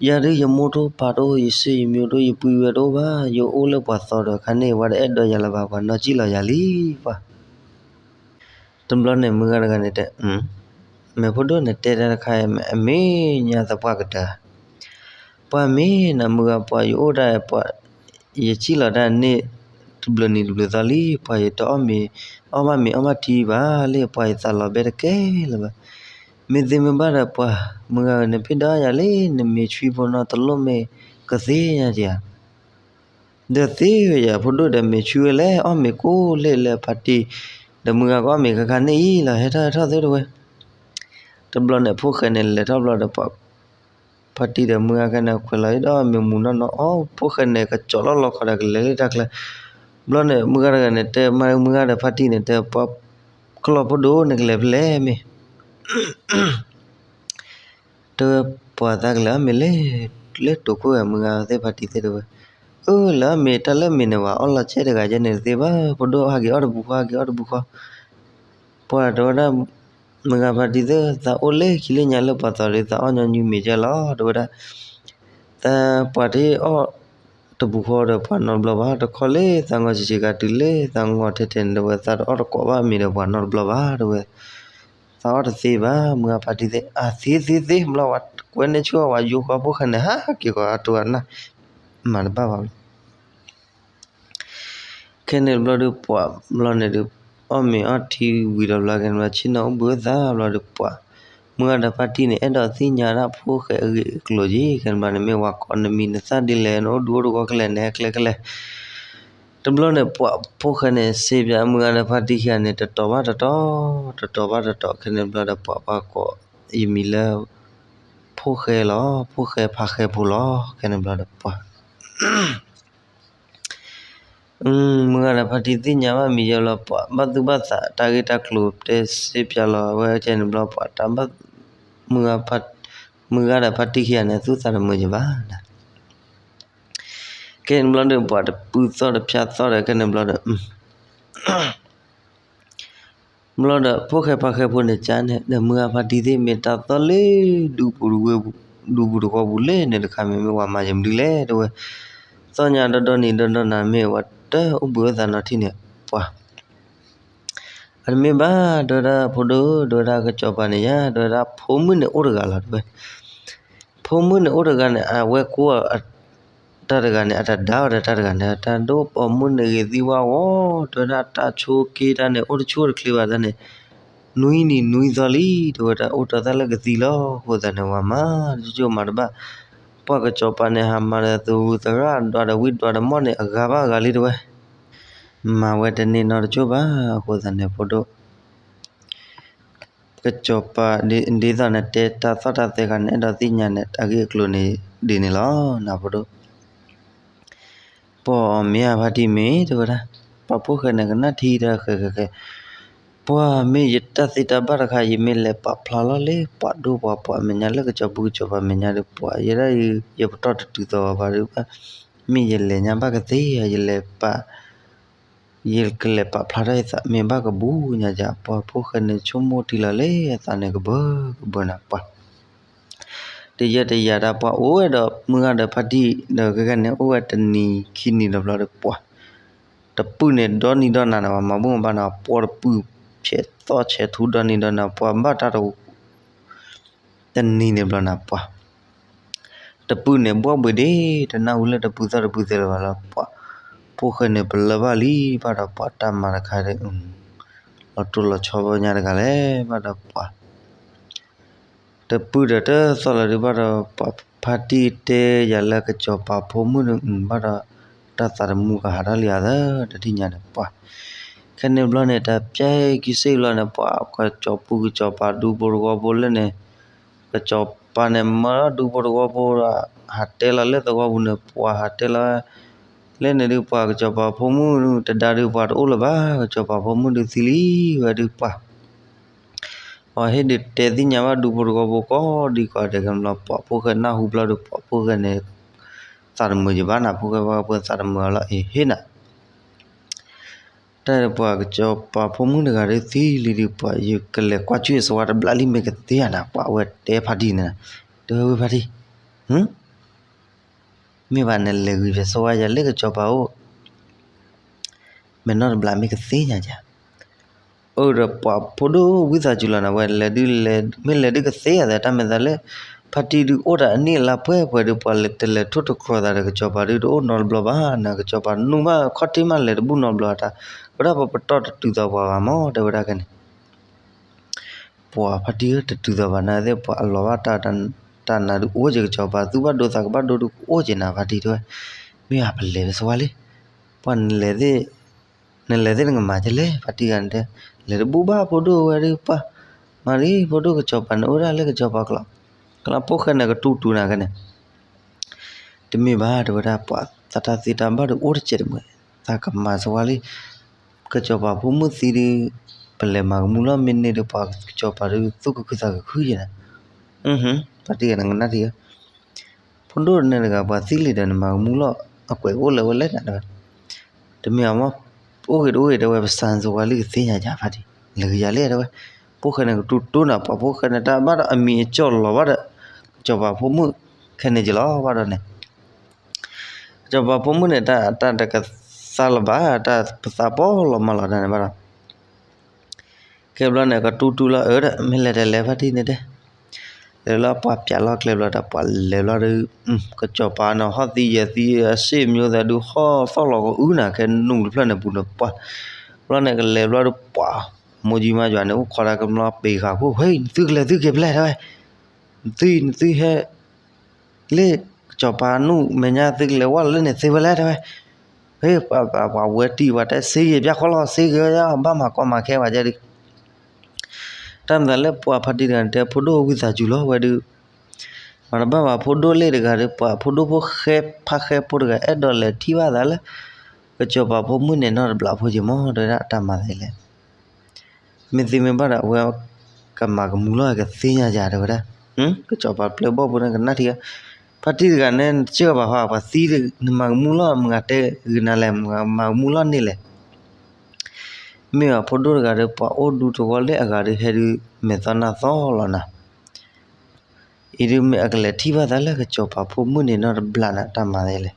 ယၤဒုး ယမိၢ်တအိၣ်ပၢ်တအိၣ် ယဆံးယမံၤတအိၣ် ယပုၢ်ယဝဲၢ်တအိၣ်ဘၣ် ယအိၣ်လၢပှၤသီဒီးခါန့ၣ် ဝဲတအဲၣ်ဒိးယၤလၢၤဘၣ် ပှၤနီၢ်ကံၣ်လီၤယၤလံ ပှၤ တဘျီန့ၣ် မုၢ်ဂၤတဂၤန့ၣ်တဲ မ့ၢ်ဖိဒိၣ်န့ၣ်တဲတၢ်တခါအံၤ အမ့ၢ်ညါသပှၢ်ကတၢၢ်ဧါ. ပှၤမ့ၢ်နမုၢ်ဂၤ ပှၤယအိၣ်တၢ် ပှၤ ယကံၣ်လီၤတၢ်န့ၣ် တဘျုးနံၤတဘျုးသီလံ, ပှၤယတအီၣ်မ့ၤ, အီၣ်ဘၣ်မ့ၤအီၣ်ဘၣ်ထံဘၣ်လံ, ပှၤယသးလီၤဘဲတကဲလၢၤဘၣ်. မ့ၢ်သ့မ့ၢ်ဘၣ်ဒီးပှၤ, မုၢ်ဂၤဧၢ နပ့ၤဒီးယၤလံ, နမ့ၤဆှံဖိနီတလိၣ်မ့ၢ်ကသ့ဧါယၤ. ဒီးသ့ဝဲယၤဖိဒိၣ်ဒီး မ့ၤဆှံဝဲလဲၣ်, အီၣ်မ့ၤကိၢ်လၢလၢဖါတံၢ်, ဒီးမုၢ်ဂၤကအီၣ်မ့ၤခါခါန့ၣ်အံၤလီၤ, ဟဲထီၣ်ဟဲထီၣ်သ့တဝဲ. တဘျီန့ၣ် ဖိၣ်ဃဲန့ၣ်လဲၤထီၣ်ဘျီဒီးပှၤ, ဖါတံၢ်ဒီးမုၢ်ဂၤခဲန့ၣ် ခွဲးလီၤအံၤဒီးမ့ၤမူၤနီၢ်နီၢ်အီၣ်, ဖိၣ်ဃဲန့ၣ် ကစီၣ်လီၤလီၤခီဒီးကလဲၤလၢတၢ်ချၢ. ဘျီန့ၣ် မုၢ်ဂၤတဂၤန့ၣ် တဲမုၢ်ဂၤဒီးဖါတံၢ်န့ၣ် တဲပှၤ, ကလီၤဖိဒိၣ် နကလဲၤဖဲလဲၣ်မ့ၢ် တဲဝဲပှၤသးကလဲၤအီၣ်မ့ၤလၢ, လၢတိာ်ခိၣ်ဝဲမုၢ်ဂၤသ့ၣ်ဖါတံၢ်သ့ၣ်တဝဲ. အၢ လဲၤအီၣ်မ့ၤ တၢ်လၢမ့ၤန့ၣ်ဝဲ အီၣ်လီၤကဲတဂၤယဲန့ၣ်တသ့ဘၣ်, ဖိဒိၣ်ဟးက့ၤအီၣ်တပူၤဃီ ဟးက့ၤအီၣ်တပူၤဃီ. ပှၤတဲဝဲဒၣ်, မုၢ်ဂၤဖါတံၢ်သ့ၣ် သးအိၣ်လၢခံလၢညါလၢပှၤသီဒီး သးအီၣ်ညီနုၢ်မ့ၤကဲလီၤ တဲဝဲဒၣ်. သးပှၤတအီၣ်တပူၤဃီဒီးပှၤနီတဘျီဘၣ်, တခီလၢသးငီၤဆံးဆံးကတုၤလၢသးငီၤထဲထဲန့ၣ် တဲဝဲ သးတအီၣ်တကိးဘၣ်မ့ၤဒီးပှၤနီတဘျီဘၣ် တဲဝဲ. သးအီၣ်တသ့ဘၣ်, မုၢ်ဂၤဖါတံၢ်သ့ၣ်, အသ့သ့သ့ ဘျီဝဲကွဲန့ၢ်ဆူၣ်အီၤ ဝဲယိဃီဖိၣ်ဃဲန့ၣ် ဟးက့ၤဃီအတိၤအနၢ်, မၤတဘၣ်ဘၣ်လီၤ. ခဲန့ၣ်တဘျီဒီးပှၤဘျီန့ၣ်ဒီး, အီၣ်မ့ၤအီထံဝံၤဒီးဘျီ ခဲန့ၣ်ဘျီ ဆ့ၣ်နီၤအိၣ်ဘှံးအိၣ်သါဘျီဒီးပှၤ, မုၢ်ဂၤဒီးဖါတံၢ်န့ၣ် အဲၣ်ဒိးသ့ၣ်ညါဒၣ်ဖိၣ်ဃဲအဂ့ၢ်အကျိၤက့ၤ, ခဲန့ၣ်ဘျီန့ၣ် မ့ၢ်ဝဲကိးနမံၤနသၣ်ဒ်လဲၣ်, နအိၣ်ဒူအိၣ်တဂီၤခဲလဲၣ်, နဟဲကျဲခဲလဲၣ်. တဘျီန့ၣ် ပှၤဖိၣ်ဃဲန့ၣ် စံးပၠးမုၢ်ဂၤဒီးဖါတံၢ်ခံဂၤန့ၣ် တတီၤဘၣ်တတီၤ, တတီၤဘၣ်တတီၤ, ခဲန့ၣ်ဘျီဒီးပှၤ ပှၤကိးယမံၤလၢ ဖိၣ်ဃဲလီၤ, ဖိၣ်ဃဲဖါဃဲဖိလီၤ. ခဲန့ၣ်ဘျီဒီးပှၤ မုၢ်ဂၤဒီးဖါတံၢ်သ့ၣ်ညါဘၣ်မံၤယဲလီၤ, ပှၤဘၣ်သူၣ်ဘၣ်သးတၢ်ဂ့ၢ်တၢ်ကျိၤတဲစံးပၠးလီၤဝဲကဲန့ၣ်ဘျီ ပှၤတၢ်ဘၣ်, မုၢ်ဂၤဒီးဖါတံၢ်ခံဂၤန့ၣ် သူၣ်သးတမုာ်ယဘၣ်နၤ. ခဲန့ၣ်ဘျီဒီး ပှၤတပူၤသီၣ်တဖျါသီၣ်ဒီး ခဲန့ၣ်ဘျီဒီး ဘျီဒီး ဖိၣ်ဃဲဖါဃဲဖိန့ၣ် ကန့ၣ်ဒီး မုၢ်ဂၤဖါတံၢ်သ့ၣ် မ့ၢ်တၢ်သီၣ်လၢ ဒူပူၤတဝ့ၢ်ပူၤ, ဒူပူၤတဝ့ၢ်ပူၤလၢန့ၣ်တခါ မ့မ့ၢ်ဝဲမၤယမနုၤလဲၣ် တဲဝဲ. သီၣ်ညါဒီဒီနံၤဒီဒီနၤ မ့ၢ်ဝဲတအိၣ်ဘှံးအိၣ်သါနီတထံၣ်န့ၣ် ပှၤ အတမ့ၢ်ဘၣ် တဲဝဲဒၣ် ဖိဒိၣ် တဲဝဲဒၣ် ကစီၤပၤန့ၣ်ယါ တဲဝဲဒၣ် ဖိမုၣ်န့ၣ်အိၣ်တဂၤလီၤ တဲဝဲ. ဖိမုၣ်န့ၣ်အိၣ်တဂၤန့ၣ် အဝဲကိး တၢ်တဂၤန့ၣ် အတဒါအီၤဒီးတၢ်တဂၤန့ၣ် တၢ်ဒိၣ်ပိာ်မုၣ်န့ၣ်ဂ့ၤသံဝါဂီၤ တဲဝဲဒၣ် တၢ်ဆိးက့တၢ်န့ၣ် အိၣ်တဆိၣ်တချ့ဘၣ်တၢ်န့ၣ် နွံနံၤနွံသီလံ တဲဝဲဒၣ် အိၣ်တီၢ်တၢ်လၢကသံလီၤ. အဃိသတးန့ၣ် ပှၤမၤတကၠိမၤတဘၣ် ပှၤကစီၤပၤန့ၣ် ဟးမၤဒီးသရူးသရၣ် ဒွးဒီးဝံဒွးဒီးမီၢ်န့ၣ် အဂၤဘၣ်အဂၤလံ တဲဝဲ. မၤဝဲတန့ၢ်နီတကၠိဘၣ်. အဃိသတးန့ၣ် ဖိဒိၣ် ကစီၤပၤ ဒ်သိးနတဲတၢ်သီၣ်တၢ်သဲခါန့ၣ် အဲၣ်ဒိးသ့ၣ်ညါန့ၣ် တၢ်ဂ့ၢ်အကျိၤန့ၣ် ဒ်န့ၣ်လီၤ နဖိဒိၣ်. ပှၤအီၤမ့ၢ်အဖါတံၢ်မ့ၢ် တဲဝဲဒၣ် ပှၤဖိၣ်ဃဲန့ၣ် ကနၣ်ထံတၢ်ဃဲၤဃဲၤဃဲၤ ပှၤမ့ၢ်ယတၢ်သ့တၢ်ဘၣ်တခါ ယမ့ၢ်လဲၤပာ်ဖျါလီၤလၢပှၤဒိၣ်ပှၤပှၢ်မဲာ်ညါ လၢကစီၤပူၤကစီၤပၤမဲာ်ညါဒီး ပှၤယဲဒၣ် ယပတီၢ်တတုၤသီဘၣ်ဒီး မ့ၢ်ယလဲၤညါဘၣ်ကသ့ဧါ ယလဲၤပာ် ယကလဲၤပာ်ဖျါထီၣ်ယသး မ့ၢ်ဘၣ်ကဘူးညါယၤ ပှၤဖိၣ်ဃဲန့ၣ် ဆိကမိၣ်ထံလီၤလၢအသးန့ၣ် ကဘၢကဘၢနၤပှၤ တယၢတယၤတၢ်ပှၤအိၣ်ဝဲဒီး မုၢ်ဂၤဒီးဖါတံၢ်ဒီး ခဲကနံၣ်အိၣ်ဝဲတနံၤခံနံၤဒီးဘျီဒီးပှၤ တပုၢ်န့ၣ် ဒီနံၤဒီနၤန့ၣ် ပှၤမၤဘူၣ်မၤဘါန့ၣ် ပှၤတပုၢ် ဆဲးသီၣ်ဆဲးထူဒီနံၤဒီနၤ ပှၤဘၣ်တၢ်တ တနံၤန့ၣ်ဘျီနၤပှၤ တပုၢ်န့ၣ် ဘှီၣ်ဘှံးဒ့ တနၢ်ဟူလၢတပုၢ်သီၣ်တပုၢ်သဲလၢၤဘၣ်လီၤ ပှၤ ဖိၣ်ဃဲန့ၣ် ပလၢၢ်ဘၣ်လံ ဘၣ်ဒီးပှၤတၢ်မၤတခါဒီး လီၤတိၢ်လီၤဆီညါတဂၤလဲၣ် ဘၣ်ဒီးပှၤ တပုၢ်ဒီးတသီၣ်လီၤဒုး ဘၣ်ဒီးပှၤဖါတံၢ်တဲယၤလၢကစီၤပၤဖိမုၣ်န့ၣ် ဘၣ်ဒီး တၢ်သးတမုာ်ကဟးထီၣ်လံဧါသၢ တထံၣ်ညါန့ၣ်ပှၤ ခဲန့ၣ်ဘျီန့ၣ် တၢ်ပျဲကံစ့ၣ်ဘျီန့ၣ် ပှၤကစီၤပူၤကစီၤပၤဒူဖိတဝီဖိလၢန့ၣ် ကစီၤပၤန့ၣ် မၢဒူဖိတဝီဖိဒီး ဟးတဲလီၤလၢသဝီပူၤန့ၣ် ပှၤဟးတဲလီၤ လၢန့ၣ်ဒုး ပှၤကစီၤပၤဖိမုၣ်တဒါဒုး ပှၤတအိၣ်လၢၤဘၣ် ကစီၤပၤဖိမုၣ်ဒုးသံလံဝဲဒုးပှၤ အဟ့ၣ်ဒုးတဲသ့ၣ်ညါဘၣ်ဒူဖိတဝီဖိကိးဒံကိးဒဲး ခဲန့ၣ်ဘျီ ပှၤဖိၣ်ဃဲနၢ်ဟူဘျီဒီး ပှၤဖိၣ်ဃဲန့ၣ် သးတမုာ်ယဘၣ်နၤ ဖိၣ်ဃဲဖိၣ်ဃဲသးတမုာ်အီၤလီၤ အ့ ဟ့ၣ်နၤ တၢ်ပှၤကစီၤပၤဖိမုၣ်တဂၤဒုးသံလံဒုး ပှၤယကလဲၤကွၢ်ကၠူၣ်ယစဝါတဘျီလံ မ့ၢ်ကသ့ဧါနၤ ပှၤအဝဲတဲဖါတံၢ်န့ၣ် တဲဝဲဖါတံၢ် မ့ၢ်ဘၣ်နလဲၤဂုာ်ယစဝါယၤလၢကစီၤပၤအိၣ် မဲာ်နီၢ်တဘျီမ့ၢ်ကသ့ညါယၤ အၢဒီးပှၤဖိဒိၣ်ဝံသးစူၤလီၤနၤ ဝဲလဲၤဒုးလဲၤ မ့ၢ်လဲၤဒုးကသ့ဧါသး တၢ်မဲာ်သးလၢ ဖါတံၢ်ဒုးအိၣ်တၢ်အနံၣ်အလါပှဲၤပှဲၤဒုး ပှၤတလဲၤထိၣ်တချီၤသးဒီးကစီၤပၤဒုး တအိၣ်နီတဘျီဘၣ်နၤ, ကစီၤပၤနူၢ်ဘၣ်ခီၣ်ထံးမး လဲၤတဘူၣ်နီတဘျီတၢ်, ဝဲဒၣ်ပပတီၢ်တတုၤသီၤပှၤဘၣ်မး တဲဝဲဒၣ်ခဲန့ၣ်. ပှၤဖါတံၢ်ဧၢ တတုၤသီၤဘၣ်နၤသ့ၣ် ပှၤအလီၤဘၣ်တၢ်နၤဒုးအိၣ်က့ၤကစီၤပၤ သူၣ်ဘၣ်ဒိသးကဘၣ်ဒိဒုးကအိၣ်က့ၤနၤ ဖါတံၢ်တဲဝဲ, မ့ၢ်အပလဲၤပစဝါလံ, ပှၤနလဲၤသ့ၣ် နလဲၤသ့ၣ်နကမၤကလဲၣ် ဖါတံၢ်ဂၤန့ၣ်တဲ, လဲၤတဘူၣ်ဘၣ်ဖိဒိၣ်ဝဲဒုးပှၤ, မၤလံဖိဒိၣ် ကစီၤပၤန့ၣ်အိၣ်ဒၣ်လၢကစီၤပၤကျိး, ကျိးဖိၣ်ဃဲန့ၣ်ကတူၢ်တူၢ်နၤခဲန့ၣ် တမ့ၢ်ဘၣ် တဲဝဲဒၣ် ပှၤသးတၢ်သ့တၢ်ဘၣ်ဒုးအိၣ်တစဲးတမှဲၤ, သးကမၤစဝါလံ, ကစီၤပၤဖိမုၣ်သံဒုး ပလဲၤမၤကမူၣ်လီၢ်မ့ၢ်န့ၢ်ဒီး ပှၤကစီၤပၤဒုးသူၣ်ကခုသးကခုယဲနၤ, ဖါတံၢ်ဂၤနကနၣ်ထံဧၢ ဖိဒိၣ်န့ၣ်တဂၤ ပှၤသံလံဒီးနမၤကမူၣ်လီၢ် အကွဲးအိၣ်လၢဝဲလဲၣ်နၤတဲဝဲ, တမ့ၢ်အမ့ၢ်, အိၣ်ဂ့ၤတအိၣ်ဂ့ၤတဲဝဲ ပစၢ်စဝါလံကသ့ၣ်ညါယၤဖါတံၢ်, လဲၤကယၤလဲၣ်တဲဝဲ, ဖိၣ်ဃဲန့ၣ်ကတူၢ်တူၢ်နၤ ပှၤဖိၣ်ဃဲန့ၣ် တၢ်ဘၣ်ဒီးအမံၤအကၠီၣ်လီၤဘၣ်ဒီး ကစီၤပၤဖိမုၣ်ခဲန့ၣ်က့ၤလီၤဘၣ်ဒီးန့ၣ် ကစီၤပၤဖိမုၣ်န့ၣ် တၢ်တကသါလၢၤဘၣ် တၢ်ပသးပီၣ်လီၤမၤလီၤတၢ်န့ၣ်ဘၣ်ဒီး ခဲဘျီန့ၣ် ကတူၢ်တူၢ်လီၤအၢဒီး မ့ၢ်လဲၤတလဲၤဖါတံၢ်န့ၣ်တဲ, လဲၤလီၤပှၤပၠးလီၤကျဲဘျီဒီး ပှၤလဲၤဘျီဒီး ကစီၤပၤန့ၣ် ဟီၣ်သံယဲၢ်သံ အစ့ၣ်မျိၣ်သးဒုး ဟီၣ်သီၣ်လီၤကအုၣ်နၤ ခဲနူၢ်တဖျၢၣ်န့ၣ်ပူၤန့ၣ် ပှၤ ဘျီန့ၣ်ကလဲၤဘျီဒီး ပှၤ မိၢ်ကၠံမါယွၤန့ၣ် အိၣ်ခိးတၢ်ကမျီပ့ၤဃာ်ခိၣ် ဟ့ နသုကလဲၤသုက့ၤဖဲလဲၣ်တဲဝဲ, နသု နသုဟဲ လၢကစီၤပၤနူၢ်မဲာ်ညါ သုကလဲၤဝဲလၢန့ၣ်သ့ဝဲလဲၣ်တဲဝဲ, ဟ့ ပှၤဝဲတံၢ်ပှၤတဲ စ့ဂ့ၤပျၢ်ဃီလီၤ စ့ဂ့ၤ ဘၣ်မၤကီမၤခဲဝဲဒၣ်ဒုး တၢ်မၤသးလၢပှၤဖါတံၢ်တဂၤန့ၣ်တဲ ဖိဒိၣ်ဝံသးစူၤလီၤဝဲဒုး, မၤတဘၣ်ဘၣ် ဖိဒိၣ်လ့ၣ်တဂၤဒီး ပှၤဖိဒိၣ်ဖိၣ်ဃဲဖါဃဲဖိတဂၤ အဲၣ်ဒိးလဲၤထံၣ်ဘၣ်သးလၢ ကစီၤပၤဖိမုၣ်န့ၣ်နီတဘျီဖိက့ၤမး တဲဝဲဒၣ် တၢ်မၤသးလဲၣ် မ့ၢ်သ့မ့ၢ်ဘၣ်ဒီး အဝဲကမၤကမူၤလီၤ ကသ့ၣ်ညါယၤ တဲဝဲဒၣ်, ကစီၤပၤပျဲၢ်ဘီၣ်ဖိန့ၣ်ကနၣ်ထံဧၢ, ဖါတံၢ်တဂၤန့ၣ် နစ့ၢ်ကီးဘၣ်ဟီ ပှၤသံ နမၤကမူၤလီၤ မတၤတဲဂ့ၤနၤလဲၣ် မၤကမူၤလီၤန့ၣ်လဲၣ် မ့ၢ်ဘၣ်ဖိဒိၣ်တဂၤဒီး ပှၤအိၣ်ဒူသဝီလၢအဂၤဒီး ဟဲဒုးမဲာ်သီနၢ်သီလီၤနၤ, အံၤဒုးမ့ၢ်အကလဲၤထံၣ်ဘၣ်သးလၢကစီၤပၤဖိမုၣ်န့ၣ်နီတဘျီနၤ တၢ်မၤသးလဲၣ်,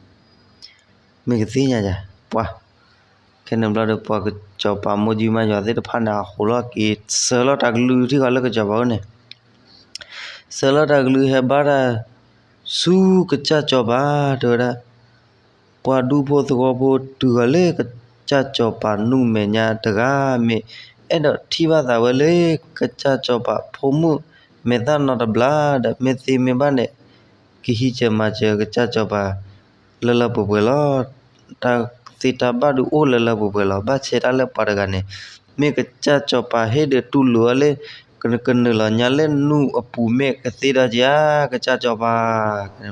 မ့ၢ်ကသ့ၣ်ညါယၤ ပှၤ ခဲန့ၣ်ဘျီဒီး ပှၤကစီၤပၤမိၢ်ကၠံမါယွၤသ့ၣ်တဖၣ်န့ၣ် အဃိးလီၤက့ၤ ဆၢလီၤတၢ်ကလုၢ်ထံဃီလၢကစီၤပၤအိၣ်န့ၣ်, ဆၢလီၤတၢ်ကလုၢ်ဟဲဘါတၢ် ဆူကစၢ်စီၤပၤ တဲဝဲဒၣ်, ပှၤဒူဖိသဝီဖိတုၤဃီၤလၢကစၢ်စီၤပၤနူၢ်မဲာ်ညါတဂၤ မ့ၢ်အဲၣ်ဒိးထံၣ်ဘၣ်သးဝဲလၢ ကစၢ်စီၤပၤဖိမုၣ်မဲာ်သၣ်နီတဘျီဒီး မ့ၢ်သ့မ့ၢ်ဘၣ်န့ၣ် ကဟံးစၢၤမၤစၢၤကစၢ်စီၤပၤ လၢလၢပှဲၤပှဲၤလီၤ. တၢ်သ့တၢ်ဘၣ်ဒုးအိၣ်လၢလၢပှဲၤပှဲၤလီၤ. ဘၣ်ဆၣ်တၢ်လၢပှၤတဂၤန့ၣ် မ့ၢ်ကစၢ်စီၤပၤဟ့ၣ်ဒီးတူၢ်လိာ်အီၤလၢ ကနုာ်လီၤညါလၢနူၢ်အပူၤမ့ၢ်ကသ့ဒီးကယၤ ကစၢ်စီၤပၤ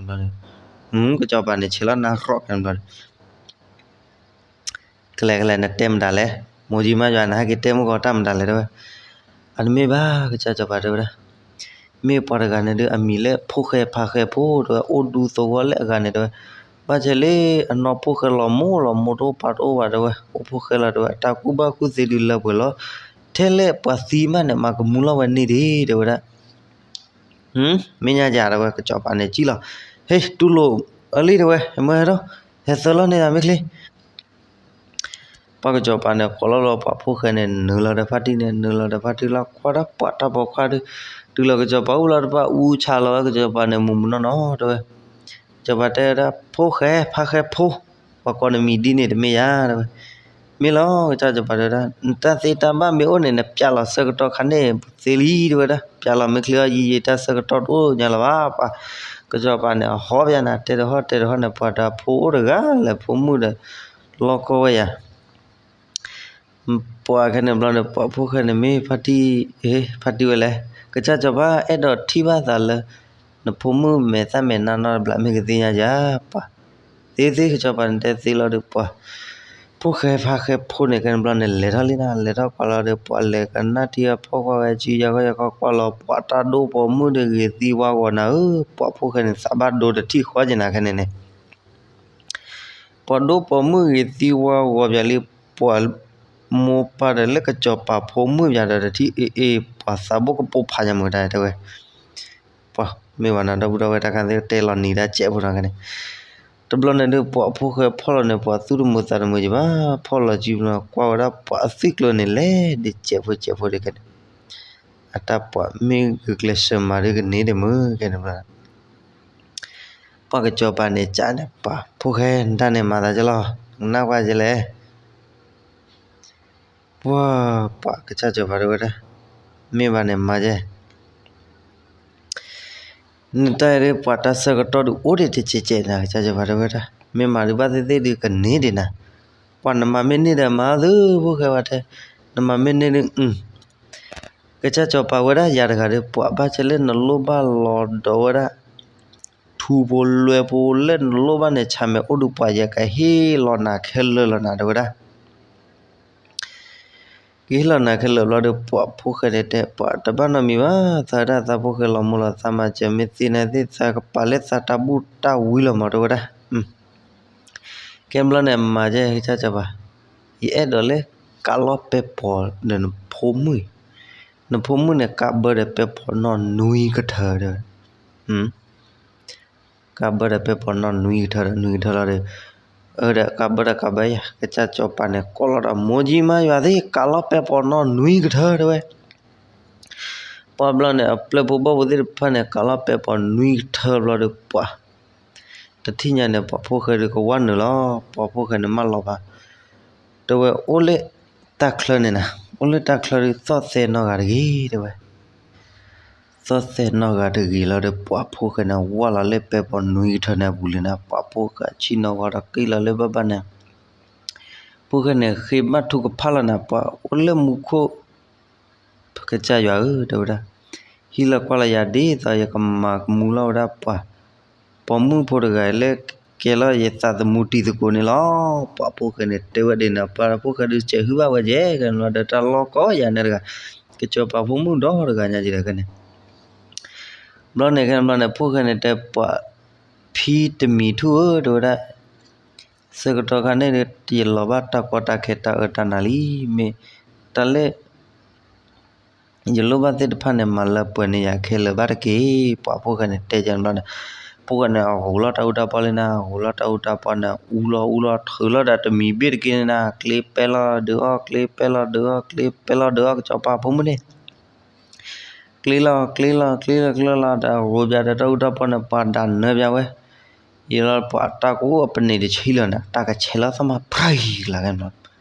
ကစၢ်စီၤပၤန့ၣ် ဆဲးလီၤနၢ်ရီၣ်ကဘျီ ကလဲၤကလဲၤ နတဲမတၤလဲၣ်, မိၢ်ကၠံမါယွၤ နဟဲက့ၤတဲမုၢ်ကီၤတၢ်မတၤလဲၣ် တဲဝဲ. အတမ့ၢ်ဘၣ် ကစၢ်စီၤပၤတဲဝဲဒၣ်, မ့ၢ်ပှၤတဂၤန့ၣ်ဒီး အမံၤလၢဖိၣ်ဃဲဖါဃဲဖိ တဲဝဲ အိၣ်ဒူသဝီလၢအဂၤန့ၣ် တဲဝဲ. ဘၣ်ဆၣ်လၢအနီၢ်ဖိၣ်ဃဲလီၤမိၢ်လီၤမိၢ်တအိၣ်ပၢ်တအိၣ်ဘၣ် တဲဝဲ, အိၣ်ဖိၣ်ဃဲလီၤ တဲဝဲ, အတၢ်ကူၣ်ဘၣ်ကူၣ်သ့ဒုးလၢပှဲၤလီၤ. ထဲလၢပှၤသံမးန့ၣ် မၤကမူၤလီၤဝဲန့ၢ်ဒံး တဲဝဲဒၣ် မ့ၢ်ညါယၤ တဲဝဲ, ကစီၤပၤန့ၣ်ကံၣ်လီၤ. ဟ့ၣ် တူၢ်လိာ်အလံ တဲဝဲ, ဟဲမၢဟဲထီၣ်, ဟဲသၢလီၤန့ၢ်ယၤမ့ၢ်ချ့. ပှၤကစီၤပၤန့ၣ် ကိးလီၤလီၤပှၤဖိၣ်ဃဲန့ၣ် နုာ်လီၤဒီးဖါတံၢ်န့ၣ် နုာ်လီၤဒီးဖါတံၢ်လီၤ ကွၢ်တၢ်ပှၤတၢ်ပိာ်ခွါဒီး တုၤလီၤကစီၤပၤအိၣ်လီၤတဖၣ် အူဆါလီၤဝဲကစီၤပၤန့ၣ် မူးမူးနီၢ်နီၢ် တဲဝဲ. ကစီၤပၤတဲဝဲဒၣ် ဖိၣ်ဃဲဖါဃဲဖိ, ပှၤကိးနမံၤဒ်န့ၣ်တမ့ၢ်ယၤ တဲဝဲ. မ့ၢ်လီၤ ကစၢ်စီၤပၤတဲဝဲဒၣ် နတၢ်သ့တၢ်ဘၣ်မ့ၢ်အိၣ်န့ၣ် နပျးလီၤဆၢကတီၢ်ခါန့ၣ် သ့လံ တဲဝဲဒၣ်. ပျးလီၤမ့ၢ်ချ့အီၤ ယံာ်ယံာ် တၢ်ဆၢကတီၢ်တအိၣ်ညါလၢၤဘၣ် ပှၤ. ကစီၤပၤန့ၣ် အဟီၣ်ဘၣ်ယၤန့ၣ် တဲတဟီၣ်တဲတဟီၣ်န့ၣ် ပှၤတၢ်ဖိအိၣ်တဂၤလၢဖိမုၣ်ဒီး လီၢ်ကီၢ်ဝဲယၤ ပှၤခဲန့ၣ်ဘျီန့ၣ် ပှၤဖိၣ်ဃဲန့ၣ် မ့ၢ်ဖါတံၢ်, ဖါတံၢ်ဝဲလဲၣ်, ကစၢ်စီၤပၤအဲၣ်ဒိးထံၣ်ဘၣ်သးလၢ နဖိမုၣ်မဲာ်သၣ်မဲာ်နါနီတဘျီ မ့ၢ်ကသ့ၣ်ညါယၤ ပှၤ. သ့သ့ ကစီၤပၤန့ၣ်တဲသ့လီၤဒီး ပှၤဖိၣ်ဃဲဖါဃဲဖိန့ၣ် ခဲန့ၣ်ဘျီန့ၣ် လဲၤထီၣ်လံနၤ လဲၤထီၣ်ကွၢ်လီၤဒီး ပှၤလဲၤကနၣ်ထံအဖီကွၢ်ဝဲ စုယၤခီယၤခီကွၢ်လီၤ ပှၤတၢ်ဒိၣ်ပိာ်မုၣ်ဒီးဂ့ၤသံဝါဂီၤနၤဧၢ, ပှၤဖိၣ်ဃဲန့ၣ် သးဘၣ်ဒိတထံၣ်ဃီက့ၤနၤခဲန့ၣ်န့ၣ် ပှၤဒိၣ်ပိာ်မုၣ်ဂ့ၤသံဝါဂီၤပၠးလံ, ပှၤမိၢ်ပၢ်ဒီးလၢကစီၤပၤဖိမုၣ်ပၠးဒီးတထံၣ်အ့ၣ်အ့ၣ် ပှၤသးဘိကပိာ်ဖးညါမုာ်တၢ်တဲဝဲ, ပှၤမ့ၢ်ဝဲနၤဒီပုၢ်ဒီဝဲၢ်တၢ်ခါသ့ၣ်တဲလီၤနံၤဒၣ်စဲးဖိနီၤခဲန့ၣ်, တဘျီန့ၣ်ဒုး ပှၤဖိၣ်ဃဲဖီၣ်လီၤန့ၣ် ပှၤသူၣ်တမုာ်သးတမုာ်က့ၤဘၣ်, ဖီၣ်လီၤစုဘျီ ကွၢ်ဝဲဒၣ်ပှၤအသွံၣ်ကျိၤန့ၣ်လဲၤဒ်စဲးဖိစဲးဖိဒ်ခဲန့ၣ် အတၢ်ပှၤမ့ၢ်ဂုာ်ကျဲးစၢးမၤဒုးကန့ၢ်ဒံးမုၢ်ကဲန့ၣ်ဘျီ ပှၤကစီၤပၤန့ၣ် ကန့ၣ် ပှၤဖိၣ်ဃဲ နတၢ်န့ၣ်မၤသးကလီၤ နကနၣ်ကွၢ်ကလဲၣ်. ပှၤ ပှၤကစၢ်စီၤပၤတဲဝဲဒၣ် မ့ၢ်ဘၣ်န့ၣ်မၤကဲ နတၢ်အံၤဒ် ပှၤတၢ်ဆၢကတီၢ်ဒုးအိၣ်ဒံးတကဲးကဲးနၤ ကစၢ်စီၤပၤတဲဝဲဒၣ် မ့ၢ်မၤဒုးဘၣ်သ့ၣ်သ့ၣ်ဒုးကန့ၢ်ဒံးနၤ. ပှၤနမၤမ့ၢ်န့ၢ်ဒီးမၤသု ဖိၣ်ဃဲဝဲတဲ နမၤမ့ၢ်န့ၢ်ဒုး ကစၢ်စီၤပၤဝဲဒၣ်ယၤတဂၤဒီး ပှၤဘၣ်ဆၣ်လၢနလိၣ်ဘၣ်လီၤဒီးဝဲဒၣ် ထူဖိလွဲဖိလၢနလိၣ်ဘၣ်န့ၣ် ဆၣ်မဲာ်အိၣ်ဒုး ပှၤယကဟ့ၣ်လီၤနၤခဲလၢာ်လီၤနၤတဲဝဲဒၣ်. ကဟ့ၣ်လီၤနၤခဲလၢာ်ဘျီဒီး ပှၤဖိၣ်ဃဲန့ၣ်တဲ ပှၤတဘၣ်နီတမံၤဘၣ် သးဝဲဒၣ်သးဖိၣ်ဃဲလီၤမူလီၤသးမၤစၢၤ မ့ၢ်သ့န့ၣ်သ့ၣ် သးကပာ်လၢသးတၢ်ဘူၣ်တၢ်ဝံလီၤမးတဲဝဲဒၣ်. ကဲဘျီန့ၣ် မၤကဲ ကစၢ်စီၤပၤ, ယအဲၣ်ဒိးလၢ ကးလီၤပဲာ်ပီၤဒီးနဖိမုၣ်, နဖိမုၣ်န့ၣ် ကးဘၢဒီးပဲာ်ပီၤနီၢ်နွံကထၢဒီး, ကးဘၢဒီးပဲာ်ပီၤနီၢ်နွံကထၢဒီး နွံကထၢလီၤဒီး, အဒီးကးဘၢဒီးကးဘၢယၤ ကစၢ်စီၤပၤန့ၣ် ကိးလီၤဒီး မိၢ်ကၠံမါယွၤသ့ၣ် ကးလီၤပဲာ်ပီၤနီၢ်နွံကထၢတဲဝဲ. ပှၤဘျီန့ၣ် အပျဲၢ်ဖိဘီၣ်ဖိသ့ၣ်တဖၣ်န့ၣ် ကးလီၤပဲာ်ပီၤနွံကထၢဘျီဒီး ပှၤ တထံၣ်ညါန့ၣ် ပှၤဖိၣ်ဃဲဒုးကဝၢ်နုာ်လီၤ. ပှၤဖိၣ်ဃဲန့ၣ်မၢလီၤဘၣ်, တဲဝဲ အိၣ်လၢတၢ်ချၢန့ၣ်နၤ, အိၣ်လၢတၢ်ချၢဒုး သီၣ်သဲနီၢ်ဂၤတဂ့ၤ တဲဝဲ. သီၣ်သဲနီၢ်ဂၤတဂ့ၤလီၤဒီး ပှၤဖိၣ်ဃဲန့ၣ် ဝၢ်လီၤလၢပဲာ်ပီၤနွံကထၢန့ၣ်အပူၤလံန့ၣ် ပှၤဖိၣ်ဃဲဆ့ၣ်နီၤဝဲဒီးက့ၤလီၤလၢဘၣ်ဘၣ်န့ၣ်, ဖိၣ်ဃဲန့ၣ် ဃ့ဘါထုကဖၣ်လီၤန့ၣ် ပှၤအိၣ်လၢမူခိၣ် ကစၢ်ယွၤဧၢ တဲဝဲဒၣ်, ဟံးလီၤကွၢ်လီၤယၤဒ်သိးယကမၤကမူလီၤဝဲဒၣ်ပှၤ ပိာ်မုၣ်ဖိတဂၤလၢကဲလီၤယသးသမူတံၤသကိးန့ၣ်လီၤ. ပှၤဖိၣ်ဃဲန့ၣ်တဲဝဲဒ်န့ၣ် ပှၤဖိၣ်ဃဲဒုးစဲးဟုၣ်ဘၣ်ဝဲကဲ ကဲန့ၣ်ဘျီဒီး တၢ်လီၢ်ကိးယၤန့ၣ်တဂၤ ကစီၤပၤဖိမုၣ်ဒီတဂၤညါကဒီးခဲန့ၣ် ဘျီန့ၣ်ခဲန့ၣ်ဘျီန့ၣ် ဖိၣ်ဃဲန့ၣ်တဲပှၤ ဖံတမံၤထူၣ်ဧၢ တဲဝဲဒၣ်, ဆၢကတီၢ်ခါန့ၣ်ဒီး ယလီၤဘၣ်တၢ်ကီတၢ်ခဲတၢ်အၢတၢ်နးလံ, မ့ၢ်တၢ်လၢ ယလိၣ်ဘၣ်သ့ၣ်တဖၣ်န့ၣ် မၤလၢပှဲၤန့ၢ်ယၤခဲလၢာ်ဘၣ်တက့ၢ်. ပှၤဖိၣ်ဃဲန့ၣ်တဲကဲန့ၣ်ဘျီန့ၣ်, ဖိၣ်ဃဲန့ၣ် အဂိးလီၤတၢ်အူတၢ်ပီၢ်လံန့ၣ်, အဂိးလီၤတၢ်အူတၢ်ပီၢ်န့ၣ် အူလီၤအူလီၤထုးလီၤဒီးတမံၤဘ့ၣ်တက့ၢ်န့ၣ်နၤ, ကျ့ပဲလီၤဒုးအီၣ် ကျ့ပဲလီၤဒုးအီၣ် ကျ့ပဲလီၤဒုးအီၣ် ကစီၤပၤဖိမုၣ်န့ၣ် ကျ့လီၤ ကျ့လီၤ ကျ့လီၤ ကျ့လီၤဒီး အဂိးပၠးဒီးတၢ်အူတၢ်ပီၢ်န့ၣ် ပှၤဒၣ်နၢပၠးဝဲ, ယလီၤပှၤတၢ်ကအိၣ်အပန့ၣ်တဆံလီၤန့ၣ် တၢ်ကဆဲးလီၤသးမးပြံလီၤခဲန့ၣ်ဘျီ,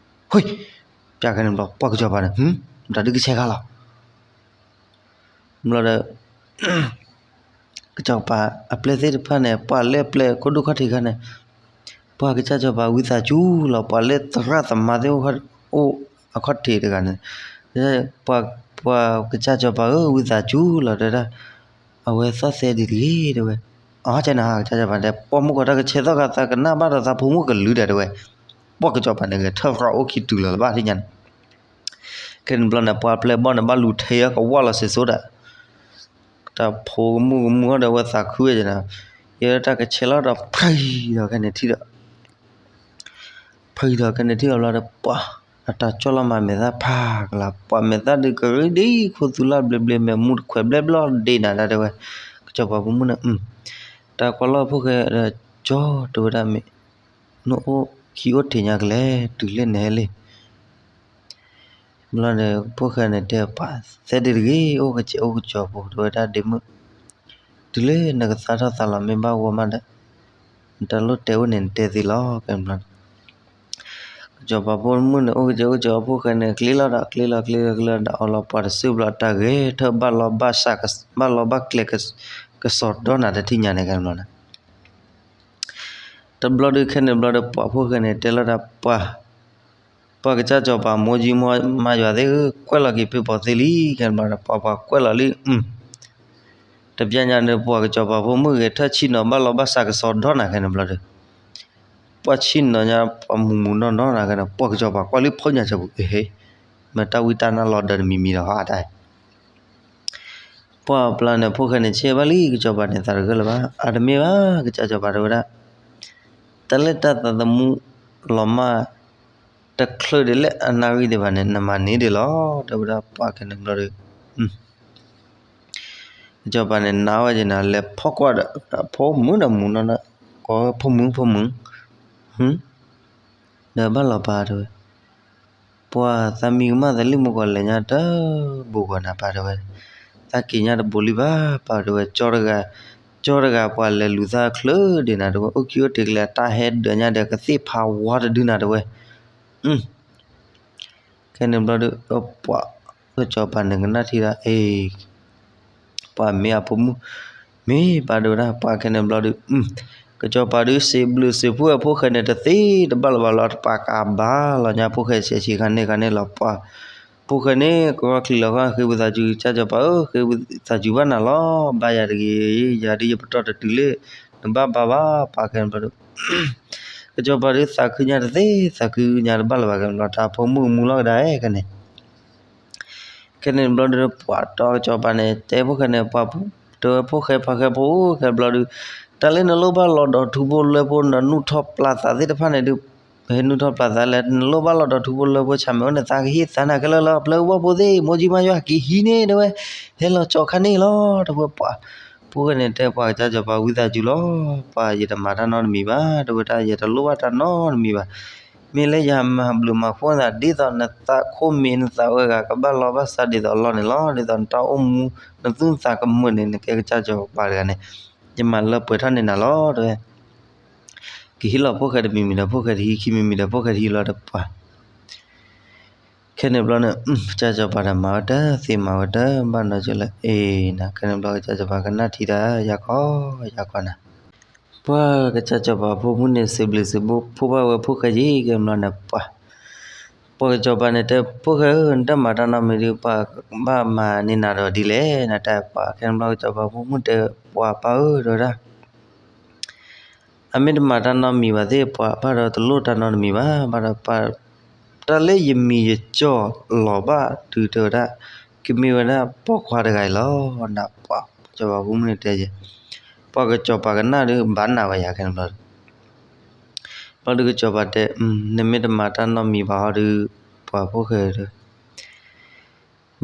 ဟ့, ပၠးခဲန့ၣ်ဘျီ ပှၤကစီၤပၤန့ၣ် တၢ်ဒုးကဆဲးခါလီၤ ဘျီဒီး ကစီၤပၤအပျဲၢ်သ့ၣ်တဖၣ်န့ၣ် ပှၤလၢအပျဲၢ်ခိၣ်ဒိၣ်ခီၣ်ထံးခါန့ၣ်, ပှၤကစၢ်စီၤပၤဝံသးစူၤလီၤ ပှၤလၢသရၣ်သမါသ့ၣ်အိၣ်အခီၣ်ထံးတဂၤန့ၣ်, ပှၤ ပှၤကစၢ်စီၤပၤဧၢ ဝံသးစူၤလီၤတဲဒၣ်, အဝဲသီၣ်သဲဒ်တဂ့ၤတဲဝဲ, အကနၤ ကစၢ်စီၤပၤတဲ ပိာ်မုၣ်ကီးတၢ်ကဆဲးသီၣ်ခါသးကနၣ်ဘၣ်ဒီးသးဖိမုၣ်ကလုာ်ဒီးတဲဝဲ, ပှၤကစီၤပၤန့ၣ်ဂဲၤထၢၣ်ဃာ်အိၣ်ခံတုၤလီၤလၢၤဘၣ်ထံၣ်ညါန့ၣ် ခဲန့ၣ်ဘျီန့ၣ် ပှၤပျဲၢ်ဘီၣ်န့ၣ် ဘၣ်လူၤထဲအီၤကဝၢ်လီၤစ့ၢ်စိဒီး တၢ်ဖိကမူၣ်ကမူၣ်ဟီဒီး အဝဲသးခုဝဲကနၤ, ယဲတၢ်ကဆဲးလီၤဒီး ဖှံဒီးခဲန့ၣ်ထံၣ်ဒီး ဖှံဒီးခဲန့ၣ်ထံၣ်အီၤဘျီဒီး ပှၤ အတၢ်ကၠီၣ်လီၤမၤမဲာ်သၣ်ဖးကလၤ ပှၤမဲာ်သၣ်ဒုးကရံဒ်ခိၣ်သူလၢဘျ့ဘျ့ မဲာ်မူတခွဲးဘျဲၣ်ဘျီဒ့နၤဒၣ်တဲဝဲ, ကစီၤပၤဖိမုၣ်န့ၣ် တၢ်ကွၢ်လီၤဖိၣ်ဃဲဒီး ကၠီတဲဝဲဒၣ်မ့ၢ် နအိၣ်ခံအိၣ်ထံးညါကလဲၣ် တုၤလၢနဟဲလံ ဘျီန့ၣ် ဖိၣ်ဃဲန့ၣ်တဲပှၤ သဲဒ်တဂ့ၤ အိၣ်ကစဲးအိၣ်ကစီၤဖိ တဲဝဲဒၣ်ဒ့မုၣ်, တုၤလၢနကသါထီၣ်သးလီၤ မ့ၢ်ဘၣ်ဂီၢ်မးဒီး နတၢ်လိၣ်တဲအိၣ်န့ၣ် နတဲသ့လီၤ ကဲန့ၣ်ဘျီန့ၣ် ကစီၤပၤဖိမုၣ်န့ၣ် အိၣ်ကစဲးအိၣ်ကစီၤ ဖိၣ်ဃဲန့ၣ် ကျ့လီၤဒီး ကျ့လီၤ ကျ့လီၤ ကျ့လီၤဒီး အီၤလီၤပှၤတစုဘျီ တၢ်ဂဲၤထၢၣ်ဘၣ်လီၤဘၣ်စး ဘၣ်လီၤဘၣ်ကျဲ ကစီၤဒီနၤတထံၣ်ညါန့ၣ် ကဲန့ၣ်ဘျီန့ၣ် တဘျီဒုးခဲန့ၣ်ဘျီဒီး ပှၤဖိၣ်ဃဲန့ၣ် တဲလီၤတၢ်ပှၤ, ပှၤကစၢ်စီၤပၤမိၢ်ကၠံမါယွၤသ့ၣ်ဧၢ ကွဲးလီၤက့ၤဖ့ၣ်ပီၤသ့လံ ခဲန့ၣ်ဘျီဒီး ပှၤပှၤကွဲးလီၤလံ တဘျီညါန့ၣ် ပှၤကစီၤပၤဖိမုၣ်ဂဲၤထၢၣ်ဆံၣ်နီၤ ဘၣ်လီၤဘၣ်စးကစီၤဒီနၤခဲန့ၣ်ဘျီဒီး ပှၤဆံၣ်နီၤညါ ပှၤမူးမူးနီၢ်နီၢ်နၤခဲန့ၣ် ပှၤကစီၤပၤကွၢ်လံဖိညါစၢၤပူၤ ကဟ့ၣ် မ့ၢ်တၢ်ဝံတၢ်နါလီၤဒၢးတမံၤမံၤဒီးဟးတၢ် ပှၤပျၢ်န့ၣ် ဖိၣ်ဃဲန့ၣ် ဆဲးဘၣ်လံ ကစီၤပၤန့ၣ် သးတဂၢၢ်လၢၤဘၣ် အတမ့ၢ်ဘၣ် ကစၢ်စီၤပၤတဲဝဲဒၣ် တၢ်လၢတၢ်သးသမူလီၤမၢ် တချုးဒံးလၢအနၣ်ရံၣ်ဒံးဘၣ်န့ၣ် နမၤန့ၢ်ဒံးလီၤ တဲဝဲဒၣ်ပှၤခဲန့ၣ်ဘျီဒီး ကစီၤပၤန့ၣ် နာ်ဝဲက့ၤနၤ လဲၤဖီၣ်ကွၢ်ဒီး ဖိမုၣ်ဒီးမူးနီၢ်နီၢ် ကိးဖိမုၣ် ဖိမုၣ် ဒီးဘၣ်လီၤပာ်တဲဝဲ ပှၤသးမံကမၣ်သးလံ မုၢ်ကီးလဲၤညါတဘိဂီၤနၤ ပၢ်တဲဝဲ, သးက့ၤညါတဘိလံဘၣ် ပၢ်တဲဝဲ, ကၠီတဂၤ ကၠီတဂၤ ပှၤလဲၤလူၤသးချၢဒံးနၤတဲဝဲ, အိၣ်ခံအိၣ်တ့ကလဲၤ တၢ်ဟဲဒၢးညါဒီး ကသ့ၣ်ဖးဝါတဒုနၤတဲဝဲ. ခဲန့ၣ်ဘျီဒီး ပှၤကစီၤပၤန့ၣ်ကနၣ်ထံဒီး အ့ ပှၤမ့ၢ်အဖိမုၣ် မ့ၢ်ပၢ်တဲဝဲဒၣ် ပှၤခဲန့ၣ်ဘျီဒီး ကစီၤပၤဒုးစံးဘျုးစံးဖှိၣ်ဝဲဖိၣ်ဃဲန့ၣ် တသ့တဘၣ်လၢၤဘၣ်လီၤ, တပာ်ကးဘၣ်လီၤညါ ဖိၣ်ဃဲဆဲးဆံခါန့ၣ်ခါန့ၣ်လီၤ. ပှၤ ဖိၣ်ဃဲန့ၣ် ကဝီချံးလီၤဃီ ဃ့ဝံသးစူၤ ကစၢ်စီၤပၤဧၢ, ဃ့ဝံသးစူၤဘၣ်နၤလီၤ, ဘါယၤတဂ့ၤ, ယၤဒုးယပတီၢ်တတုၤလၢ နဘၣ်ဘါဘၣ် ပှၤခဲန့ၣ်ဘျီဒီး ကစီၤပၤဒုးသးခုညါတသ့, သးခုညါတဘၣ်လၢၤဘၣ် ခဲန့ၣ်ဘျီ တၢ်ဖိမုၣ်ကမူလီၤကဒါခဲန့ၣ် ခဲန့ၣ်ဘျီဒီး ပှၤတီကစီၤပၤန့ၣ် တဲဖိၣ်ဃဲန့ၣ် ပှၤတဲဝဲဖိၣ်ဃဲ ပှၤဃဲဖိ ခဲဘျီဒီး တၢ်လၢနလိၣ်ဘၣ်လီၤဒီးထူဖိလၢဖိ နနူၢ်ထီၣ်ပျၢ်သးသ့ၣ်တဖၣ်န့ၣ်ဒုး ဟဲနူၢ်ထီၣ်ပျၢ်သးလဲၣ်, နလိၣ်ဘၣ်လီၤဒီးထူဖိလၢဖိ ဆၣ်မဲာ်အိၣ်န့ၣ် သးကဟ့ၣ်သးနၤခဲလၢာ်လီၤ, ပျဲကဘီဖိသ့ၣ် မိၢ်ကၠံမါယွၤက့ၤဟံးန့ၣ်တဲဝဲ, ဟဲလီၤကၠီခါန့ၣ်လီၤ တဲဝဲပှၤ ဖိၣ်ဃဲန့ၣ် တဲပှၤကစၢ်စီၤပၤဝံသးစူၤလီၤ, ပှၤယတမၤတၢ်နီတမံၤဘၣ် တဲဝဲဒၣ် ယတလိၣ်ဘၣ်တၢ်နီတမံၤဘၣ်, မ့ၢ်လၢယမၤဘျုးမၤဖှိၣ်နၤ ဒ်သိးနသးခိၣ်မ့ၢ်နသးဝဲဂၤ ကဘၣ်လီၤဘၣ်စးဒ်သိးအလီၢ်န့ၣ်လီၤ, ဒ်သိးနတၢ်အိၣ်မူ နသူၣ်နသးကမုာ်န့ၣ် နကဲကစၢ်စီၤပၤတဂၤန့ၣ် ယမၤလၢပှဲၤထီၣ်န့ၢ်နၤလီၤ တဲဝဲ ကဟံးလီၤဖိၣ်ဃဲတမံၤမံၤဒီး ဖိၣ်ဃဲတဟံး ခံမံၤမံၤဒီး ဖိၣ်ဃဲတဟံးလီၤဒီးပှၤ ခဲန့ၣ်ဘျီန့ၣ် ကစၢ်စီၤပၤဒီးမၤဝဲတသ့ မၤဝဲတဘၣ်နီတကၠိလၢ အ့နၤ, ခဲန့ၣ်ဘျီကစၢ်စီၤပၤကနၣ်ထံဒီး ယၤခီ ယၤခီနၤ, ပှၤကစၢ်စီၤပၤဖိမုၣ်န့ၣ် စံးဘျုးစံးဖှိၣ်ဘၣ်ဝဲဖိၣ်ဃဲယံၤ ခဲန့ၣ်ဘျီန့ၣ် ပှၤ ပှၤကစီၤပၤန့ၣ်တဲ ဖိၣ်ဃဲဧၢ နတၢ်မၤတၢ်နီတမံၤဒုး ပှၤဘၣ်မၤန့ၢ်နၤဒီးဒ်လဲၣ် နတဲပှၤ ခဲန့ၣ်ဘျီကစီၤပၤဖိမုၣ်တဲ ပှၤပၢ်ဧၢ တဲဝဲဒၣ် အမ့ၢ်တမၤတၢ်နီတမံၤဘၣ်သ့ၣ် ပှၤဘၣ်ဒီးတလိၣ်တၢ်နီတမံၤဘၣ် ဘၣ်ဒီးပှၤ တၢ်လၢယမံၤယကၠီၣ်လီၤဘၣ်ဒုးတဲဝဲဒၣ် ကမ့ၢ်ဝဲဒၣ်ပိာ်ခွါတဂၤအံၤလီၤ နပှၤ ကစီၤပၤဖိမုၣ်န့ၣ်တဲယဲ ပှၤကစီၤပၤကနၣ်ဒုး ဘၣ်နးဝဲယၤခဲန့ၣ်ဘျီ ဘျီဒုးကစီၤပၤတဲ နမ့ၢ်တမၤတၢ်နီတမံၤဘၣ်ဟီဒုး ပှၤဖိၣ်ဃဲဒုး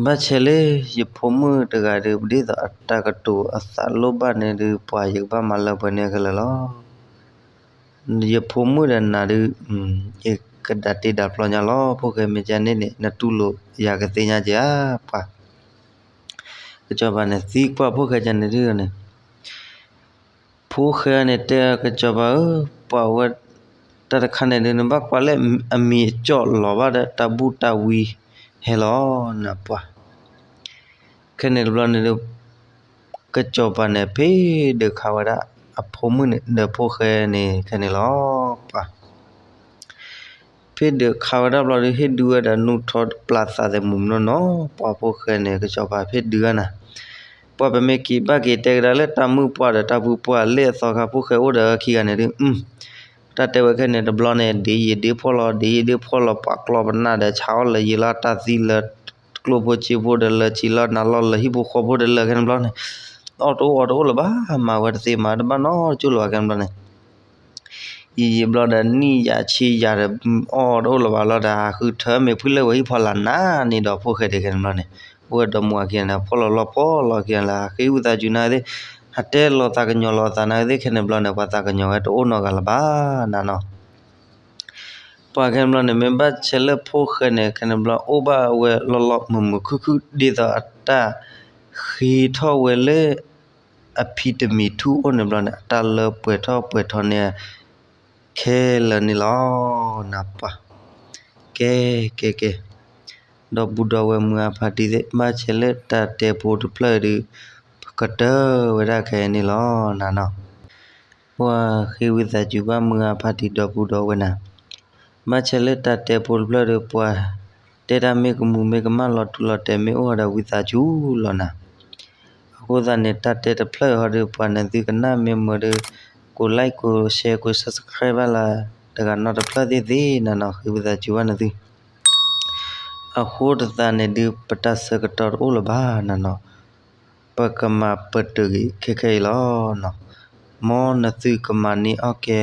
ဘၣ်ဆဲးလၢ ယဖိမုၣ်တဂၤဒုး ဒ်သိးအတၢ်ကတိၤအသးလိၣ်ဘၣ်န့ၣ်ဒုး ပှၤယကဘၣ်မၤလၢပှဲၤန့ၢ်ခဲလၢာ်လီၤ. ယဖိမုၣ်ဒီးနၤဒုး ယကဒၣ်တ့ဒၣ်ဖျီညါလီၤ ဖိၣ်ဃဲမ့ၢ်ကန့ၣ်န့ၣ် နတူၢ်လိာ်ယၤကသ့ညါက့ၤဧါ ပှၤ ကစီၤပၤန့ၣ် သံကွၢ်ဖိၣ်ဃဲကန့ၣ်ဒုးန့ၣ် ဖိၣ်ဃဲန့ၣ်တဲကစီၤပၤဧၢ, ပှၤဝဲ တၢ်တခါန့ၣ်ဒုး နဘၣ်ကွၢ်လၢအမံၤအကၠီၣ်လီၤဘၣ်ဒီးတၢ်ဘူၣ်တၢ်ဝံဟဲလီၤ နပှၤ ခဲန့ၣ်တဘျီန့ၣ်ဒုး ကစီၤပၤန့ၣ် ဖ့ဒုးခးဝဲဒၣ်အဖိမုၣ်န့ၣ် ဒီးဖိၣ်ဃဲန့ၣ်ခဲန့ၣ်လီၤ ပှၤ ဖ့ဒုးခးဝဲဒၣ်ဘျီဒုး ဟ့ၣ်ဒုးဝဲဒီးနူၢ်ထီၣ်ပျၢ်သးသဲးမုၢ်မနီၢ်နီၢ် ပှၤဖိၣ်ဃဲန့ၣ် ကစီၤပၤဖ့ဒုးဝဲနၤ ပှၤပမ့ၢ်က့ၤဘၣ်က့ၤတဲကဒါလၢတၢ်မုၣ်ပှၢ်ဒီးတၢ်ဖုပှၢ်လၢအသီခါ ဖိၣ်ဃဲအိၣ်ဒီးခံဂၤန့ၣ်ဒုး တၢ်တဲဝဲခဲန့ၣ်တဘျီန့ၣ် ဒ်ယံာ်ဒ်ဖှီၣ်လီၤ ဒ်ယံာ်ဒ်ဖှီၣ်လီၤ ပှၤကျီပနၢ်ဒီးဆါအီၣ်လၢယံာ်လီၤ တၢ်သံလၢ ကျိၣ်ဖိစ့ဖိဒီးလၢဆံးလီၤ နၤလီၤလၢဟံၣ်ဖိဃီဖိဒီးလၢခဲန့ၣ်ဘျီန့ၣ် အီၣ်တအိၣ်အီတအိၣ်လၢၤဘၣ် မၤဝဲတသ့မၤတဘၣ်နီတကၠိၢ်လၢၤဘၣ် ခဲန့ၣ်ဘျီန့ၣ် ယံာ်ယံာ်ဘျီဒီးနံၣ်ယၤဆံယၤဒီး အီၣ်တအိၣ်လၢၤဘၣ်လီၤဒီး ဟးဃုထၢမ့ၢ်ဖုလၢဝဲဟံၣ်ဖီလာ်နၤန့ၣ်ဒီးဖိၣ်ဃဲဒဲးခဲန့ၣ်ဘျီန့ၣ် အိၣ်ဝဲဒီမါဝၤခံဂၤန့ၣ် ဖှီၣ်လီၤလီၤဖှီၣ်လီၤခံဂၤလၢ ဟးဃ့ဝံသးစူၤနၤသ့ၣ် ဟးတဲလီၤသးကညီၤလီၤသးနၤသ့ၣ် ခဲန့ၣ်ဘျီန့ၣ် ပှၤသးကညီၤဝဲတအိၣ်နီတဂၤလၢၤဘၣ်နၤနီၤ ပှၤခဲန့ၣ်ဘျီန့ၣ် မ့ၢ်ဘၣ်ဆဲးလၢဖိၣ်ဃဲန့ၣ် ခဲန့ၣ်ဘျီ အိၣ်ဘၣ်ဝဲလီၤလီၤမုၢ်မုၢ်ခုၣ်ခုၣ် ဒ်သိးအတၢ်ဃ့ထီၣ်ဝဲလၢ အဖံတမံၤထူၣ်အိၣ်န့ၣ်ဘျီန့ၣ် အတၢ်လၢပှဲၤထီၣ်ပှဲၤထီန့ၣ် ခဲလၢာ်န့ၣ်လီၤ နပှၤ ကဲ ကဲ ကဲ ဒီပုၢ်ဒီဝဲၢ်မုၢ်အါဖးတံၢ်သ့ၣ် ဘၣ်ဆဲးလၢတၢ်တဲဖိတဖျၢၣ်ဒုး ကတၢၢ်ဝဲဒၣ်ခဲအံၤန့ၣ်လီၤ နနီၤ ပှၤဃ့ဝံသးစူၤဘၣ်မုၢ်အါဖးတံၢ်ဒီပုၢ်ဒီဝဲၢ်နၤ ဘၣ်ဆဲးလၢတၢ်တဲဖိတဖျၢၣ်ဒီး ပှၤတဲတၢ်မ့ၢ်ကမူၤမ့ၢ်ကမၣ်လီၤတူာ်လီၤတဲာ်မ့ၢ်အိၣ်ဒီးဝံသးစူၤလီၤနၤ အဃိသတးန့ၣ် တၢ်တဲတဖျၢၣ်ဟီဒီး ပှၤနသုကနၣ်မ့ၢ်မုာ်ဒီး ကိး like ကိး share ကိး subscribe ဘၣ်လၢ တဂၤနီတဖျၢၣ်သ့ၣ်သ့ၣ်နနီၤ ဃ့ဝံသးစူၤဘၣ်နသု အဃိတသးန့ၣ်ဒုး ပတၢ်ဆၢကတီၢ်တအိၣ်လၢၤဘၣ်နနီၤ ပကမၤပတုာ်ဂ့ၤခဲခဲအံၤလီၤ. မ်နသုကမၤန့ၢ်အီၣ်ကဲ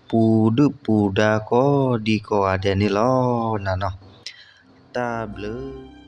ပူၤဒုၣ်ပူၤဒါကိးဒံကိးဂၤဒဲးန့ၣ်လီၤနနီၤ. တၢ်ဘျုး